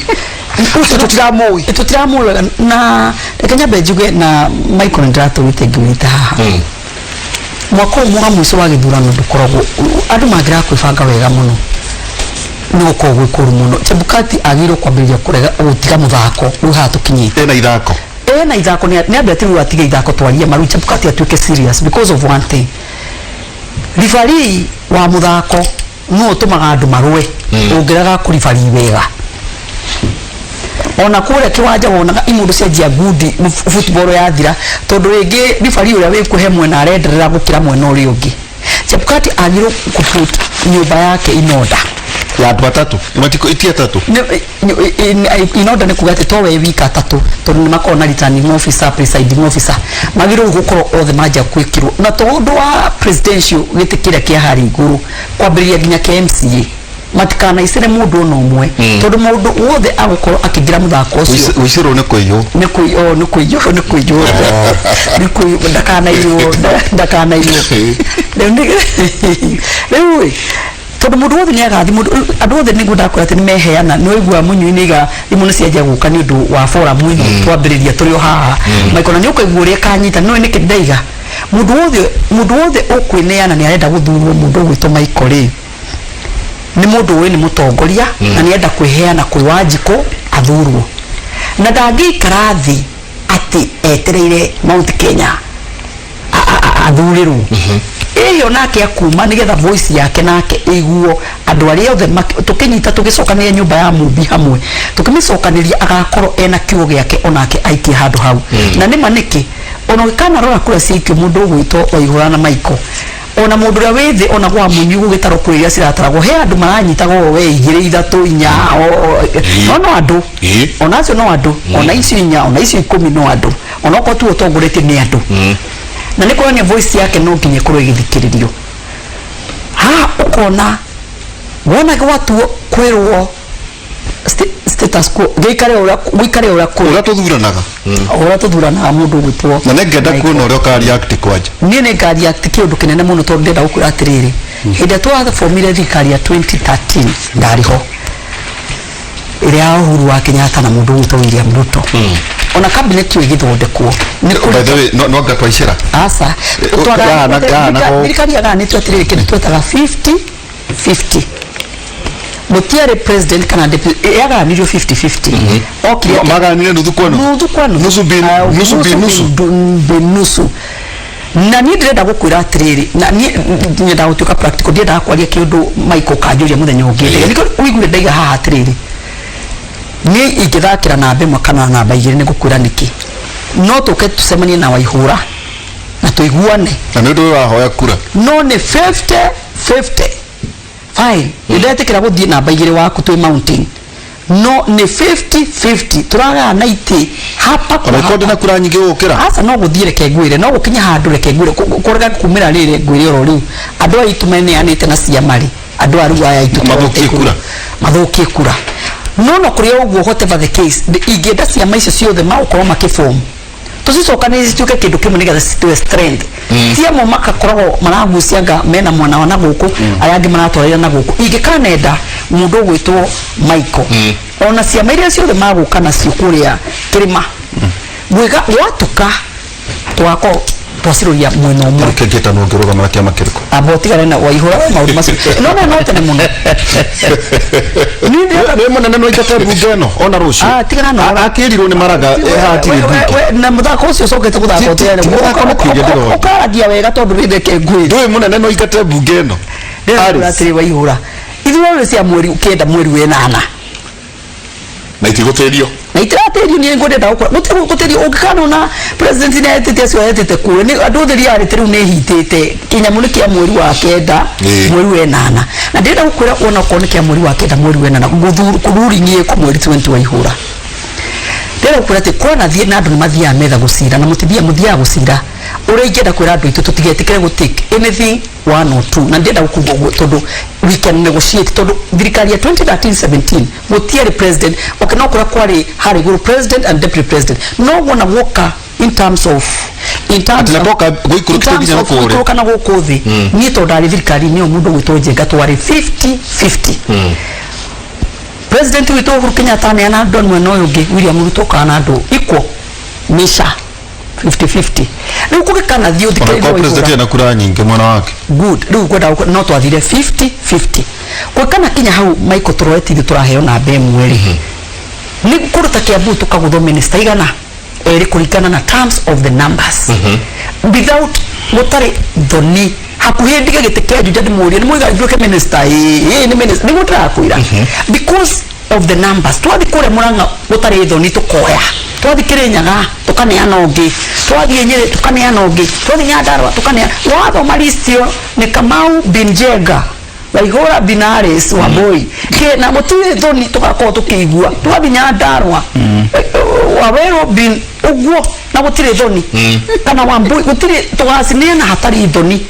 Ũcio tũtiramũĩ. Tũtiramũĩ wega. Na reke nyambe njuge na Michael, nĩ ndĩratũrĩte ngiumĩte haha mwaka ũyũ wa mũico wa gĩthurano ndũkoragwo andũ mangĩraga kwĩbanga wega mũno, nĩ gũkorwo gwĩ kũru mũno. Chebukati agĩrĩirwo kwambĩrĩria kũrega gũtiga mũthako rĩu haha tũkinyĩte. Ĩna ithako. Ĩna ithako, nĩ ambe atĩ rĩu atige ithako, twarie maru Chebukati atuĩke serious because of one thing, referee wa mũthako no ũtũmaga andũ marũe. Ũngĩrega kũribarii wega. Ona kũrĩa kĩwanja wonaga imũndũ cianjia ngundi football yathira, tondũ rĩngĩ ribari ũrĩa wĩkuhe mwena arenderera gũkĩra mwena ũrĩa ũngĩ. Chebukati agĩrĩirwo kũput nyũmba yake in order. Ya andũ atatũ matiko iti atatũ. In order nĩ kuga atĩ to we wika atatũ, tondũ nĩ makoragwo na returning officer, presiding officer, magĩrĩirwo gũkorwo othe manjia gwĩkĩrwo na to ũndũ wa presidential gĩtĩ kĩrĩa kĩa harĩa igũrũ kwambĩrĩria nginya kĩa MCA, matikanaicĩre mũndũ ona ũmwe, tondũ mũndũ wothe agũkorwo akĩingĩra mũthako ũcio. Gũicĩrwo nĩ kũiywo. Nĩ kũiywo, nĩ kũiywo, nĩ kũiywo, nĩ kũiywo, ndakanaiywo, ndakanaiywo. Rĩu ĩ, tondũ mũndũ wothe nĩ agathi mũndũ, andũ othe nĩguo ndakwĩra atĩ nĩ meheana. Nĩ waigua mũnyui nĩ iga thimũ nĩ cianjia gũka nĩ ũndũ wa forum ĩno twambĩrĩria tũrĩ o haha, Michael, na nĩ ũkaigua ũrĩa ĩkanyita. Nĩ nĩkĩ ndaiga mũndũ wothe ũkwĩneana nĩ arenda gũthurwo, mũndũ ũgwĩtwo Michael rĩ, nĩ mũndũ ũĩ nĩ mũtongoria na nĩ enda kwĩheana kwĩ Wanjikũ athurwo, na ndangĩikara thĩ atĩ etereire Mount Kenya athurĩrwo ĩyo nake akuma, nĩgetha voice yake nake ĩiguo andũ arĩa othe tũkĩnyita tũgĩcokanĩria nyũmba ya Mũmbi hamwe, tũkĩmĩcokanĩria, agakorwo ena kiugo gĩake onake aikie handũ hau. Na nĩma nĩkĩ ona ũgĩkanarora kura ciaikio mũndũ ũgwĩtwo Waihũra na Michael, ona mũndũ ũrĩa wĩ thĩ, ona gwa mũnyu gũgĩtarwo kura iria cirataragwo, he andũ maranyitaga o we igĩrĩ, ithatũ, inya, no andũ ona acio no andũ, ona icio inya, ona icio 10 no andũ, ona okorwo tu ũtongoretie nĩ andũ, na nĩ kuonania voice yake no nginya ĩkorwo ĩgĩthikĩrĩrio. Haha ũkona wona gwatuo kwĩrwo status quo gĩikare ũrĩa gũikare ũrĩa kũrĩ. Ũrĩa tũthuranaga. Ũrĩa tũthuranaga mũndũ ũgwĩtwo Na nĩngenda kuona ũrĩa ũka react kwanja. Niĩ nĩ ngareact kĩũndũ kĩnene mũno, tondũ ndĩrenda gũkwĩra atĩrĩrĩ, hĩndĩ ĩrĩa twabomire thirikari ya 2013 ndarĩ ho, ĩrĩa ya Uhuru wa Kenyatta na mũndũ ũgwĩtwo William Ruto, ona cabinet ĩyo ĩgĩthondekwo nĩ By the way, no anga twaicĩra. Aca. Yahana Thirikari yaganĩtio atĩrĩrĩ, kĩndũ twetaga 50 50, gũtiarĩ president kana deputy, yaganĩrio 50 50 okire. Maganire nuthu kwa nuthu. Nuthu kwa nuthu. Nusu bi Ah, nusu bi nusu. bi nusu. Na niĩ ndĩrenda gũkwĩra atĩrĩrĩ, na niĩ nyendaga gũtuĩka practical, ndiendaga kwaria kĩũndũ Michael kanjũria mũthenya ũngĩ. Nĩkĩo ũigue ndaiga haha atĩrĩrĩ, niĩ ingĩthakĩra namba 1 kana namba 2, nĩ ngũkwĩra nĩkĩ no tũke tũcemanie na Waihũra na tũiguane. Na nĩ ũndũ ũyũ wahoya kura. No nĩ 50 50, fine, nĩ ndetĩkĩra gũthiĩ namba 2 waku twĩ mountain, no nĩ 50 50 tũragayana itĩ hapa kwa Ona ikorwo hapa. ndĩna kura nyingĩ gũkĩra. Aca, no gũthiĩ, reke ngwĩre, no gũkinya handũ, reke ngwĩre, kũrega kumĩra rĩrĩ, ngwĩre oro rĩu andũ aya aitũ meneanĩte na ciama rĩ, andũ aya rĩu aya aitũ Mathũkie kura. Mathũkie kura. No kũrĩ o ũguo, whatever the case, ingĩenda ciama icio ciothe magũkorwo makĩform tũcicokanĩrĩrie cituĩke kĩndũ kĩmwe nĩgetha citue strength. Ti amwe makakoragwo maragucianga mena mwena wa na gũkũ, arĩa angĩ maratwarĩra na gũkũ. Ingĩkanenda mũndũ ũgwĩtwo Michael, ona ciama iria ciothe magũka nacio kũrĩa kĩrĩma gwĩka gwatuka, tũgakorwo twaciroria mwena ũmwe. Kĩngĩtanwo ngĩrũgama na kĩama kĩrĩkũ? Amba ũtigane na Waihũra we maũndũ macio, no tene mũno. Niĩ Nĩ mũnene no aingate mbunge ĩno ona rũciũ. Ah, tigana na Akĩrirwo nĩ Maraga hatirĩ mbunge. Na mũthako ũcio ũcokete gũthaka. Ti mũthako, nĩ kĩũria ndĩroria. Ũkaragia wega, tondũ rĩreke ngwĩre. Ndũĩ mũnene no aingate mbunge ĩno. Ndĩrenda Alice. atĩrĩ, Waihũra, ithurano nĩ cia mweri kenda, mweri wenana. Na itigũtĩrio. Na itiratĩrio. Niĩ ngwendete gũkora gũtĩrio ũngĩkanona president nĩ etĩte acio etĩte kũrĩa nĩ andũ othe reality rĩu nĩ ĩhitĩte kĩnyamũ nĩ kĩa mweri wa kenda, mweri wenana. Na ndĩrenda gũkwĩra ona okorwo nĩ kĩa mweri wa kenda, mweri wenana, ruling ĩko mweri 20 Waihũra, ndĩrenda gũkwĩra atĩ kwanathiĩ na andũ nĩ mathiaga metha gũcira na mũtithia mũthiaga gũcira. Ũrĩa ingĩenda kwĩra andũ aitũ, tũtigetĩkĩre gũ take anything one or two, na ndĩrenda gũkuga ũguo tondũ we can negotiate, tondũ thirikari ya 2013 17 gũtiarĩ president. Okay, no kũrĩa kwarĩ harĩ igũrũ president and deputy president, no wona guoka in terms Atĩ na twoka gũikũrũkĩte in terms nginya of na kũrĩa. gũikũrũka na gũkũ thĩ, niĩ tondũ ndarĩ thirikari-inĩ ĩyo, mũndũ ũgwĩtwo Njenga, twarĩ 50 50. President witũ Uhuru Kenyatta aneana andũ mwena ũyũ ũngĩ, William Ruto kana andũ equal misha 50-50. Rĩu kũgĩkana thiĩ Ona ũthikĩrĩrie korwo president Waihũra. ena kura nyingĩ mwena wake. Good, rĩu ngwenda no twathire 50-50 gwĩkana kinya hau. Michael, tũroete ithuĩ tũraheo namba 1 rĩ, nĩ kũruta Kiambu tũkagũthwo minister igana erĩ kũringana na terms of the numbers without gũtarĩ thoni. Hakuhĩ ndige gĩtĩ kĩa Juja, ndĩmũrie nĩ mũiga nduĩke minister? Ĩĩ, nĩ minister nĩguo ndĩrakwĩra because Of the numbers, twathi kũrĩa Mũrang'a gũtarĩ thoni tũkoya, twathi Kĩrĩnyaga tũkaneana ũngĩ, twathiĩ Nyĩrĩ tũkaneana ũngĩ, twathi Nyandarũa tũkaneana. Wathoma list ĩyo nĩ Kamau bin Njenga, Waihũra bin Alice Wambui kĩ na gũtirĩ thoni tũgakorwo tũkĩigua. Twathi Nyandarũa, Wawerũ bin ũguo na gũtirĩ thoni, kana Wambui gũtirĩ, tũgacineana hatarĩ thoni,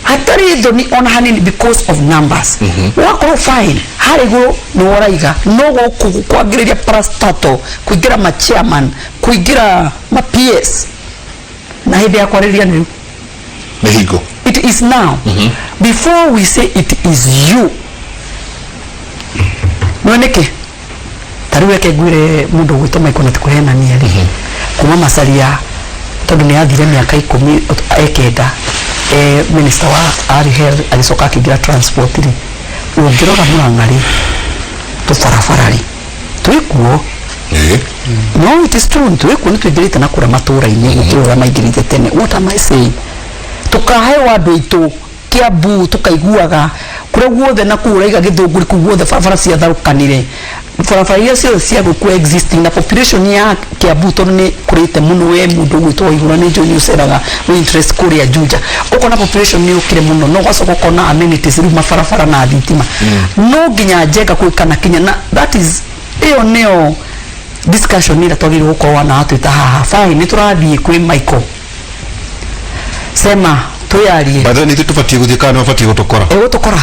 hatarĩ thoni ona hanini, because of numbers. Wakorwo fine harĩ igũrũ nĩ woraiga, no gũkũ kwangĩrĩria parastatal, kũingĩra ma chairman, kũingĩra ma PS, na hĩndĩ ya kwarĩrĩria nĩ rĩu. Nĩ hingo. It is now. Before we say it is you, no nĩkĩ ta rĩu reke ngwĩre, mũndũ ũgwĩtwo Michael, na tikũhenania rĩ, kuma Macharia, tondũ nĩ athire mĩaka 19 minister wa arĩ health, agĩcoka akĩingĩra transport rĩ, ũngĩrora Mũrang'a rĩ, tũbarabara rĩ twĩkuo. No it is true, twĩkuo, nĩ tũingĩrĩte na kũrĩa matũũra-inĩ gũkĩra ũrĩa maingĩrĩte tene. What am I saying? Tũkaheo andũ aitũ Kiambu, tukaiguaga kũrĩa guothe na kũu ũraiga Gĩthũngũri, kũu guothe barabara ciatharũkanire, barabara iria ciothe cia gũkũ existing na population ya Kiambu, tondũ nĩ kũrĩte mũno. We mũndũ ũgwĩtwo Waihũra, nĩ njũĩ nĩ ũceraga wĩ interest kũrĩa Juja, ũkona population nĩ ũkire mũno, no ũgacoka ũkona amenities rĩu, mabarabara na thitima, no nginya Njenga kwĩ kana kinya na that is ĩyo nĩyo discussion ĩrĩa twagĩrĩirwo gũkorwo na twĩta haha. Fine, nĩ tũrathiĩ kwĩ Michael, sema twĩyarie. By the way, nĩ ithuĩ tũbatiĩ gũthiĩ kana nĩ mabatiĩ gũtũkora? Ĩgũtũkora,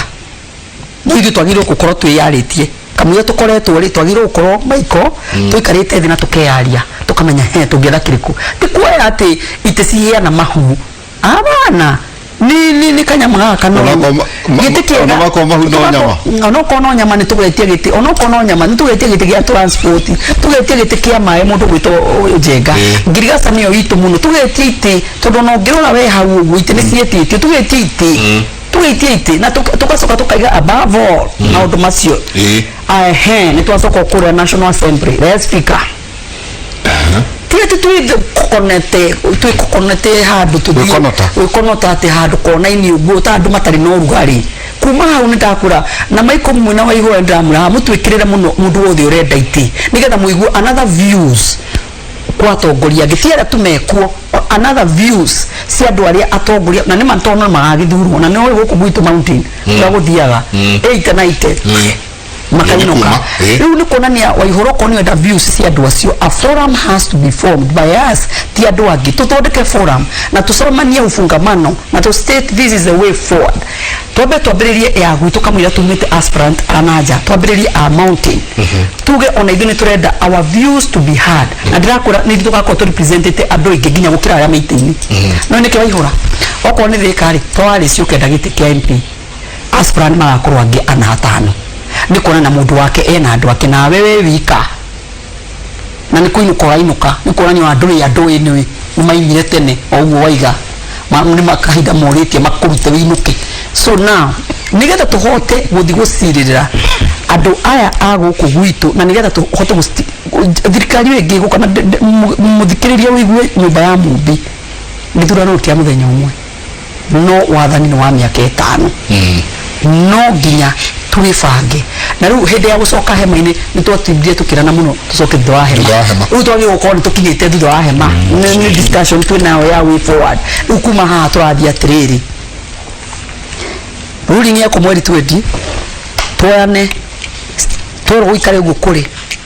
no ithuĩ twagĩrĩirwo gũkorwo twĩyarĩtie kamũira tũkoretwo rĩ, twagĩrĩirwo gũkorwo, Michael, tũikarĩte thĩ na tũkeyaria, tũkamenya he tũngĩetha kĩrĩkũ. Ti kuoya atĩ itĩ ciheana mahu abana ni kanyama gaka kanoru. Onakorwo Gĩtĩ kĩega. Onakorwo mahu no nyama. Onokorwo no nyama, nĩ tũgetie gĩtĩ. Onokorwo no nyama, nĩ tũgetie gĩtĩ gĩa transport, tũgetie gĩtĩ kĩa maĩ, mũndũ gwĩtwo Njenga. Ngirigaca nĩyo itũ mũno, tũgetie itĩ, tondũ ona ũngĩrora we hau ũguo itĩ nĩ ciĩtĩtio. Tũgetie itĩ, tũgetie itĩ na tũgacoka tũkaiga above all maũndũ macio. Ehe, nĩ twacoka kũrĩa National Assembly, the speaker, ti atĩ twĩkokonete, twĩkokonete handũ tũthiĩ Gwĩkonota. Gwĩkonota atĩ handũ kona-inĩ ũguo ta andũ matarĩ na ũrugarĩ. Kuma hau nĩ ndakũra na maiko mwena wa igũrũ, ndĩramwĩra mũtwĩkĩrĩre mũno mũndũ wothe ũrenda itĩ, nĩgetha mũigue another views kwa atongoria angĩ, ti arĩa tumekuo, another views cia andũ arĩa atongoria, na nĩ matono magagĩthurwo na nĩ ũĩ gũkũ gwitũ mountain kũrĩa gũthiaga 8 90 makainũka. Kuma, Rĩu nĩ kuonania Waihũra, okorwo nĩ wenda views cia andũ acio, a forum has to be formed by us, ti andũ angĩ. Tũthondeke forum na tũcemanie ufungamano na tũ state this is the way forward. Twambe twambĩrĩrie ya gwitũ kamũira tumĩte aspirant ananja, twambĩrĩrie a mountain, tuge ona ithuĩ nĩ tũrenda our views to be heard, na ndĩrakwĩra nĩ ithuĩ tũgakorwo tũ representĩte andũ aingĩ nginya gũkĩra arĩa meitĩ-inĩ. No nĩkĩ Waihũra, okorwo nĩ Thĩka rĩ, twarĩ ũkenda gĩtĩ kĩa MP, aspirant magakorwo angĩ ana atano, nĩ kuona na mũndũ wake ena andũ ake, nawe wĩ wika na nĩ kũinũka ũrainũka, nĩ kuonania andũ rĩ, andũ ĩ nĩ maimire tene o ũguo waiga. Nĩ makahinda morĩtie makũrute wĩinũke. So now, nĩgetha tũhote gũthiĩ gũcirĩrĩra andũ aya a gũkũ gwitũ, na nĩgetha tũhote thirikari ĩyo ĩngĩ ĩgũka na mũthikĩrĩria ũigue nyũmba ya Mũmbi, gĩthurano ti ya mũthenya ũmwe, no wathani nĩ wa mĩaka 5. No nginya twĩbange, na rĩu hĩndĩ ya gũcoka hema-inĩ nĩ twatindire tũkĩrana mũno tũcoke thutha wa hema. Thutha wa hema. Rĩu twagĩrĩirwo gũkorwo nĩ tũkinyĩte thutha wa hema. Nĩ discussion twĩ nayo ya way forward. Rĩu kuma haha tũrathiĩ atĩrĩrĩ, ruling yakwa mweri 20 tuoyane, twerwo gũikare ũguo kũrĩ,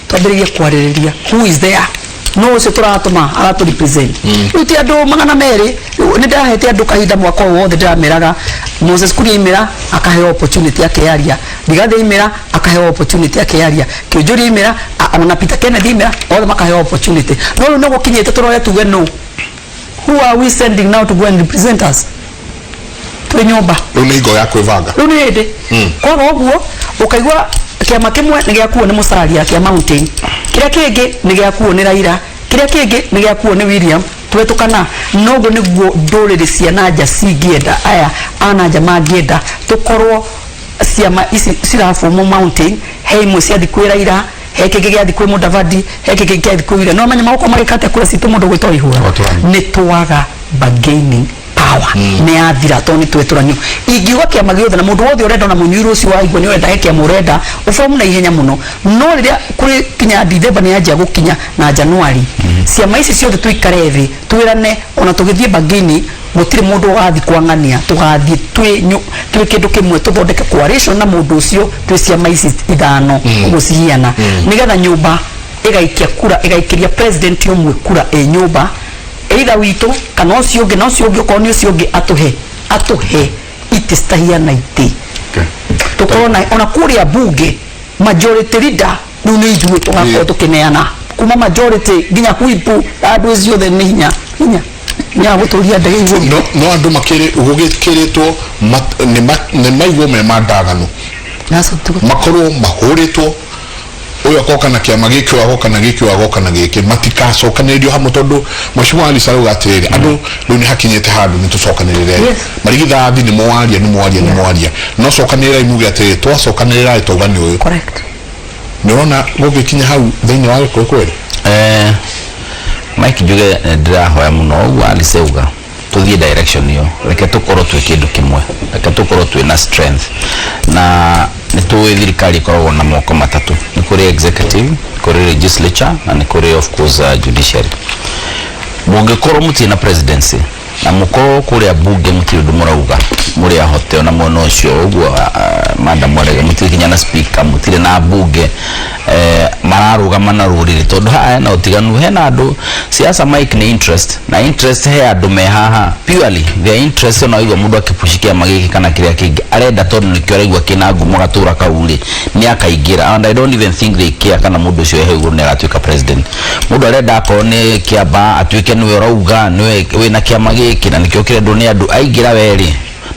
twambĩrĩrie kwarĩrĩria who is there, no ũcio tũratũma aratũ represent. Rĩu ti andũ 200. Rĩu nĩ ndahete andũ kahinda mwaka ũyũ wothe, ndĩrameraga Moses Kuria aimĩra akaheo opportunity akearia, Rigathi aimĩra akaheo opportunity akearia, Kĩũnjũri aimĩra, ona Peter Kenneth aimĩra, othe makaheo opportunity. No rĩu nĩ gũkinyĩte tũroe tuge no who are we sending now to go and represent us twĩ nyũmba. Rĩu nĩ hingo ya kwĩbanga. Rĩu nĩ hĩndĩ kwaga ũguo ũkaigua kĩama kĩmwe nĩ gĩakuo nĩ Musalia kĩa mountain, kĩrĩa kĩngĩ nĩ gĩakuo nĩ Raila, kĩrĩa kĩngĩ nĩ gĩakuo nĩ William, twetũkana noguo nĩguo ndũrĩrĩ cia nanja cingĩenda, aya a nanja mangĩenda tũkorwo ciama ici cirabomo mountain, he imwe ciathi kwĩ Raila, he kĩngĩ gĩathi kwĩ Mudavadi, he kĩngĩ gĩathi kwĩ William. No menya magũkorwo magĩka atĩa kura citũ, mũndũ gwĩtwo Waihũra? Watũrani. Nĩ twaga bargaining power. Power nĩ yathira tondũ nĩ twetũranio. Ingiuga kĩama gĩothe na mũndũ wothe ũrenda, ona mũnyuirwo ũcio waigua nĩ ũrenda, he kĩama ũrenda, ũbomu na ihenya mũno. No rĩrĩa kũrĩ kinya Dithemba nĩ yanjia gũkinya na Januari, ciama ici ciothe tũikare thĩ twĩrane, ona tũgĩthiĩ bargaining gũtirĩ mũndũ ũgathiĩ kwang'ania, tũgathiĩ twĩ kĩndũ kĩmwe, tũthondeke coalition na mũndũ ũcio twĩ ciama ici ithano ũguo cihiana, nĩgetha nyũmba ĩgaikia kura, ĩgaikĩria president ũmwe kura ĩ nyũmba, either witũ kana ũcio ũngĩ, na ũcio ũngĩ okorwo nĩ ũcio ũngĩ atũhe itĩ citahiana itĩ, tũkorwo na ona kũrĩa bunge majority leader rĩu nĩ ithuĩ tũgakorwo tũkĩneana kuma majority nginya whip, andũ ciothe nĩ hinya hinya hinya gũtũria ndege igũrũ. No andũ makĩrĩ gũgĩkĩrĩtwo nĩ maigwo me mandaganu makorwo mahũrĩtwo, ũyũ agoka na kĩama gĩkĩ, ũyũ agoka na gĩkĩ, ũyũ agoka na gĩkĩ, matikacokanĩrĩrio hamwe, tondũ mheshimiwa Alice arauga atĩrĩrĩ, andũ rĩu nĩ hakinyĩte handũ nĩ tũcokanĩrĩre. Marigithathi nĩ mwaria, nĩ mwaria, nĩ mwaria, no cokanĩrĩrai muge atĩrĩrĩ, twacokanĩrĩrai twauga nĩ ũyũ. Nĩ ũrona gũgĩkinya hau thĩinĩ wa Gĩkũyũ kweli? Mike, njuge ndĩrahoya mũno ũguo Alice auga tuthiĩ direction ĩyo. Reke tũkorwo twĩ kĩndũ kĩmwe, reke tũkorwo twĩ na strength, na nĩ tũĩ thirikari ĩkoragwo na moko matatũ: nĩ kũrĩ executive, kũrĩ legislature, na nĩ kũrĩ of course judiciary. Mũngĩkorwo mũtirĩ na presidency na mũkorwo kũrĩa bunge mũtirĩ ũndũ mũrauga, mũrĩ ahote ona mwena ũcio ũguo, madam arega mũtirĩ kinya na speaker, mũtirĩ na bunge mararũgama na rũrĩrĩ, tondũ haha hena ũtiganu, hena andũ siasa, Mike, nĩ interest na interest. He andũ me haha purely their interest, ona waigua mũndũ akĩpushi kĩama gĩkĩ kana kĩrĩa kĩngĩ arenda, tondũ nĩkĩo araigua kĩna ngumo gatũra kau rĩ, nĩ akaingĩra, and I don't even think they care kana mũndũ ũcio ehe igũrũ nĩ agatuĩka president. Mũndũ arenda akorwo nĩ kĩamba atuĩke nĩwe ũrauga, nĩwe wĩna kĩama gĩkĩ na nĩkĩo kĩrendwo nĩ andũ aingĩra werĩ,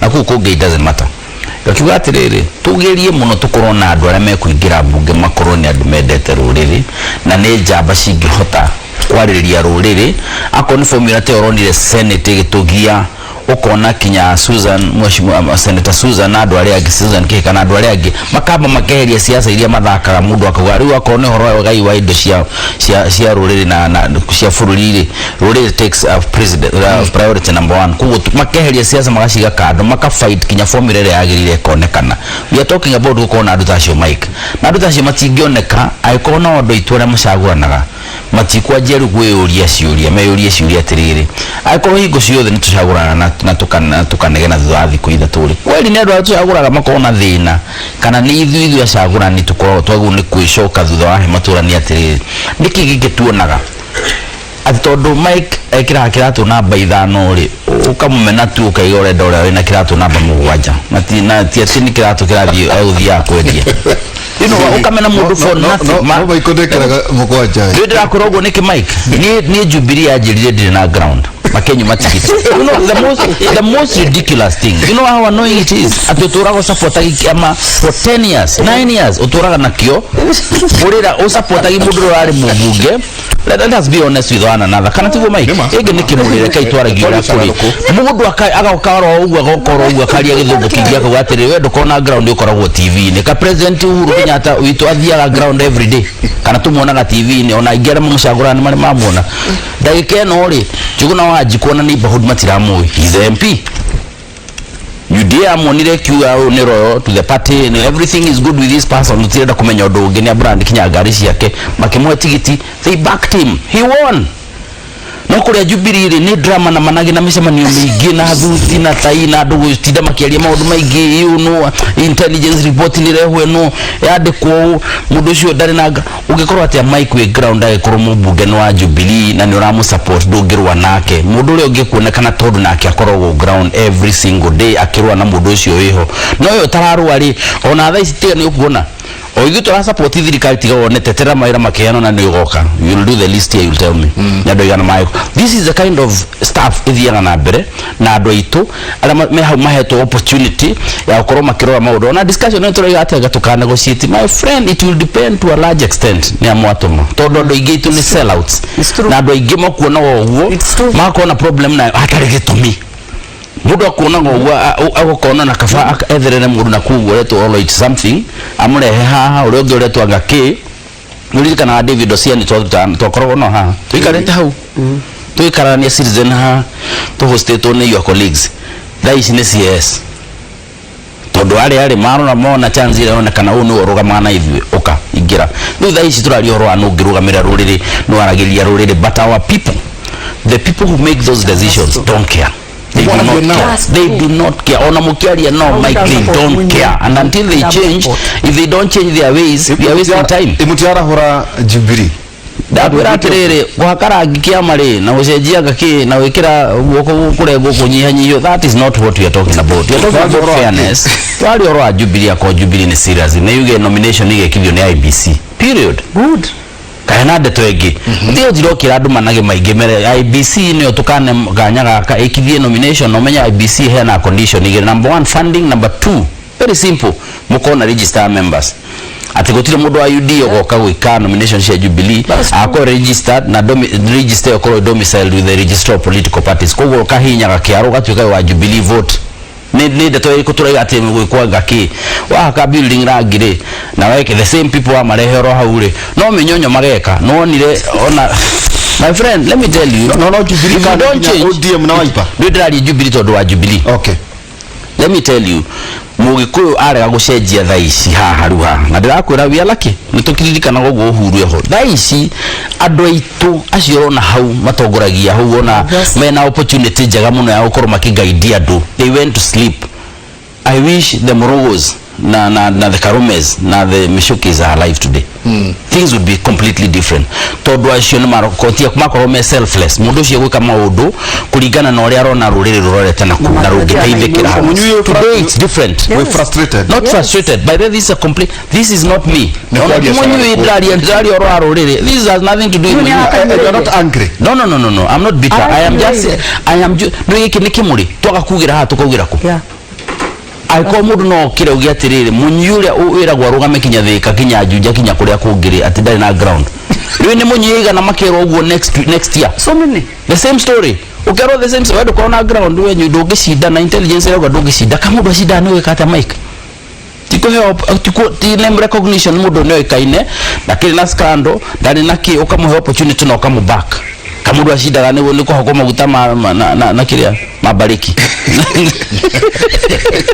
na kũu kũngĩ it doesn't matter. Ngakiuga atĩrĩrĩ, tũgerie mũno tũkorwo na andũ arĩa mekũingĩra mbunge makorwo nĩ andũ mendete rũrĩrĩ na nĩ njamba cingĩhota kwarĩrĩria rũrĩrĩ. Akorwo nĩ formula ta ĩyo ũronire Senate ĩgĩtũgia, ũkona kinya Susan, mheshimiwa Senator Susan na andũ arĩa angĩ, Susan Kihika na andũ arĩa angĩ, makamba makeheria siasa iria mathakaga. Mũndũ akauga rĩu akorwo nĩ ũhoro wa ũgai wa indo cia rũrĩrĩ na cia bũrũri rĩ, rũrĩrĩ takes a president priority number one. Koguo makeheria siasa magaciga kando, maka fight kinya formula ĩrĩa yagĩrĩire ĩkonekana. We are talking about gũkorwo na andũ ta acio, Mike, na andũ ta acio matingĩoneka angĩkorwo no andũ aitũ arĩa macagũranaga matikwanjia rĩu kwĩyũria ciũria, meyũrie ciũria atĩrĩrĩ, angĩkorwo hingo ciothe nĩ tũcagũrana na tũkanegena thutha wa thikũ 3 rĩ, kweli nĩ andũ arĩa tũcagũraga makorwo na thĩna, kana nĩ ithuĩ acagũrani tũkoragwo twagĩrĩirwo nĩ kwĩcoka thutha wa hema tũranie atĩrĩrĩ, nĩkĩ gĩkĩ tuonaga atĩ tondũ Mike ekĩraga kĩratũ namba 5 rĩ, ũkamũmena tu, ũkaiga ũrenda ũrĩa wĩna kĩratũ namba 7, na ti atĩ nĩ kĩratũ kĩrathiĩ egũthiaga kwendia, ũkamena mũndũ for nothing. No Michael ndekĩraga 7. Nĩ ndĩrakwĩra ũguo nĩkĩ, Mike? Niĩ Jubilee yanjĩrire ndirĩ na ground, makenyuma tigiti. The most ridiculous thing, you know how annoying it is atĩ ũtũraga ũsupportagi kĩama for 10 years, 9 years, ũtũraga nakĩo ũrĩra ũsupportagi mũndũ ũrĩa ũrarĩ mũmbunge. Let us be honest with one another, kana tiguo, Mike? Nĩma. Ĩngĩ nĩ kĩmũrĩre kai twaragia ũrĩa kũrĩ mũndũ agoka oro ũguo, agoka oro ũguo, akaria gĩthũngũ kĩingĩ, akauga atĩrĩ, we ndũkona ground, ũkoragwo TV-inĩ. Ka President Uhuru Kenyatta witũ athiaga ground every day, kana tũmuonaga TV-inĩ? Ona aingĩ arĩa mamũcagũraga nĩ marĩ mamuona ndagĩka ĩno rĩ. Njũgũna wa Njikũ ona neighborhood matiramũĩ, he's the MP. UDA amuonire kiuga ũyũ nĩ loyal to the party and everything is good with this person, tũtirenda kũmenya ũndũ ũngĩ, nĩ brand kinya ngari ciake, makĩmũhe tigiti, they backed him, he won. No kũrĩa Jubilee rĩ, nĩ drama na manage na mĩcemanio mĩingĩ na thuti na tai na andũ gũtinda makĩaria maũndũ maingĩ, intelligence report nĩ rehwo ĩno yandĩkwo ũũ, mũndũ ũcio ndarĩ na ũngĩkorwo atĩa, Mike, wĩ ground, agĩkorwo mũmbunge nĩ wa Jubilee na nĩ ũramũ support, ndũngĩrũa nake mũndũ ũrĩa ũngĩkuonekana, tondũ nake akoragwo ground every single day akĩrũa na mũndũ ũcio wĩho. No ũyũ ũtararũa rĩ, ona thaa ici tiga nĩ ũkuona o ithuĩ tũra support thirikari, tiga wone tetera mawĩra makĩheanwo na nĩ ũgoka, you'll do the list here, you'll tell me nĩ andũ aigana maĩ. This is the kind of stuff ĩthiaga na mbere na andũ aitũ arĩa me hau mahetwo opportunity ya gũkorwo makĩrora maũndũ. Ona discussion ĩno tũraiga atĩ anga tũka negotiate, my friend, it will depend to a large extent nĩ amwatũma, tondũ andũ aingĩ aitũ nĩ sellouts. It's true. Na andũ aingĩ makuonaga ũguo, It's true. magakorwo na problem nayo hatarĩ gĩtũmi. Mũndũ akuonaga ũguo agũkona na kaba etherere mũndũ na kũu ũretwo Oloit something amũrehe haha, ũrĩa ũngĩ ũretwo anga kĩ. Nĩũririkanaga David Osiani, twakoragwo no haha tũikarĩte hau. Tũgĩkararania Citizen haha tũhostĩtwo nĩ your colleagues, thaa ici nĩ CS, tondũ arĩa arĩ marora mona chance ĩrĩa yonekana, ũyũ nĩwe ũrũgamaga na ithuĩ, ũka ingĩra. Rĩu thaa ici tũraria ũhoro wa nũ ũngĩrũgamĩrĩra rũrĩrĩ, nũ aragĩria rũrĩrĩ, but our people, the people who make those decisions, don't care. They do not care. They do not care. Ona mũkĩaria no Mike, they don't care. And until they change, if they don't change their ways, we are wasting time. Imutiarahũra Jubilee. Ndakwĩra atĩrĩrĩ, kũhaka rangi kĩama rĩ, na gũcenjia ngakĩ, na gwĩkĩra guoko kũrengwo, kũnyihanyihio, that is not what we are talking about. We are talking about fairness. Twaria ũhoro wa Jubilee, akorwo Jubilee nĩ serious, nĩ yuge nomination igekithio nĩ IEBC, period. Good. Kana na ndeto ĩngĩ tiga ũtirokĩra andũ manage maingĩ mere IEBC nĩyo tũkane kanya gaka ĩkithie nomination. Na ũmenye IEBC hena condition igĩrĩ: number one, funding; number two, very simple, mũkorwo na register ya members, atĩ gũtirĩ mũndũ wa UD ũgoka gwĩka nomination cia Jubilee akorwo registered na register ĩkorwo domiciled with the registrar of political parties. Koguo ũkahihinyaga kĩaro ũgatuĩka wa Jubilee vote. Nĩ ndeto ĩrĩkũ tũraiga atĩ gwĩkwo ngakĩ wahaka building rangi rĩ, na weke the same people wamarehe oro hau rĩ, no mĩnyonyo mageka nonire. Ona my friend, let me tell you, No, Jubilee if you kana don't nginya change ODM na Wiper. Ndĩ ndĩraria Jubilee tondũ wa Jubilee. Let me tell you, Mũgĩkũyũ arega gũcenjia thaa ici haha rĩu haha, na ndĩrakwĩra we are lucky, nĩ tũkĩririkanaga ũguo Uhuru eho. Thaa ici andũ aitũ acio ũrona hau matongoragia hau, ona mena opportunity njega mũno ya gũkorwo makĩguide andũ, they went to sleep. I wish the Murugos na the Karumes na the Michukis are alive today. Things would be completely different. Tondũ acio nĩ marokotia makorwo me selfless. Mũndũ ũcio gwĩka maũndũ kũringana na ũrĩa arona rũrĩrĩ rũrorete na na rũngĩteithĩkĩra hau. Mũnyui. Today it's different. We frustrated. Not frustrated. By the way, this is a complete, this is not me. Nĩ Ona kwaria Mũnyui sana. ndĩraria ũhoro wa rũrĩrĩ. This has nothing to do with Mũnyui. And you are not angry. No. I'm not bitter. I am just I am ju nĩ gĩkĩ nĩ kĩmũrĩ twaga kugĩra haha tũkaugĩra kũ. Angĩkorwo mũndũ no okĩre uge atĩrĩrĩ, mũnyui ũrĩa wĩragwo arũgame kinya Thĩka, kinya Juja, kinya kũrĩa kũngĩ rĩ, atĩ ndarĩ na ground, rĩu nĩ mũnyui igana makerwo ũguo next year. So many. The same story, ũkerwo the same story, we ndũkorwo na ground, wenyu ndũngĩcinda na intelligence ĩrauga ndũngĩcinda. Ka mũndũ acindaga nĩ gwĩka atĩa, Mike? Ti kũheo, ti name recognition. Mũndũ nĩ oĩkaine, ndakĩrĩ na scandal, ndarĩ na kĩ, ũkamũhe opportunity na ũkamũ back. Kamũndũ acindaga nĩ kũhakwo maguta ma na kĩrĩa mabariki.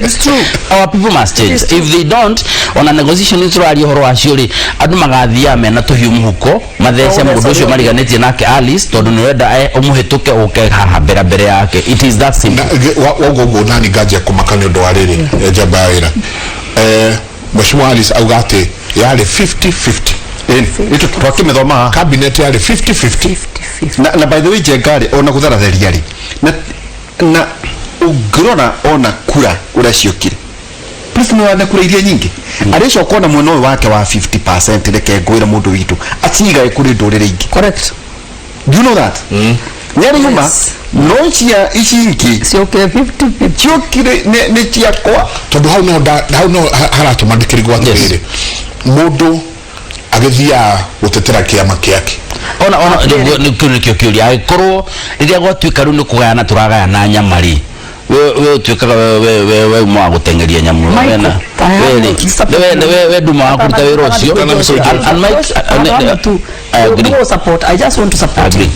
It's true. Our people must change. If they don't, ona negotiation nĩ tũraria ũhoro wacio rĩ, andũ magathiaga mena tũhiũ mũhuko mathece mũndũ ũcio mariganĩtie nake Alice, tondũ nĩ ũrenda ũmũhĩtũke ũke haha mbere yake. It is that simple. Woguo ũguo nani nganjia kũmaka nĩ ũndũ wa rĩrĩ, njamba ya wĩra, Mheshimiwa Alice auga atĩ yarĩ 50-50. Twakĩmĩthoma haha. Cabinet yarĩ 50-50. Na by the way, Njenga rĩ, ona gũtharatheria rĩ, na ũngĩrora ona kura ũrĩa ciũkire, please, nĩ wana kura iria nyingĩ arĩcoka ona mwena ũyũ wake wa 50%. Reke ngwĩre, mũndũ witũ acigae kũrĩ ndũrĩrĩ ingĩ. Correct. Do you know that nĩ arĩ yuma no cia ici ingĩ Ciokire 50 50. Ciokire nĩ ciakwa. Tondũ hau no hau no haratũma ndĩkĩrigwo atĩrĩrĩ, mũndũ agĩthiaga gũtetera kĩama kĩake. Ona nĩ kĩu nĩkĩo kĩũria, angĩkorwo rĩrĩa gwatuĩka rĩu nĩ kũgayana tũragayana nyama rĩ, we ũtuĩkaga we uma wa gũteng'eria nyamũ. Michael, we na we rĩ we nduma wa kũruta wĩra ũcio. And Mike, I want to I agree. no support. I just want to support Agree. him.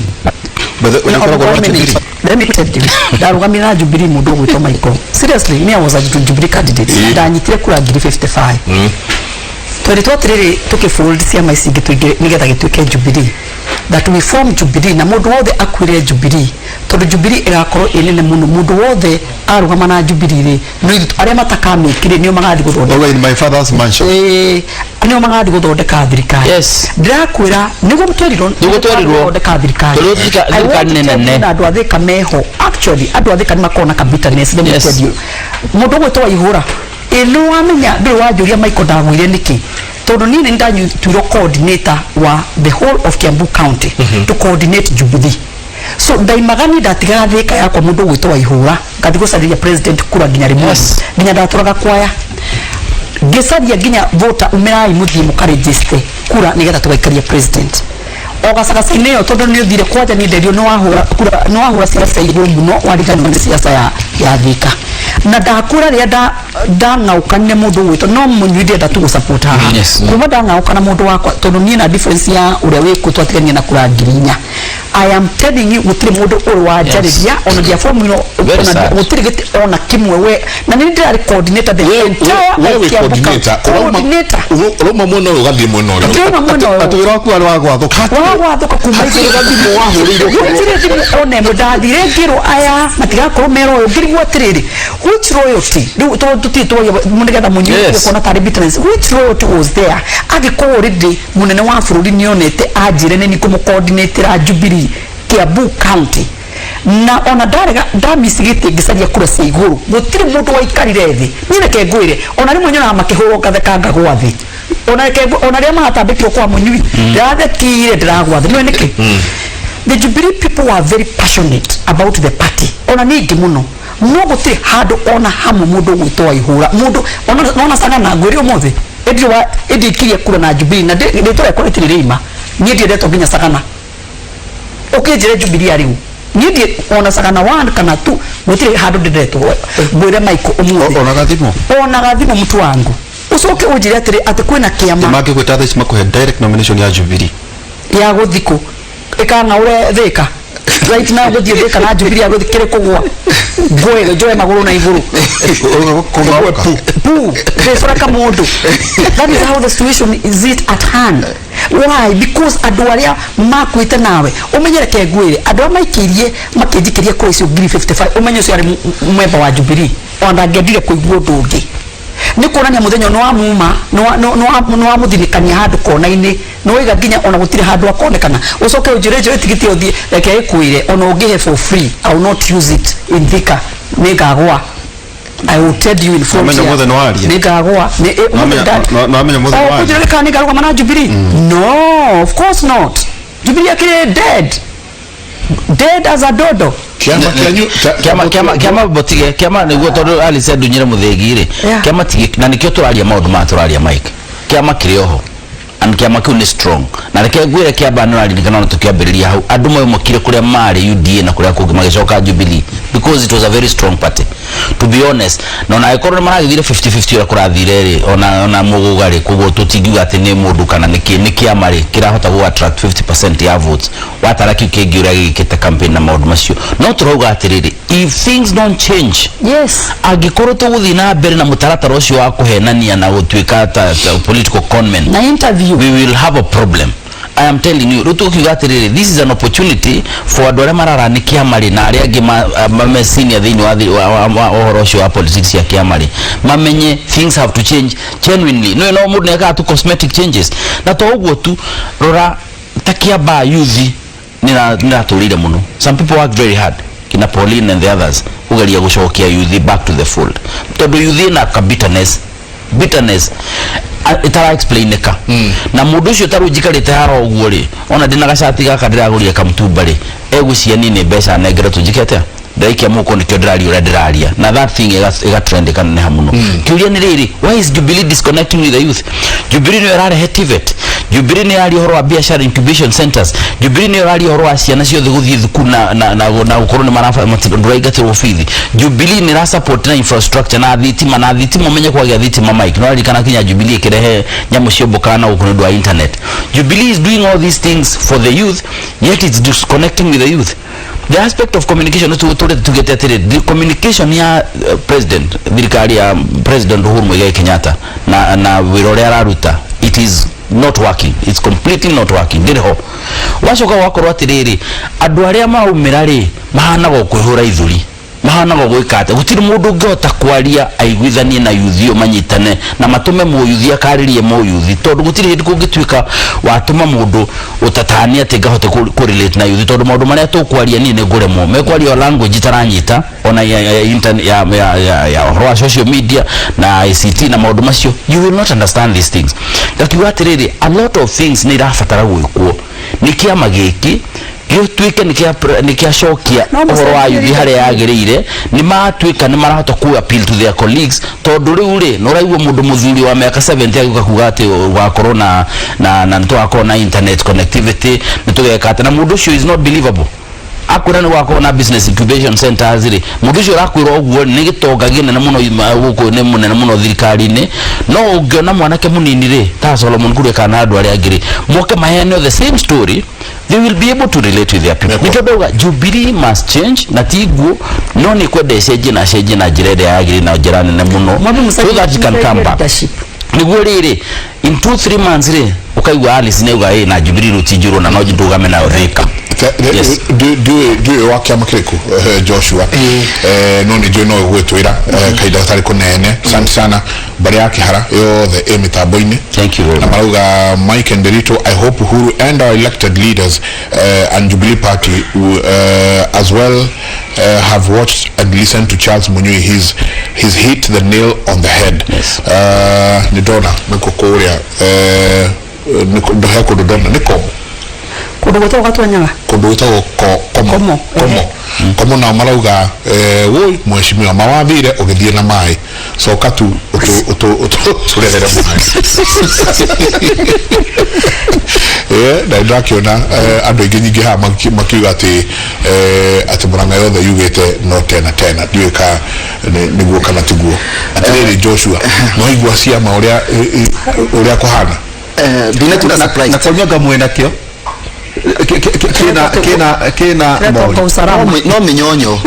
But ũkoragwo na One minute. Jubilee. Let me tell you. Ndarũgamire na Jubilee, mũndũ ũgwĩtwo Michael. Seriously, me, I was a Jubilee candidate. Ndanyitire kura 55,000. Tweritwo atĩrĩrĩ, tũkĩfold ciama ici ingĩ tũingĩ nĩgetha gĩtuĩke Jubilee, that we form Jubilee na mũndũ wothe akuire Jubilee, tondũ Jubilee ĩgakorwo ĩ nene mũno. Mũndũ wothe arũgama na Jubilee rĩ, no ithuĩ arĩa matakamĩkire nĩo magathiĩ gũthondeka. Over in my father's mansion. Ĩĩ, nĩo magathiĩ gũthondeka thirikari. Ndĩrakwĩra nĩguo twerirwo. Nĩguo twerirwo. Gũthondeka thirikari. Twerirwo I want thirikari to nĩ tell you nene. na andũ a Thĩka meho, actually andũ a Thĩka nĩ makoragwo na ka bitterness. Let me tell you, mũndũ ũgwĩtwo Waihũra, ĩ nĩ wamenya ndũrĩ wanjũria Michael ndagwire nĩkĩ, tondũ niĩ nĩ ndanyutuirwo coordinator wa the whole of Kiambu County to coordinate Jubilee. So ndaimaga niĩ, ndatigaga Thĩka yakwa, mũndũ ũgwĩtwo Waihũra, ngathiĩ gũcarĩria president kura nginya rĩmwe. Nginya ndatũraga kwaya ngĩcaria nginya voter, umĩrai mũthiĩ mũkarĩnjĩste kura nĩgetha tũgaikaria president o gacagaca-inĩ ĩyo, tondũ nĩ ũthire kwanja nĩ nderio nĩ wahũra kura, nĩ wahũra ciaca igũrũ mũno, wariganĩrwo nĩ ciaca ya Thĩka. Na ndakwĩra rĩrĩa nda Ndang'aũkanire mũndũ ũgwĩtwo no mũnyui, ndĩrenda tu gũsupport haha. Kuma ndang'aũkana mũndũ wakwa, tondũ niĩ na difference ya ũrĩa wĩkũ twatigania na kura 4,000. I am telling you, gũtirĩ mũndũ ũrĩ wanjarĩria ona ndiabomirwo. Very Ona sad. gũtirĩ gĩtĩ ona kĩmwe we, na nĩ ndĩrarĩ coordinator the entire We of wĩ Kiambu. coordinator. Coordinator. Ũrauma mwena ũyũ ũgathiĩ mwena ũrĩa. Ndĩrauma mwena ũyũ. Atĩ wĩra waku warĩ wa gwathũka? Wa gwathũka kuma Hatirĩ gathimũ wahũrĩirwo? Gũtirĩ thimũ ona ĩmwe. Ndathire ngĩrwo aya matigakorwo me royal. Ngĩrigwo atĩrĩrĩ, which royalty rĩu? Tondũ tũtirĩ twaria nĩgetha mũnyue kuona tarĩ bitterness. Which royalty was there angĩkorwo already mũnene wa bũrũri nĩonete anjĩre nĩ nikũmũ-coordinatĩra Jubilee Kiambu County, na ona ndarega ndamisi gĩtĩ ngĩcaria kura cia igũrũ, gũtirĩ mũndũ waikarire thĩ. Niĩ reke ngwĩre, ona rĩmwe nyonaga makĩhũrwo ngatheka ngagwa thĩ. Ona reke ona rĩrĩa maratambĩkirwo kwa mũnyui ndĩrathekire, ndĩragwa thĩ. Nĩũĩ nĩkĩ? The Jubilee people were very passionate about the party, ona niĩ ingĩ mũno, no gũtirĩ handũ ona hamwe mũndũ ũgwĩtwo Waihũra, mũndũ ona nona sana na ngwĩre ũmũthĩ ĩndĩ wa ĩndĩ ikirie kura na Jubilee na rĩtwa rĩakwa rĩtirĩ rĩima. Niĩ ndiendetwo nginya Sagana. Ũkĩnjĩre Jubilee rĩu niĩ ndiĩ ona Sagana 1 kana 2, gũtirĩ handũ ndĩndetwo. Ngwĩre Michael ũmũthĩ. Ona gathimũ? Ona gathimũ, mtu wangu. Ũcoke ũnjĩre atĩrĩ atĩ kwĩna kĩama. Mangĩgwĩta thaa ici makũhe direct nomination ya Jubilee? Ya gũthikũ ĩkang'aũre Thĩka right now, gũthiĩ Thĩka na Jubilee ya gũthiĩ kĩrĩ kũgwa ngũĩ njoe magũrũ na igũrũ. Kũng'aũka. Pu ndĩcoreka mũndũ. That is how the situation is it at hand. Why? Because andũ arĩa makuĩte nawe, ũmenye, reke ngwĩre, andũ arĩa maikĩirie makĩnjikĩria kura icio 55,000, ũmenye ũcio arĩ member wa Jubilee, ona ndangĩendire kũigua ũndũ ũngĩ. Nĩ kuonania mũthenya nĩ wamuma, nĩ wamũthinĩkania handũ kona-inĩ, nĩ waiga nginya ona gũtirĩ handũ akonekana. Ũcoke ũnjĩre njoe tigiti ũthiĩ. Reke ĩkwĩre, ona ũngĩhe for free, I will not use it in Thika. Nĩ ngagwa. I will tell you in front Wamenya here. mũthenya waria. Nĩ ngagwa. Wamenya mũthenya Oh, waria. kũnjĩra kana nĩ ngarũgama na Jubilee? No, of course not. Jubilee akĩrĩ dead, dead as a dodo. Kĩama kĩanyu Kĩama botige kĩama nĩguo, tondũ Alice andunyire mũthĩgi rĩ. Kĩama tigi na nĩkĩo tũraria maũndũ maya tũraria, Mike. Kĩama kĩrĩ oho and kĩama kĩu nĩ strong. Na reke ngwĩre, kĩamba nĩ ũraririkana ona tũkĩambĩrĩria hau, andũ maumũkire kũrĩa marĩ UDA na kũrĩa kũngĩ magĩcoka Jubilee because it was a very strong party, to be honest. Na ona angĩkorwo nĩ maragĩthire 50-50 ũrĩa kũrathire rĩ, ona mũgũga rĩ, koguo tũtingiuga atĩ nĩ mũndũ kana nĩ kĩ, nĩ kĩama rĩ kĩrahota gũ attract 50% ya votes, watara kĩu kĩngĩ ũrĩa gĩgĩkĩte campaign na maũndũ macio. No tũrauga atĩrĩrĩ, if things don't change, angĩkorwo tũgũthiĩ na mbere na mũtaratara ũcio wa kũhenania na gũtuĩka ta political conmen na interview, we will have a problem, I am telling you. Rĩu tũkiuga atĩrĩrĩ, this is an opportunity for andũ arĩa marara nĩ kĩama rĩ, na arĩa angĩ mame senior thĩinĩ wa ũhoro ũcio wa politics ya kĩama rĩ, mamenye things have to change genuinely. No mũndũ nĩekaga tu cosmetic changes na to ũguo tu. Rora ta Kĩamba youth nĩratũrĩire mũno. Some people work very hard, kina Pauline and the others, kũgeria gũcokia youth back to the fold, tondũ youth ĩna ka bitterness ĩtara explainĩka. Na mũndũ ũcio tarĩu njikarĩte haha ũguo rĩ, ona ndĩna gacati gaka ndĩragũrire kamtumba rĩ, egũcia niĩ nĩ mbeca nengeretwo njĩke atĩa, ndaikia mũhuko, nĩkĩo ndĩraria ũrĩa ndĩraria. Na that thing ĩga trend ĩkaneneha mũno. Kĩũria nĩ rĩrĩ, why is Jubilee disconnecting with the youth? Jubilee nĩyo ĩrarehe TVET, Jubilee nĩ yaria ũhoro wa biashara incubation centers, Jubilee nĩyo ĩraria ũhoro wa ciana ciothe gũthiĩ thukuru na gũkorwo nĩ ndũraingatĩrwo bithi. Jubilee nĩ ĩra support na infrastructure na thitima, na thitima ũmenye kwagĩa thitima. Mike, no ririkana kinya Jubilee ĩkĩrehe nyamũ ciombokaga na gũkũ nĩ ũndũ wa internet. Jubilee is doing all these things for the youth, yet it's disconnecting with the youth. The aspect of communication, nĩ tũrĩ tugĩte atĩrĩ, the communication ya president, thirikari ya President Uhuru Muigai Kenyatta na wĩra ũrĩa araruta, it is not working. It's completely not working, ndĩrĩ ho. Wacoka wakorwo atĩrĩrĩ, andũ arĩa maraumĩra rĩ, mahanaga o kwĩhũra ithuri, mahanaga gwĩka atĩa, gũtirĩ mũndũ ũngĩhota kwaria aiguithanie na yuthi ũyũ, manyitane na matũme mũyuthi akarĩrie mũyuthi, tondũ gũtirĩ hĩndĩ kũngĩtuĩka watũma mũndũ ũtatania atĩ ngahote kũ relate na yuthi, tondũ maũndũ marĩa tũkwaria niĩ nĩ ngũremwo, mekwaria o language itaranyita, ona ya internet, ya ũhoro wa social media na ICT na maũndũ macio. You will not understand these things. Ngakiuga atĩrĩrĩ, a lot of things nĩ irabatara gwĩkwo nĩ kĩama gĩkĩ gĩtuĩke nĩ kĩacokia No ũhoro wa mũcenjerie. yuthi harĩa yagĩrĩire, nĩ matuĩka nĩ marahota ku appeal to their colleagues, tondũ rĩu rĩ, nĩ ũraigua mũndũ mũthuri wa mĩaka 70 agĩũka kuga atĩ gũgakorwo na nĩ tũgakorwo na internet connectivity, nĩ tũgeka atĩ, na mũndũ ũcio is not believable. Akwĩra nĩ gwakorwo na business incubation centers rĩ, mũndũ ũcio ũrakwĩra ũguo nĩ gĩtonga kĩnene mũno gũkũ, nĩ mũnene mũno thirikari-inĩ. No ũngĩona mwanake mũnini rĩ, ta Solomon Kuria kana andũ arĩa angĩ rĩ, moke maheane the same story, they will be able to relate with their people. Nĩkĩo ndauga Jubilee must change, na ti nguo no nĩ kwenda ĩcenjie na cenjie na njĩra ĩrĩa yagĩrĩire na njĩra nene mũno, Mwambe so that it can come back leadership. Nĩguo rĩrĩ, in 2-3 months rĩ, ũkaigua Alice nĩ auga ĩ na Jubilee rĩu ti njũrũ na no ndũgame nayo Thika. Yes. Ndiũĩ wa kĩama kĩrĩkũ, Joshua, no nĩ njũĩ no ũgwĩtwĩra kahinda gatarĩ kũnene. Asante sana, mbarĩ ya Kĩhara yothe ĩ mĩtambo-inĩ. Thank you very Na much. Marauga, "Mike and Derito, I hope Uhuru and our elected leaders and Jubilee Party as well have watched and listened to Charles Munyui. He's hit the nail on the head." Nĩ ndona nĩkuo kũrĩa, he kũndũ ndona nĩ Komo. Kũndũ gwĩtagwo Gatwanyaga. Kũndũ gwĩtagwo Komo. Komo. Komo. Komo nao marauga, "Woi mheshimiwa, mawathire ũgĩthiĩ na maĩ, coka tu ũtũrehere maĩ." Na ndĩrakĩona andũ aingĩ nyingĩ haha makiuga atĩ Murang'a yothe yugĩte no tena tena. Ndiũĩ ka nĩguo kana tiguo. Atĩrĩrĩ Joshua, no igua ciama ũrĩa kũhana. Ndinatuĩka surprised. Na kwanyoga mwena kĩo kĩna Kĩretwo mori. Usalama. No minyonyo.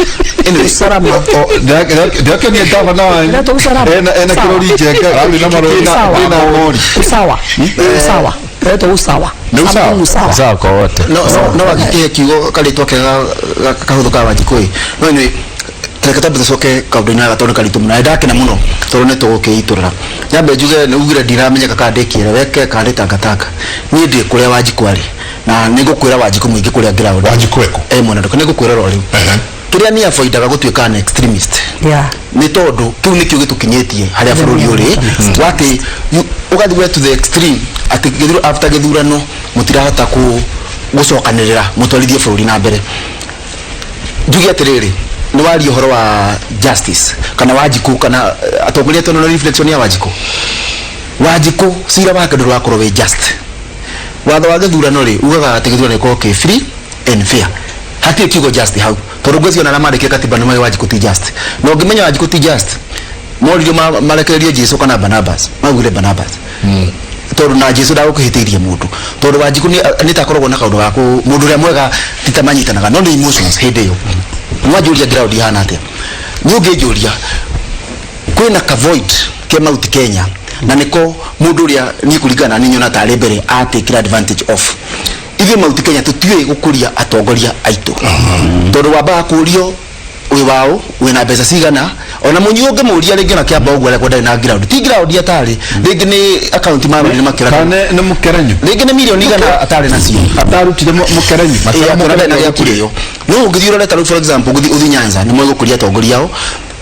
Anyway, Usalama. Ndĩrakenia gavana wanyu. Kĩretwo usalama. Ena Sawa. kĩrori njenga. Arathiĩ na marũri. Sawa. Kĩna mori. Usawa. Usawa. Kĩretwo usawa. Nĩ usawa? Something usawa. Sawa kwa wote. No wagĩkĩhe kiugo karĩtwa kega kahũthũ ka Wanjikũ ĩ. No anyway, reke twambe tũcoke kaũndũ-inĩ gaka tondũ nĩ karitũ mũno na nĩndakena mũno tondũ nĩ tũgũkĩitũrũra. Nyambe njuge nĩ ugire ndiramenyeka kana ndĩkĩra weke kana ndĩ tangatanga. Niĩ ndĩ kũrĩa Wanjikũ arĩ na nĩ ngũkwĩra Wanjikũ mũingĩ kũrĩa ground. Wanjikũ eko? Eh, mwena ndũka nĩ ngũkwĩra oro rĩu. Kĩrĩa niĩ avoidaga gũtuĩka an extremist nĩ tondũ kĩu nĩkĩo gĩtũkinyĩtie harĩa bũrũri ũrĩ watĩ ũgathiĩ we to the extreme atĩ after gĩthurano mũtirahota gũcokanĩrĩra mũtwarithie bũrũri na mbere. Njuge atĩrĩrĩ, nĩ waria ũhoro wa justice kana Wanjikũ kana atongoria tondũ no reflection ya Wanjikũ. Wanjikũ cira wake ndũrĩ wakorwo wĩ just. Watho wa gĩthurano rĩ ugaga atĩ gĩthurano gĩkorwo kĩ free and fair. Hatirĩ kiugo just hau, tondũ ngwĩciria ona arĩa mandĩkire katiba nĩ moĩ Wanjikũ ti just. Na ũngĩmenya Wanjikũ ti just, moririo marekererie Jesu kana Barnabas, maugire Barnabas, tondũ na Jesu ndagũkĩhĩtĩirie mũndũ, tondũ Wanjikũ nĩ takoragwo na kaũndũ ga mũndũ ũrĩa mwega ti ta manyitanaga, no nĩ emotions. Hĩndĩ ĩyo nĩwanjũria ground ihana atĩa, nĩ ũngĩnjũria kwĩna ka void ke Mount Kenya, na nĩko mũndũ ũrĩa niĩ kũringana na niĩ nyona tarĩ mbere atakĩra advantage of. Ithuĩ Mount Kenya tũtiũĩ gũkũria atongoria aitũ, tondũ wambaga kũrio wĩ waũ, wĩna mbeca cigana. Ona mũnyi ũngĩmũria rĩngĩ ona kĩamba ũguo arekwo ndarĩ na ground, ti ground atarĩ, rĩngĩ nĩ akaunti marorire makĩra Kana nĩ mũkerenyu. Rĩngĩ nĩ mirioni 100 atarĩ nacio. Atarutire mũkerenyu. Ĩĩ, akĩona ndarĩ na gĩa kũrĩo. No ũngĩthiĩ ũrore ta rĩu, for example, ũngĩthiĩ ũthiĩ Nyanza, nĩ moĩ gũkũria atongoria ao,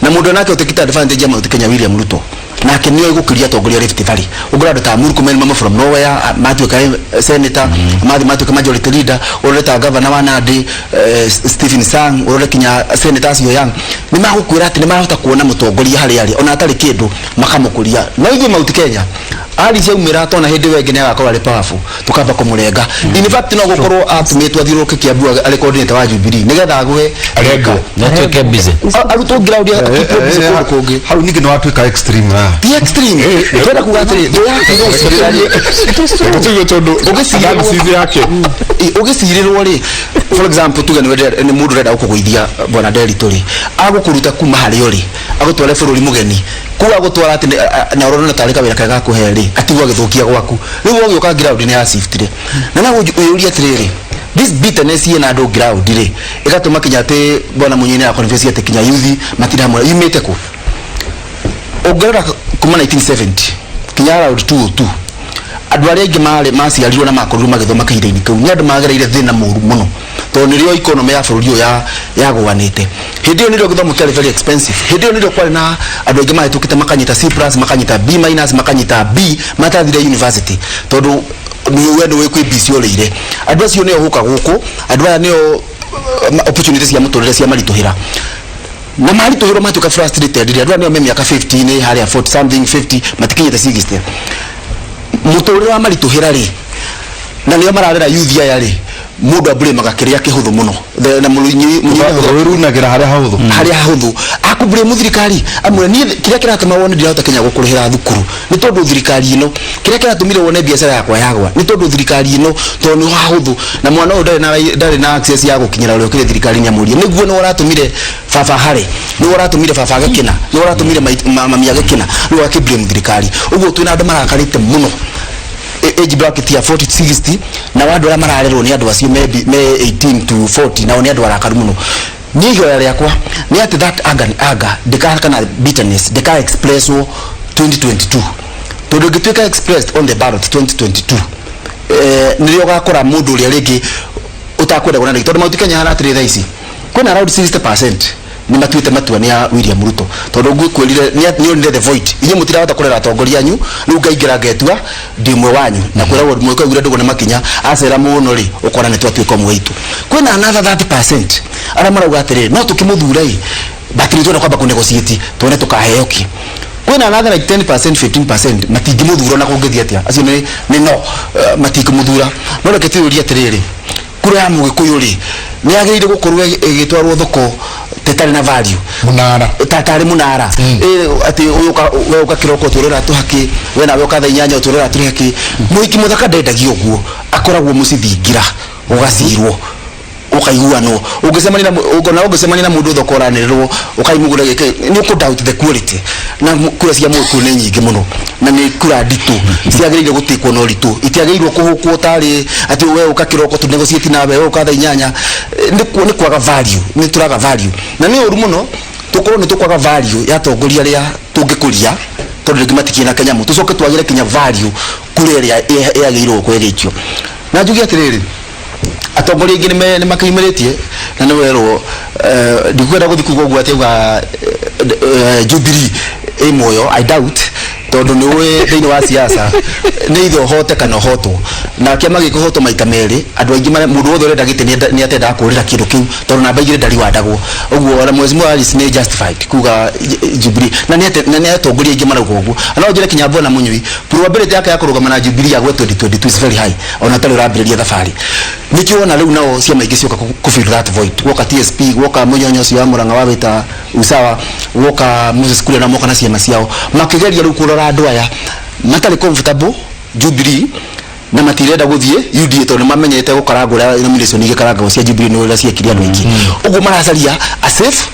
na mũndũ nake ũtekĩte advantage ya Mount Kenya, William Ruto, nake nĩoĩ gũkũria atongoria Rift Valley. Ũngĩrora andũ ta Murkomen mama from nowhere matuĩka senator, mathi matuĩka majority leader. Ũrore ta governor wa Nandi, Stephen Sang, ũrore kinya senator acio young, nĩ magũkwĩra atĩ nĩ marahota kuona mũtongoria harĩa arĩ ona atarĩ kĩndũ makamũkũria. No ithuĩ Mount Kenya, Alice aumĩra tona hĩndĩ ĩyo ĩngĩ nĩ agakorwo arĩ powerful, tukamba kũmũrenga. In fact, no gũkorwo atũmĩtwo athiũrũrũke Kiambu arĩ coordinator wa Jubilee nĩgetha agwe. Arengwo. Natuĩke busy. Arutwo ground akipwo busy kũndũ kũngĩ. Hau ningĩ nĩ watuĩka extreme na Ti extreme, twenda kuga atĩrĩ, thũ yaku Tũtige tondũ Ũgĩcirĩrwo- analysis yake. Ũgĩcirĩrwo rĩ, for example, tuge nĩ mũndũ ũrenda gũkũgũithia, bwana Nderitu rĩ, agũkũruta kuma harĩa ũrĩ agũtware bũrũri mũgeni kũu, agũtwara atĩ na ũrona tarĩ kawĩra kega gakũhe rĩ, atigwo agĩthũkia gwaku. Rĩu ũgĩũka ground nĩ yaciftire na no ũyũrie atĩrĩrĩ, this bitterness ĩna andũ ground rĩ, ĩgatũma kinya atĩ bwana Munyai nĩ confess atĩ kinya youth matiramwĩra yumĩte kũ. Ũngĩrora kuma 1970 kinya around 202, andũ arĩa aingĩ marĩ maciarirwo na makorirwo magĩthoma kahinda-inĩ kau nĩ andũ magereire thĩna mũru mũno, tondũ nĩrĩo economy ya bũrũri ũyũ yagũanĩte. Hĩndĩ ĩyo nĩrĩo gĩthomo kĩarĩ very expensive. Hĩndĩ ĩyo nĩrĩo kwarĩ na andũ aingĩ mahĩtũkĩte makanyita C+, makanyita B-, makanyita B, matathire university tondũ nĩ we ndũĩ kwĩ B ciorĩire. Andũ acio nĩo gũka gũkũ, andũ aya nĩo opportunity cia mũtũrĩre cia maritũhĩra na maritũhĩrwo matuĩka frustrated rĩ. Andũ aya nĩo me mĩaka 50 nĩ harĩa 40 something, 50, matikinyĩte 60. Mũtũrĩre wa maritũhĩra rĩ, na nĩo mararera youth aya rĩ. Mundu ablamaga kiria kihuthu muno. Na mũrũnyi Rũrunagĩra harĩa hahũthũ. Harĩa hahũthũ akũblame thirikari, amwe niĩ kĩrĩa kĩratũma wone ndirahota kinya gũkũrĩhĩra thukuru nĩ tondũ thirikari ĩno, kĩrĩa kĩratũmire wone biacara yakwa yagwa nĩ tondũ thirikari ĩno, tondũ nĩ hahũthũ na mwana ũyũ ndarĩ na access ya gũkinyĩra ũrĩa ũkĩrĩ thirikari nĩ amũrie nĩguo nĩ ũratũmire baba harĩ, nĩ ũratũmire baba agĩkena, nĩ ũratũmire mami agĩkena, rĩu akĩblame thirikari. Ũguo twĩna andũ marakarĩte mũno, age bracket ya 40 to 60, na andũ arĩa mararerwo nĩ andũ acio me 18 to 40, nao nĩ andũ arakaru mũno. Niĩ ihoya rĩakwa nĩ atĩ that anger ndĩka kana bitterness ndĩka expresswo 2022, tondũ ĩngĩtuĩka expressed on the ballot 2022, nĩrĩo ũgakora mũndũ ũrĩa rĩngĩ ũtakwenda kuona rĩngĩ, tondũ Mount Kenya hana atĩrĩ, thaa ici kwĩna around 60% nĩ matuĩte matua nĩ ya William Ruto, tondũ ngwĩkwĩrire nĩ onire the void. Inyuĩ mũtirahota kũrera atongoria anyu, rĩu ngaingĩra ngetua ndĩ ũmwe wanyu na kwĩragwo mwĩka ugire ndũgũ nĩ makinya acera mũno rĩ, ũkora nĩ twatuĩka ũmwe witũ. Kwĩna another 30% arĩa marauga atĩrĩ, no tũkĩmũthure ĩ, but nĩ twenda kwamba kũnegotiate tuone tũkaheo kĩ. Kwĩna another like 10% 15% matingĩmũthura na kũngĩthiĩ atĩa, acio nĩ no matingĩmũthura. No reke twĩyũrie atĩrĩrĩ, kura ya mũgĩkũyũ rĩ, nĩ yagĩrĩire gũkorwo ĩgĩtwarwo thoko tetarĩ na value? Munara. Ta tarĩ mũnara. Atĩ ũyũ we ũka kĩroko ũtwĩrĩra tũhakĩ, we nawe ũka thaa 8 ũtwĩrĩra tũrĩ mũhiki mũthaka ndendagio ũguo, akoragwo mũcithingira, ũgacirwo, ũkaiguanwo. Ũngĩcemania na ũkona ũngĩcemania na mũndũ thoko ũranĩrĩrwo ũkaimũgũra gĩkĩ, nĩ ũkũ doubt the quality. Na kura cia mũgĩkũyũ nĩ nyingĩ mũno na nĩ kura nditũ, ciagĩrĩire gũtĩkwo na ũritũ, itiagĩrĩirwo kũhũkwo tarĩ atĩ we ũka kĩroko tũ negotiate nawe, we ũka thaa 8. Nĩ kwaga value, nĩ tũraga value na nĩ ũru mũno tũkorwo nĩ tũkwaga value ya atongoria arĩa tũngĩkũria, tondũ rĩngĩ matikiĩ na kanyamũ, tũcoke twagĩre kinya value kũrĩa ĩrĩa ĩagĩrĩirwo gũkorwo ĩgĩikio. Na njuge atĩrĩrĩ, atongoria aingĩ nĩ makĩumĩrĩtie na nĩ werwo, ndikwenda gũthiĩ kuga ũguo atĩ auga Jubilee ĩ muoyo. I doubt, tondũ nĩ ũĩ thĩinĩ wa siasa nĩ ithe ũhote kana ũhotwo, na kĩama gĩkũhotwo maita merĩ, andũ aingĩ mũndũ wothe ũrenda gĩtĩ nĩ atendaga kũrĩra kĩndũ kĩu, tondũ namba 2 ndariwandagwo ũguo. Ona Mheshimiwa Alice nĩ justified kuga Jubilee, na nĩ atongoria aingĩ marauga ũguo. Na no njĩre kinya Bwana Mũnyui, probability yake ya kũrũgama na Jubilee ya gwe 2022 is very high, ona atarĩ ũrambĩrĩria thabarĩ. Nĩkĩo wona rĩu nao ciama ingĩ cioka kũ fill that void, woka TSP, woka mũnyonyo ũcio wa Mũrang'a wa wĩta Usawa, woka Moses Kuria, na moka na ciama ciao makĩgeria rĩu kũrora andũ aya matarĩ comfortable Jubilee na matirenda gũthiĩ UDA, tondũ nĩmamenyete gũkarangwo ũrĩa nomination igĩkarangagwo cia Jubilee nĩ ũrĩa ciekire andũ aingĩ ũguo, maracaria a safe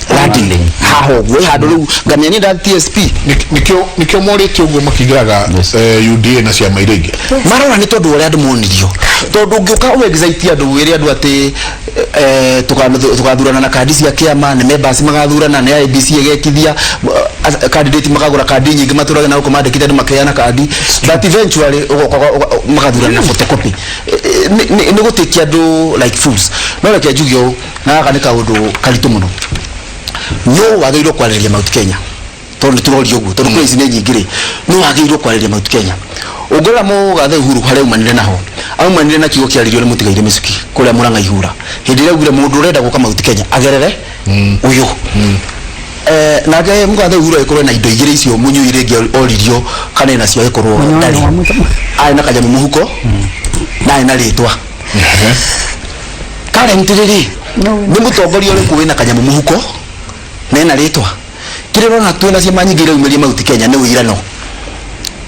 landing haha ũguo ĩ handũ rĩu ngamenya niĩ nda TSP. Nĩkĩo morĩtie ũguo makĩingĩraga UDA na ciama iria ingĩ. Marora nĩ tondũ ũrĩa andũ monirio, tondũ ũngĩũka ũ-excite andũ, wĩre andũ atĩ tũgathurana na kandi cia kĩama, nĩ members magathurana, nĩ IEBC ĩgekithia, candidate makagũra kandi nyingĩ, matũrage na gũkũ mandĩkĩte andũ makeana kandi, but eventually ũgoka magathurana na photocopy. Nĩ gũtĩkia andũ like fools. No reke njuge ũũ, na gaka nĩ kaũndũ karitũ mũno, no wagĩrĩirwo kwarĩrĩria Mount Kenya, tondũ nĩ tũroria ũguo, tondũ kura ici nĩ nyingĩ rĩ, no wagĩrĩirwo kwarĩrĩria Mount Kenya. Ũngĩrora mũgathe Uhuru harĩa aumanire naho, aumanire na kiugo kĩaririo nĩ mũtigaire mĩcuki kũrĩa Mũrang'a ihura, hĩndĩ ĩrĩa augire mũndũ ũrenda gũka Mount Kenya agerere ũyũ. Nake mũgathe Uhuru agĩkorwo na indo igĩrĩ icio mũnyui rĩngĩ oririo kana ena cio, agĩkorwo Mũnyuani ndarĩ wa arĩ na kanyamũ mũhuko na arĩ na rĩtwa. Currently rĩ, No. nĩ mũtongoria ũrĩkũ wĩna kanyamũ mũhuko na ena rĩtwa? Kĩrĩa ũrona twĩna ciama nyingĩ iraumĩria Mount Kenya nĩ ũirano.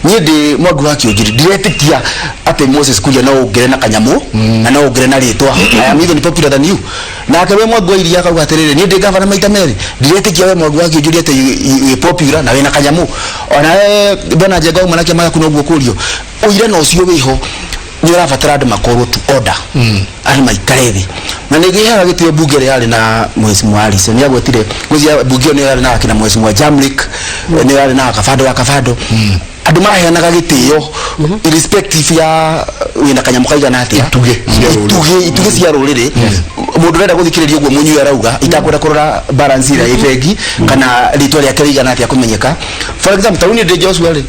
Niĩ ndĩ Mwangi wa Kĩũnjiri, ndiretĩkia atĩ Moses Kuria no ũngĩre na kanyamũ na no ũngĩre na rĩtwa. I am even popular than you. Nake we Mwangi wa Iria akauga atĩrĩrĩ, niĩ ndĩ gavana maita merĩ, ndiretĩkia we Mwangi wa Kĩũnjiri atĩ wĩ popular na wĩna kanyamũ. Ona we Bwana Njenga uma na kĩama gĩaku noguo kũrio ũirano ũcio wĩho. Nĩ ũrabatara andũ makorwo to order, andũ maikare thĩ, na nĩ ngĩheaga gĩtĩo mbunge ĩrĩa yarĩ na Mheshimiwa Alice nĩ agwetire ngwĩciria mbunge ĩyo nĩyo yarĩ na akina Mheshimiwa Jamlik, nĩyo yarĩ na Kabando wa Kabando, andũ maraheanaga gĩtĩo irrespective ya wĩna kanyamũ kaigana atĩa. Itugĩ cia rũrĩrĩ. Itugĩ cia rũrĩrĩ. Mũndũ ũrenda gũthikĩrĩria ũguo mũnyui arauga, itakwenda kũrora balance ĩrĩa ĩ bengi kana rĩtwa rĩake rĩigana atĩa kũmenyeka. For example, ta rĩu niĩ ndĩ Joshua rĩ,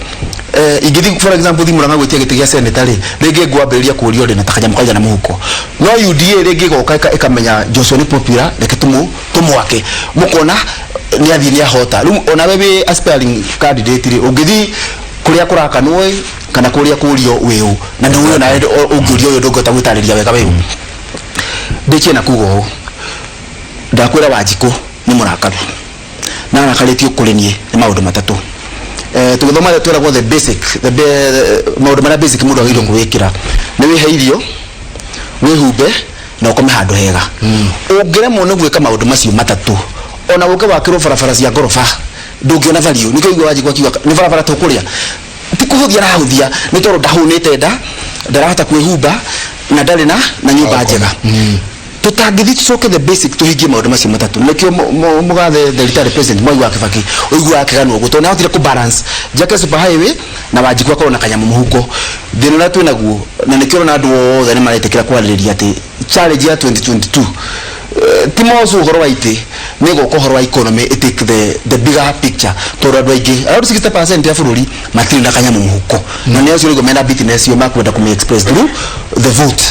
ingĩthiĩ for example thiĩ Murang'a gwĩtia gĩtĩ gĩa senator rĩ, rĩngĩ ngwambĩrĩria kũũrio rĩ na ta kanyamũ kaigana mũhuko. No UDA rĩngĩ ĩgoka ĩkamenya Joshua nĩ popular, reke tũmwake, mũkona nĩ athiĩ nĩ ahota. Rĩu onawe wĩ aspiring candidate rĩ, ũngĩthiĩ kũrĩa kũrakanwo ĩ, kana kũrĩa kũrio wĩũ na nĩ ũĩ onawe ũngĩũrio ũyũ ndũngĩhota gwĩtarĩria wega wĩũ. Ndĩkie na kuga ũũ, ndakwĩra Wanjikũ nĩ mũrakaru na arakarĩtio kũrĩ niĩ nĩ maũndũ matatũ. Tũgĩthoma tweragwo the basic, maũndũ marĩa basic mũndũ agĩrĩirwo kwĩĩkĩra nĩ wĩhe irio, wĩhumbe na ũkome handũ hega. Ũngĩremwo nĩ gwĩka maũndũ macio matatũ, ona ũke wakĩrwo barabara cia ngoroba ndũngĩona value. Nĩkĩo ũiguaga Wanjikũ akiuga nĩ barabara tũkũrĩa, ti kũhũthia arahũthia, nĩ tondũ ndahũnĩte nda, ndarahota kwĩhumba na ndarĩ na nyũmba njega. Tũtangĩthiĩ tũcoke the basic tũhingie maũndũ macio matatũ. Nĩkĩo mũgathe the retired president Mwai wa Kibaki ũiguaga akĩganwo ũguo, tondũ nĩahotire kũ balance Njake super highway na Wanjikũ akorwo na kanyamũ mũhuko. Thĩna ũrĩa twĩnaguo, na nĩkĩo ũrona andũ othe nĩmaretĩkĩra kwarĩrĩria atĩ challenge ya 2022 ti mocu ũhoro wa itĩ, nĩ gũka ũhoro wa economy ĩ take the bigger picture, tondũ andũ aingĩ around 60% ya bũrũri matirĩ na kanyamũ mũhuko, na nĩ acio rĩu mena bitterness ĩyo makwenda kũmĩ express through the vote.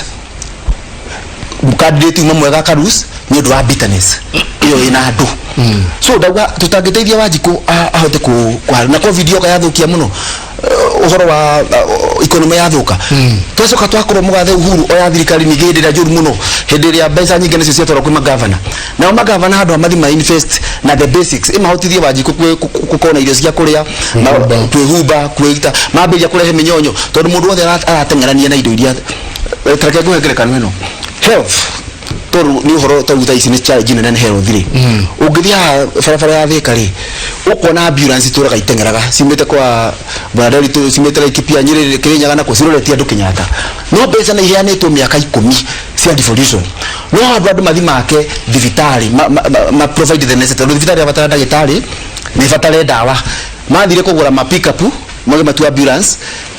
Candidate uma mwega akarus nĩ ũndũ wa bitterness ĩyo ĩna andũ. So ndauga tũtangĩteithia Wanjikũ ahote kũhara na COVID yoka yathũkia mũno ũhoro wa economy yathũka. Twacoka twakorwo mũgathe Uhuru oya thirikari ningĩ hĩndĩ ĩrĩa njũru mũno, hĩndĩ ĩrĩa mbeca nyingĩ nĩcio ciatwarwo kwĩ magavana, nao magavana handũ ha mathi ma invest na the basics ĩmahotithie Wanjikũ gũkorwo na irio cia kũrĩa, kwĩhumba, kwĩgita, mambĩrĩria kũrehe mĩnyonyo, tondũ mũndũ wothe arateng'erania na indo iria. Tareke ngũhe ngerekano ĩno, health, tondũ nĩ ũhoro tau thaa ici nĩ challenge nene nĩ health rĩ. Ũngĩthiĩ haha barabara ya Thika rĩ, ũkona ambulance itũraga iteng'eraga ciumĩte kwa Bwana Nderitu, ciumĩte Laikipia, Nyĩrĩ, Kĩrĩnyaga na kũ ciroretie andũ Kenyatta, no mbeca nĩ iheanĩtwo mĩaka 10 cia devolution, no handũ andũ mathi make thibitarĩ ma provide the necessary, tondũ thibitarĩ yabatara ndagĩtarĩ nĩ ĩbatare ndawa, mathire kũgũra ma pick up magĩmatua ambulance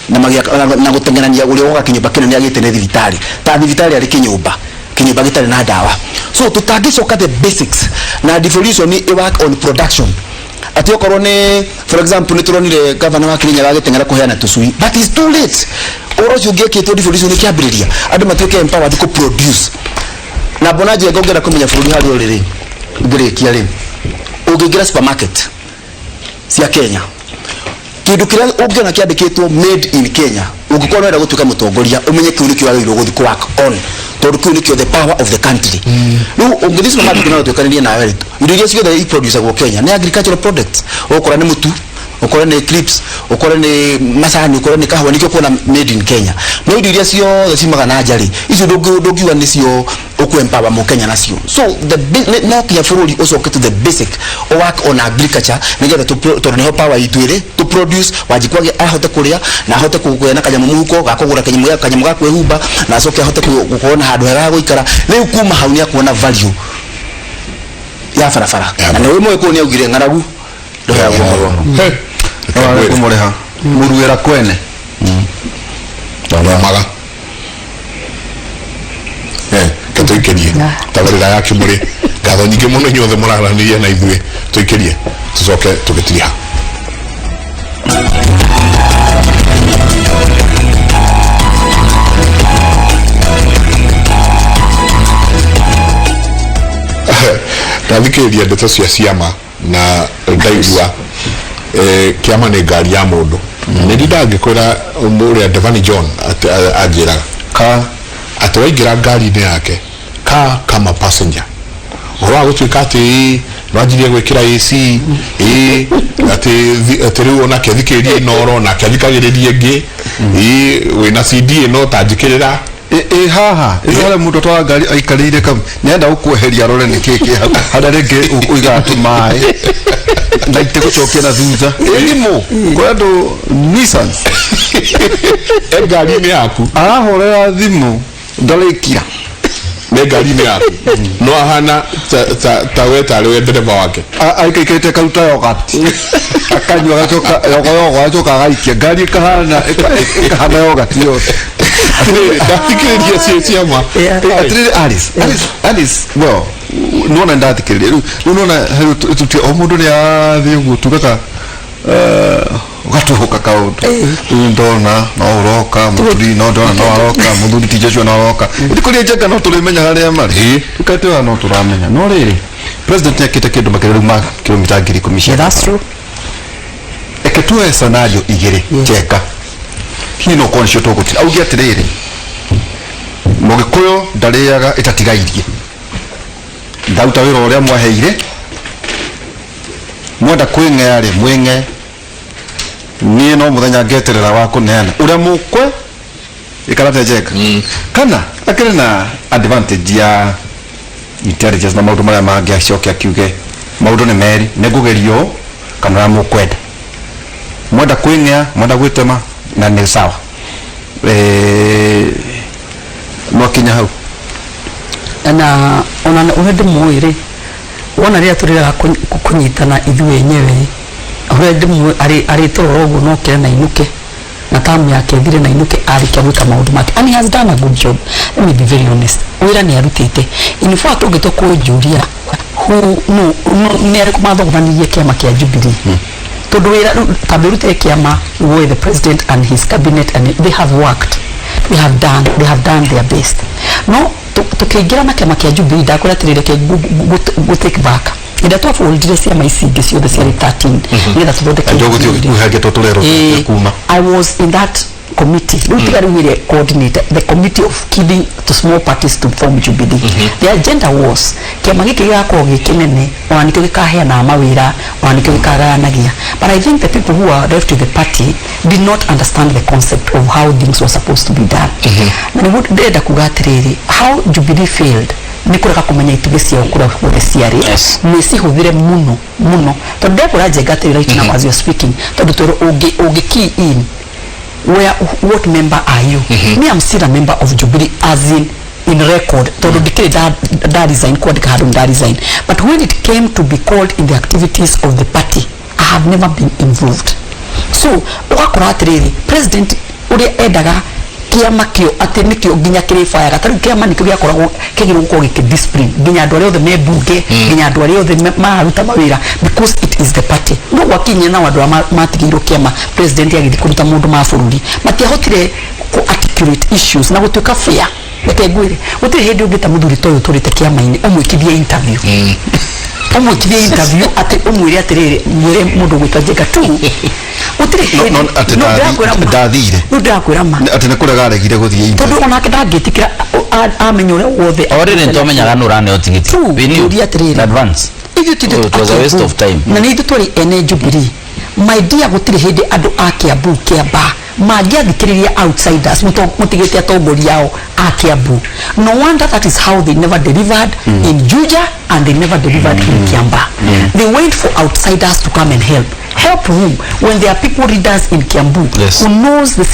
na na gũteng'erania ũrĩa woka kĩnyũmba kĩnene agĩte nĩ thibitarĩ, ta thibitarĩ arĩ kĩnyũmba gĩtarĩ na ndawa. So tũtangĩcoka the basics na devolution ĩ work on production, atĩ okorwo nĩ for example nĩ tũronire governor wa Kirinyaga agĩteng'era kũheana tũcui, but it's too late. Ũhoro ũcio ũngĩekĩtwo devolution ĩkĩambĩrĩria, andũ matuĩke empowered kũ produce. Na mbona Njenga, ũngĩenda kũmenya bũrũri harĩa ũrĩ rĩ, ngĩrĩkia rĩ, ũngĩingĩra supermarket cia Kenya, kĩndũ kĩrĩa ũngĩona kĩandĩkĩtwo "Made in Kenya", ũngĩkorwo nĩwenda gũtuĩka mũtongoria, ũmenye kĩu nĩkĩo wagĩrĩirwo gũthiĩ kũ work on, tondũ kĩu nĩkĩo the power of the country. Rĩu ũngĩthiĩ supermarket no ũtuĩkanĩrie nawe rĩ, indo iria ciothe iproducagwo Kenya nĩ agricultural products. Ũgũkora nĩ mũtu, ũkore nĩ crisps, ũkore nĩ macani, ũkore nĩ kahũa, nĩkĩo kuona "Made in Kenya". No indo iria ciothe ciumaga na nja rĩ, icio ndũngiuga nĩcio ũkũ empower mũkenya nacio. So no nginya bũrũri ũcoke to the basic, work on agriculture, nĩgetha tondũ nĩho power itũ ĩrĩ, to produce Wanjikũ ahote kũrĩa na ahote kũgĩa na kanyamũ mũhuko ga kũgũra kanyamũ ga kwĩhumba, na acoke ahote gũkorwo na handũ hega ha gũikara. Rĩu kuma hau nĩ akuona value ya barabara, na nĩ ũmwe kũu nĩ augire ng'aragu ndũheagwo ũhoro. Wage kũmũrĩha mũruĩra kwene. Maga ke tũikĩrie tabarĩra ya Kĩmũrĩ. Ngatho nyingĩ mũno inyuothe mũraranĩria na ithuĩ. Tũikĩrie tũcoke tũgĩtiriha. Ndathikĩrĩria ndeto cia ciama na ndaigua kĩama nĩ ngari ya mũndũ. Nĩ ndindaga ngĩkwĩra ũrĩa Devani John anjĩraga ka atĩ waingĩra ngari-inĩ yake ka kama passenger, ũhoro wa gũtuĩka atĩ ĩ, nĩwanjirie gwĩkĩra AC ĩ, atĩ rĩu onake athikĩrĩrie Inooro nake athikagĩrĩrie ĩngĩ ĩ, wĩna CD ĩno tanjĩkĩrĩra. Ĩ haha ĩ harĩa mũndũ atwara ngari aikarĩire kau nĩenda gũkweheria arore nĩ kĩ kĩ hau, harĩa rĩngĩ ũigaga tũmaĩ na itĩ gũcokia na thutha ĩrimũ kũrĩ andũ Nissans. E ngari-inĩ yaku. Arahũrĩra thimũ ndarĩkia. Nĩ ngari-inĩ yaku no ahana ta we tarĩ we ndereba wake. Aikaikĩte karuta yogurt akanyua, agacoka yogoyogo, agacoka agaikia ngari ĩkahana yogurt yothe. Atĩrĩrĩ, ndathikĩrĩria cia ciama. Atĩrĩrĩ Alice, Alice, Alice, well, nona ndathikĩrĩria rĩu nona tutie o mũndũ nĩ athiĩ ũguo tugaga ũgatũhũka kaũndũ. Rĩu ndona no ũroka mũthuri, no ndona no aroka mũthuri ti Joshua no aroka ĩndĩ kũrĩa Njenga no tũrĩmenya harĩa marĩ tũkatĩwa no tũramenya. No rĩrĩ, president nĩakĩte kĩndũ makĩria rĩu ma kilomita 10,000 cia Yeah, that's true. Reke tuoe scenario igĩrĩ. Njenga, hihi no korwo nĩcio tũgũtira auge atĩrĩrĩ, Mũgĩkũyũ ndarĩaga ĩtatigairie. Ndaruta wĩra ũrĩa mwaheire, mwenda kwĩng'ea rĩ mwĩng'e, niĩ no mũthenya ngeterera wa kũneana ũrĩa mũkwe ĩkarate njenga. Kana akĩrĩ na advantage ya intelligence na maũndũ marĩa mangĩ, acoke akiuge maũndũ nĩ merĩ, nĩ ngũgeria ũũ kana ũrĩa mũkwenda. Mwenda kwĩng'ea, mwenda gwĩtema na nĩ sawa. Mwakinya hau. Na ona ũrĩa ndĩmũĩ rĩ, wona rĩrĩa tũrĩaga kũnyitana ithuĩ enyewe rĩ, ũrĩa ndĩmũĩ arĩtũrora ũguo no kĩre na inũke na tamu yake ĩthire na inũke arĩkia gwĩka maũndũ make, and he has done a good job. Let me be very honest, wĩra nĩ arutĩte. In fact, ũngĩtua kũnjũria who no no nĩ arĩkũ mathogothanirie kĩama kĩa Jubilee, tondũ wĩra rĩu tambe ũrute kĩama with the president and his cabinet, and they have worked, they have done their best. No tũkĩingĩra na kĩama kĩa Jubilee, ndakwĩra atĩrĩrĩ, reke ngũ take back ĩrĩa twaboldire ciama ici ingĩ ciothe ciarĩ 13 nĩgetha tũthondeke Ndũgũthiĩ Jubilee. ũgĩkuhangia tũrerwo kuma. I was in that committee. Rĩu tiga rĩu ĩrĩa coordinator, the committee of giving to small parties to form Jubilee. The agenda was kĩama gĩkĩ gĩgakorwo gĩ kĩnene, ona nĩkĩo gĩkaheanaga mawĩra, ona nĩkĩo gĩkagayanagia. But I think the people who are left with the party did not understand the concept of how things were supposed to be done. Na nĩguo ndĩrenda kuga atĩrĩrĩ, how Jubilee failed nĩ kũrega kũmenya itugĩ ciao kũrĩa guothe ciarĩ. Nĩ cihũthĩre mũno mũno, tondũ ndekũra njenga atĩrĩ, right now as you are speaking, tondũ twĩrwo ũngĩ key in where, what member are you? Me, I'm still a member of Jubilee, as in record, tondũ ndikĩrĩ nda resign kwandĩka handũ nda resign. But when it came to be called in the activities of the party, I have never been involved. So ũgakora atĩrĩrĩ, president ũrĩa endaga kĩama kĩo atĩ nĩkĩo nginya kĩrĩbayaga, ta rĩu kĩama nĩkĩo gĩakoragwo kĩagĩrĩirwo gũkorwo gĩkĩ discipline nginya andũ arĩa othe me bunge, nginya andũ arĩa othe mararuta mawĩra, because it is the party. No gwakinyia nao andũ arĩa matigĩirwo kĩama, president agĩthiĩ kũruta maũndũ ma bũrũri, matiahotire kũ articulate issues na gũtuĩka fair. Reke ngwĩre, gũtirĩ hĩndĩ ũngĩta mũthuri ta ũyũ ũtũrĩte kĩama-inĩ ũmwĩkithie interview atĩ ũmwĩre atĩrĩrĩ, mwĩre mũndũ ũgwĩtwa Njenga tu, gũtirĩ hĩndĩ. No, atĩ No, ndĩrakwĩra ma. Ndathire. No ndĩrakwĩra ma. Atĩ nĩ kũrega aregire gũthiĩ interview. Tondũ onake ndangĩtĩkĩra amenya ũrĩa wothe. O rĩrĩ nĩtwamenyaga nũ ũraneo tigiti. Tu, We knew ngũria atĩrĩrĩ. in advance. Ithuĩ ti Oh, it was a waste of time. Na nĩ ithuĩ twarĩ ene Jubilee. My dear, gũtirĩ hĩndĩ andũ a Kiambu Kĩamba mangĩathikĩrĩria outsiders mũtigĩte atongoria ao a Kiambu. No wonder that is how they never delivered in Juja and they never delivered in Kiamba. They went for outsiders to come and help. Help whom, when there are people, leaders in Kiambu who knows the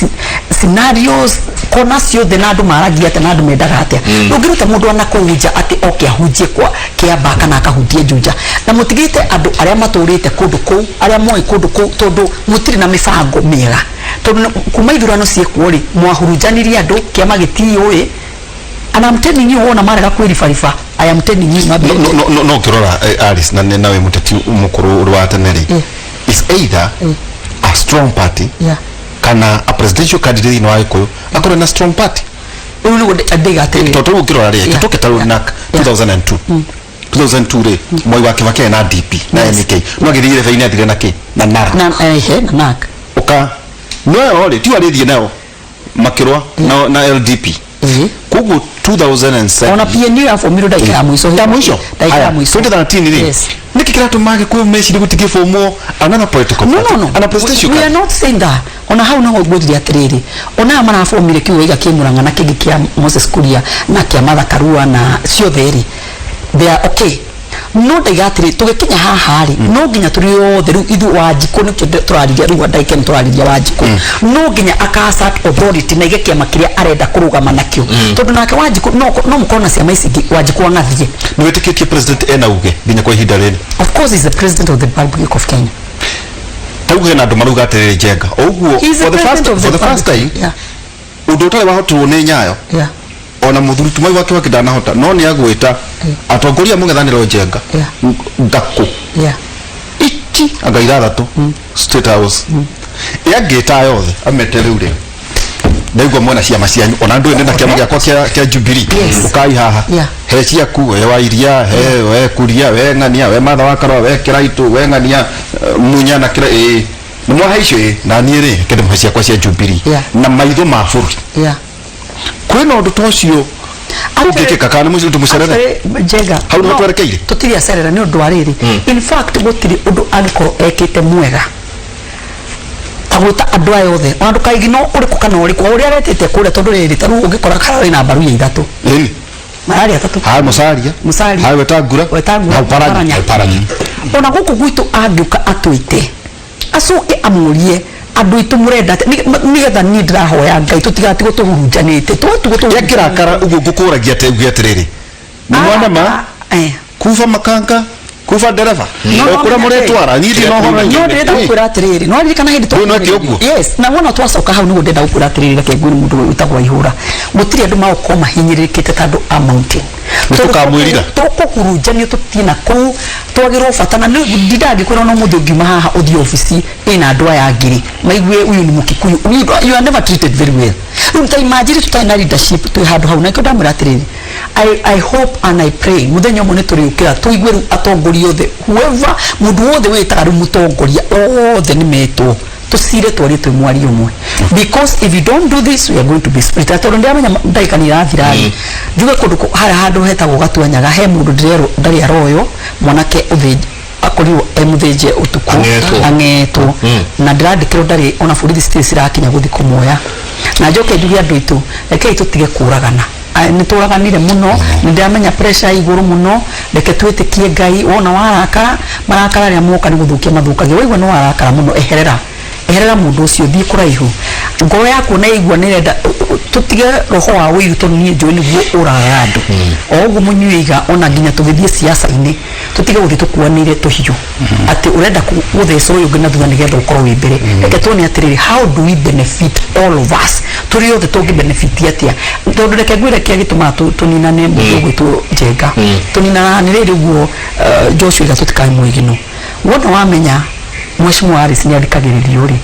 scenarios, kona ciothe, na andũ maragia atĩa na andũ mendaga atĩa. Ndũngĩruta mũndũ ona kũu nja atĩ oke ahunjie kwa Kĩamba kana akahunjie Juja, na mũtigĩte andũ arĩa matũrĩte kũndũ kũu, arĩa moĩ kũndũ kũu, tondũ mũtirĩ na mĩbango mĩega. Tondũ kuma ithurano ciĩkuo rĩ, mwahurunjanirie andũ, kĩama gĩtiũĩ. And I'm telling you, wona marega kwĩribariba, I am telling you, no no no no ũkĩrora, Alice, na nawe mũteti mũkũrũ ũrĩ wa tene rĩ, is either a strong party kana a presidential candidate thĩinĩ wa Gĩkũyũ akorwo na strong party. Rĩu nĩguo ndĩga atĩrĩrĩ. Tondũ rĩu ũkĩrora rĩ, tũke ta rĩu NARC 2002, 2002 rĩ, Mwai wa Kibaki na DP na NK no agĩthiĩ rebeinĩ, athire na kĩ na NARC. Na ehe, na NARC. Ũka no ĩyo rĩ, tio arĩthiĩ nayo makĩrũa na LDP. Koguo 2007 Ona PNU yabomirwo ndagĩka ya mũico. Ya mũico. Ndagĩka ya Haya, mũico. 2013 rĩ, nĩkĩ kĩratũma Gĩkũyũ mecirie gũtingĩbomwo another political No, party no, no. ana presidential We are candidate? not saying that. Ona hau noho ngwĩrire atĩrĩrĩ, ona aya marabomire kĩu waiga kĩ Murang'a na kĩngĩ kĩa Moses Kuria na kĩa Martha Karua na ciothe rĩ, they are okay. No ndaiga atĩrĩ, tũgĩkinya haha rĩ, no nginya tũrĩ othe rĩu ithuĩ Wanjikũ nĩkĩo tũrariria rĩu ndagĩka ĩno tũrariria Wanjikũ, no nginya aka assert authority na aige kĩama kĩrĩa arenda kũrũgama nakĩo, tondũ nake Wanjikũ no mũkorwo na ciama ici ingĩ, Wanjikũ ang'athie. Nĩ wĩtĩkĩtie president ena uge nginya kwa ihinda rĩrĩ? Of course, he's the president of the Republic of Kenya. Ta hena andũ marauga atĩrĩrĩ, Njenga o ũguo He's the for the first, president of the for the first time Republic. ũndũ ũtarĩ wahotirwo nĩ Nyayo, ona mũthuri ti Mwai wa Kibaki ndanahota, no nĩ agwĩta atongoria a mũng'ethanĩro Njenga ngakũ iki anga ithathatũ State House ĩangĩta yothe amete rĩu rĩ, ndaigua mwena ciama cianyu, ona ndũĩ ndĩna kĩama gĩakwa kĩa Jubilee. Ũkai haha. He ciaku, we wa iria, he we kuria, we ng'ania, we Martha wa Karua, we Kĩraitũ, we ng'ania, Munya na kĩra ĩĩ nĩ mwahe icio ĩĩ na niĩ rĩ kĩndĩ mũhe ciakwa cia Jubilee na maitho ma bũrũri. Kwĩna ũndũ ta ũcio. Ũngĩkĩka kana nĩ tũmũcerere? Actually, Njenga, Hau nĩho no, twerekeire? tũtirĩ acerera nĩ ũndũ wa rĩrĩ, in fact gũtirĩ ũndũ angĩkorwo ekĩte mwega ta gwĩta andũ aya othe, ona ndũkaigino ũrĩkũ kana ũrĩkũ, o ũrĩa aretĩte kũrĩa, tondũ rĩrĩ, ta rĩu ũngĩkora kararĩ na mbaru ya ithatũ, Ĩni. Mararĩ atatũ. Hae Musalia. Musalia. Hae Wetangula. Wetangula. Na Oparanya. Oparanya. Oparanya. Ona gũkũ gwitũ angĩũka atwĩte, acoke amũrie andũ aitũ mũrenda atĩa, nĩgetha niĩ ndĩrahoya Ngai tũtigatigwo tũhurunjanĩte, twatigwo Yakĩrakara ũguo ngũkũragia atĩ uge atĩrĩrĩ, nĩ mwana ma kuba makanga kuba ndereba No, o kũrĩa no, mũrĩtwara niĩ ndirĩ na ũhoro No ndĩrenda gũkwĩra atĩrĩrĩ, no ririkana hĩndĩ Rĩu no eke ũguo? Yes, na wona twacoka hau nĩguo ndĩrenda gũkwĩra atĩrĩrĩ, reke ngwĩre mũndũ wĩtagwo Waihũra, gũtirĩ andũ magũkorwo mahinyĩrĩrĩkĩte ta andũ a mountain. Nĩ tũkamwĩrira. Tũkũhurunjanio tũthiĩ na kũu twagĩrwo bata na ndindaga ngĩkwĩra no mũthĩ ũngiuma haha ũthiĩ obici ĩna andũ aya ngiri maigue ũyũ nĩ Mũkikuyu, you are never treated very well. Rĩu ta imagine tũtarĩ na leadership twĩ handũ hau, na nĩkĩo ndamwĩra atĩrĩrĩ, I hope and I pray mũthenya ũmwe nĩ tũrĩũkĩra tũigue rĩu atongoria othe, whoever, mũndũ wothe wĩtaga rĩu mũtongoria, othe nĩ metwo tũcire twarie twĩ mwario ũmwe, because if you don't do this, we are going to be split. Tondũ ndĩramenya ndagĩka nĩ irathira rĩ, njuge kũndũ harĩa handũ hetagwo Gatuanyaga he mũndũ ndĩrerwo ndarĩ aroywo, mwanake ũthĩnj akorirwo e mũthĩnje ũtukũ. Ang'etwo. Ang'etwo na ndĩrandĩkĩrwo ndarĩ ona borithi citirĩ cirakinya gũthiĩ kũmuoya. Na njoke njuge andũ aitũ, rekei tũtige kũragana. Nĩ tũraganire mũno, nĩ ndĩramenya pressure igũrũ mũno. Reke twĩtĩkie Ngai. Wona warakara, marakara arĩa moka nĩ gũthũkia mathũkagia. Waigua nĩ warakara mũno, eherera, eherera mũndũ ũcio, thiĩ kũraihu. Ngoro yaku na igua nĩ ĩrenda tũtige roho wa ũiru, tondũ niĩ njũĩ nĩguo ũragaga andũ o ũguo mũnyuiga. Ona nginya tũgĩthiĩ siasa-inĩ, tũtige gũthiĩ tũkuanĩire tũhiũ atĩ ũrenda gũtheca ũyũ ũngĩ na thutha nĩgetha ũkorwo wĩ mbere. Reke tuone atĩrĩrĩ, how do we benefit all of us? Tũrĩ othe tũngĩ benefit atĩa? Tondũ reke ngwĩre kĩrĩa gĩtũmaga tũninane, mũndũ ũgwĩtwo Njenga, tũninanaga nĩ rĩrĩ ũguo, Joshua iga tũtikae mwĩgino. Wona wamenya Mheshimiwa Harris nĩ athikagĩrĩrio rĩ,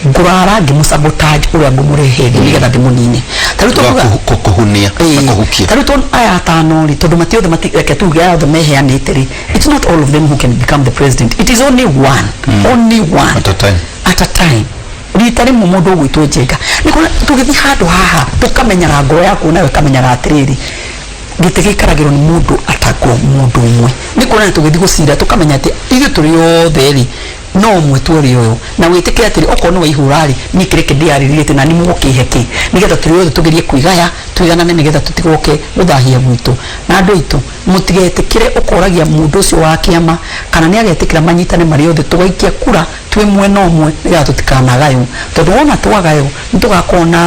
ngũrara ngĩmũ-sabotage ũrĩa ngũmũrehe thĩ nĩgetha ndĩmũnine. Ta rĩu tũkuga Kũhunia na kũhukia. Ta rĩu aya atano rĩ, tondũ mati othe mati, reke tuge aya othe meheanĩte rĩ, it's not all of them who can become the president, it is only one, only one. At a time. At a time, rita rĩmwe. Mũndũ ũgwĩtwo Njenga, nĩ kuona tũgĩthiĩ handũ haha tũkamenyaga ngoro yaku nayo ĩkamenyaga atĩrĩrĩ, gĩtĩ gĩikaragĩrwo nĩ mũndũ atangwo mũndũ ũmwe. Nĩ kuona tũgĩthiĩ gũcira tũkamenya atĩ ithuĩ tũrĩ othe rĩ, no ũmwe tuorĩ ũyũ, na wĩtĩkĩre atĩrĩ, okorwo nĩ waihũra rĩ, niĩ kĩrĩ kĩndĩarĩrĩte na nĩ mũgũkĩhe kĩ, nĩgetha tũrĩ othe tũgerie kwĩgaya tũiganane, nĩgetha tũtigoke gũthahia gwitũ. Na andũ aitũ, mũtigetĩkĩre ũkoragia mũndũ ũcio wa kĩama kana nĩ agetĩkĩra manyitane marĩ othe, tũgaikia kura twĩ mwena ũmwe, nĩgetha tũtikanagaywo, tondũ wona twagaywo nĩ tũgakorwo na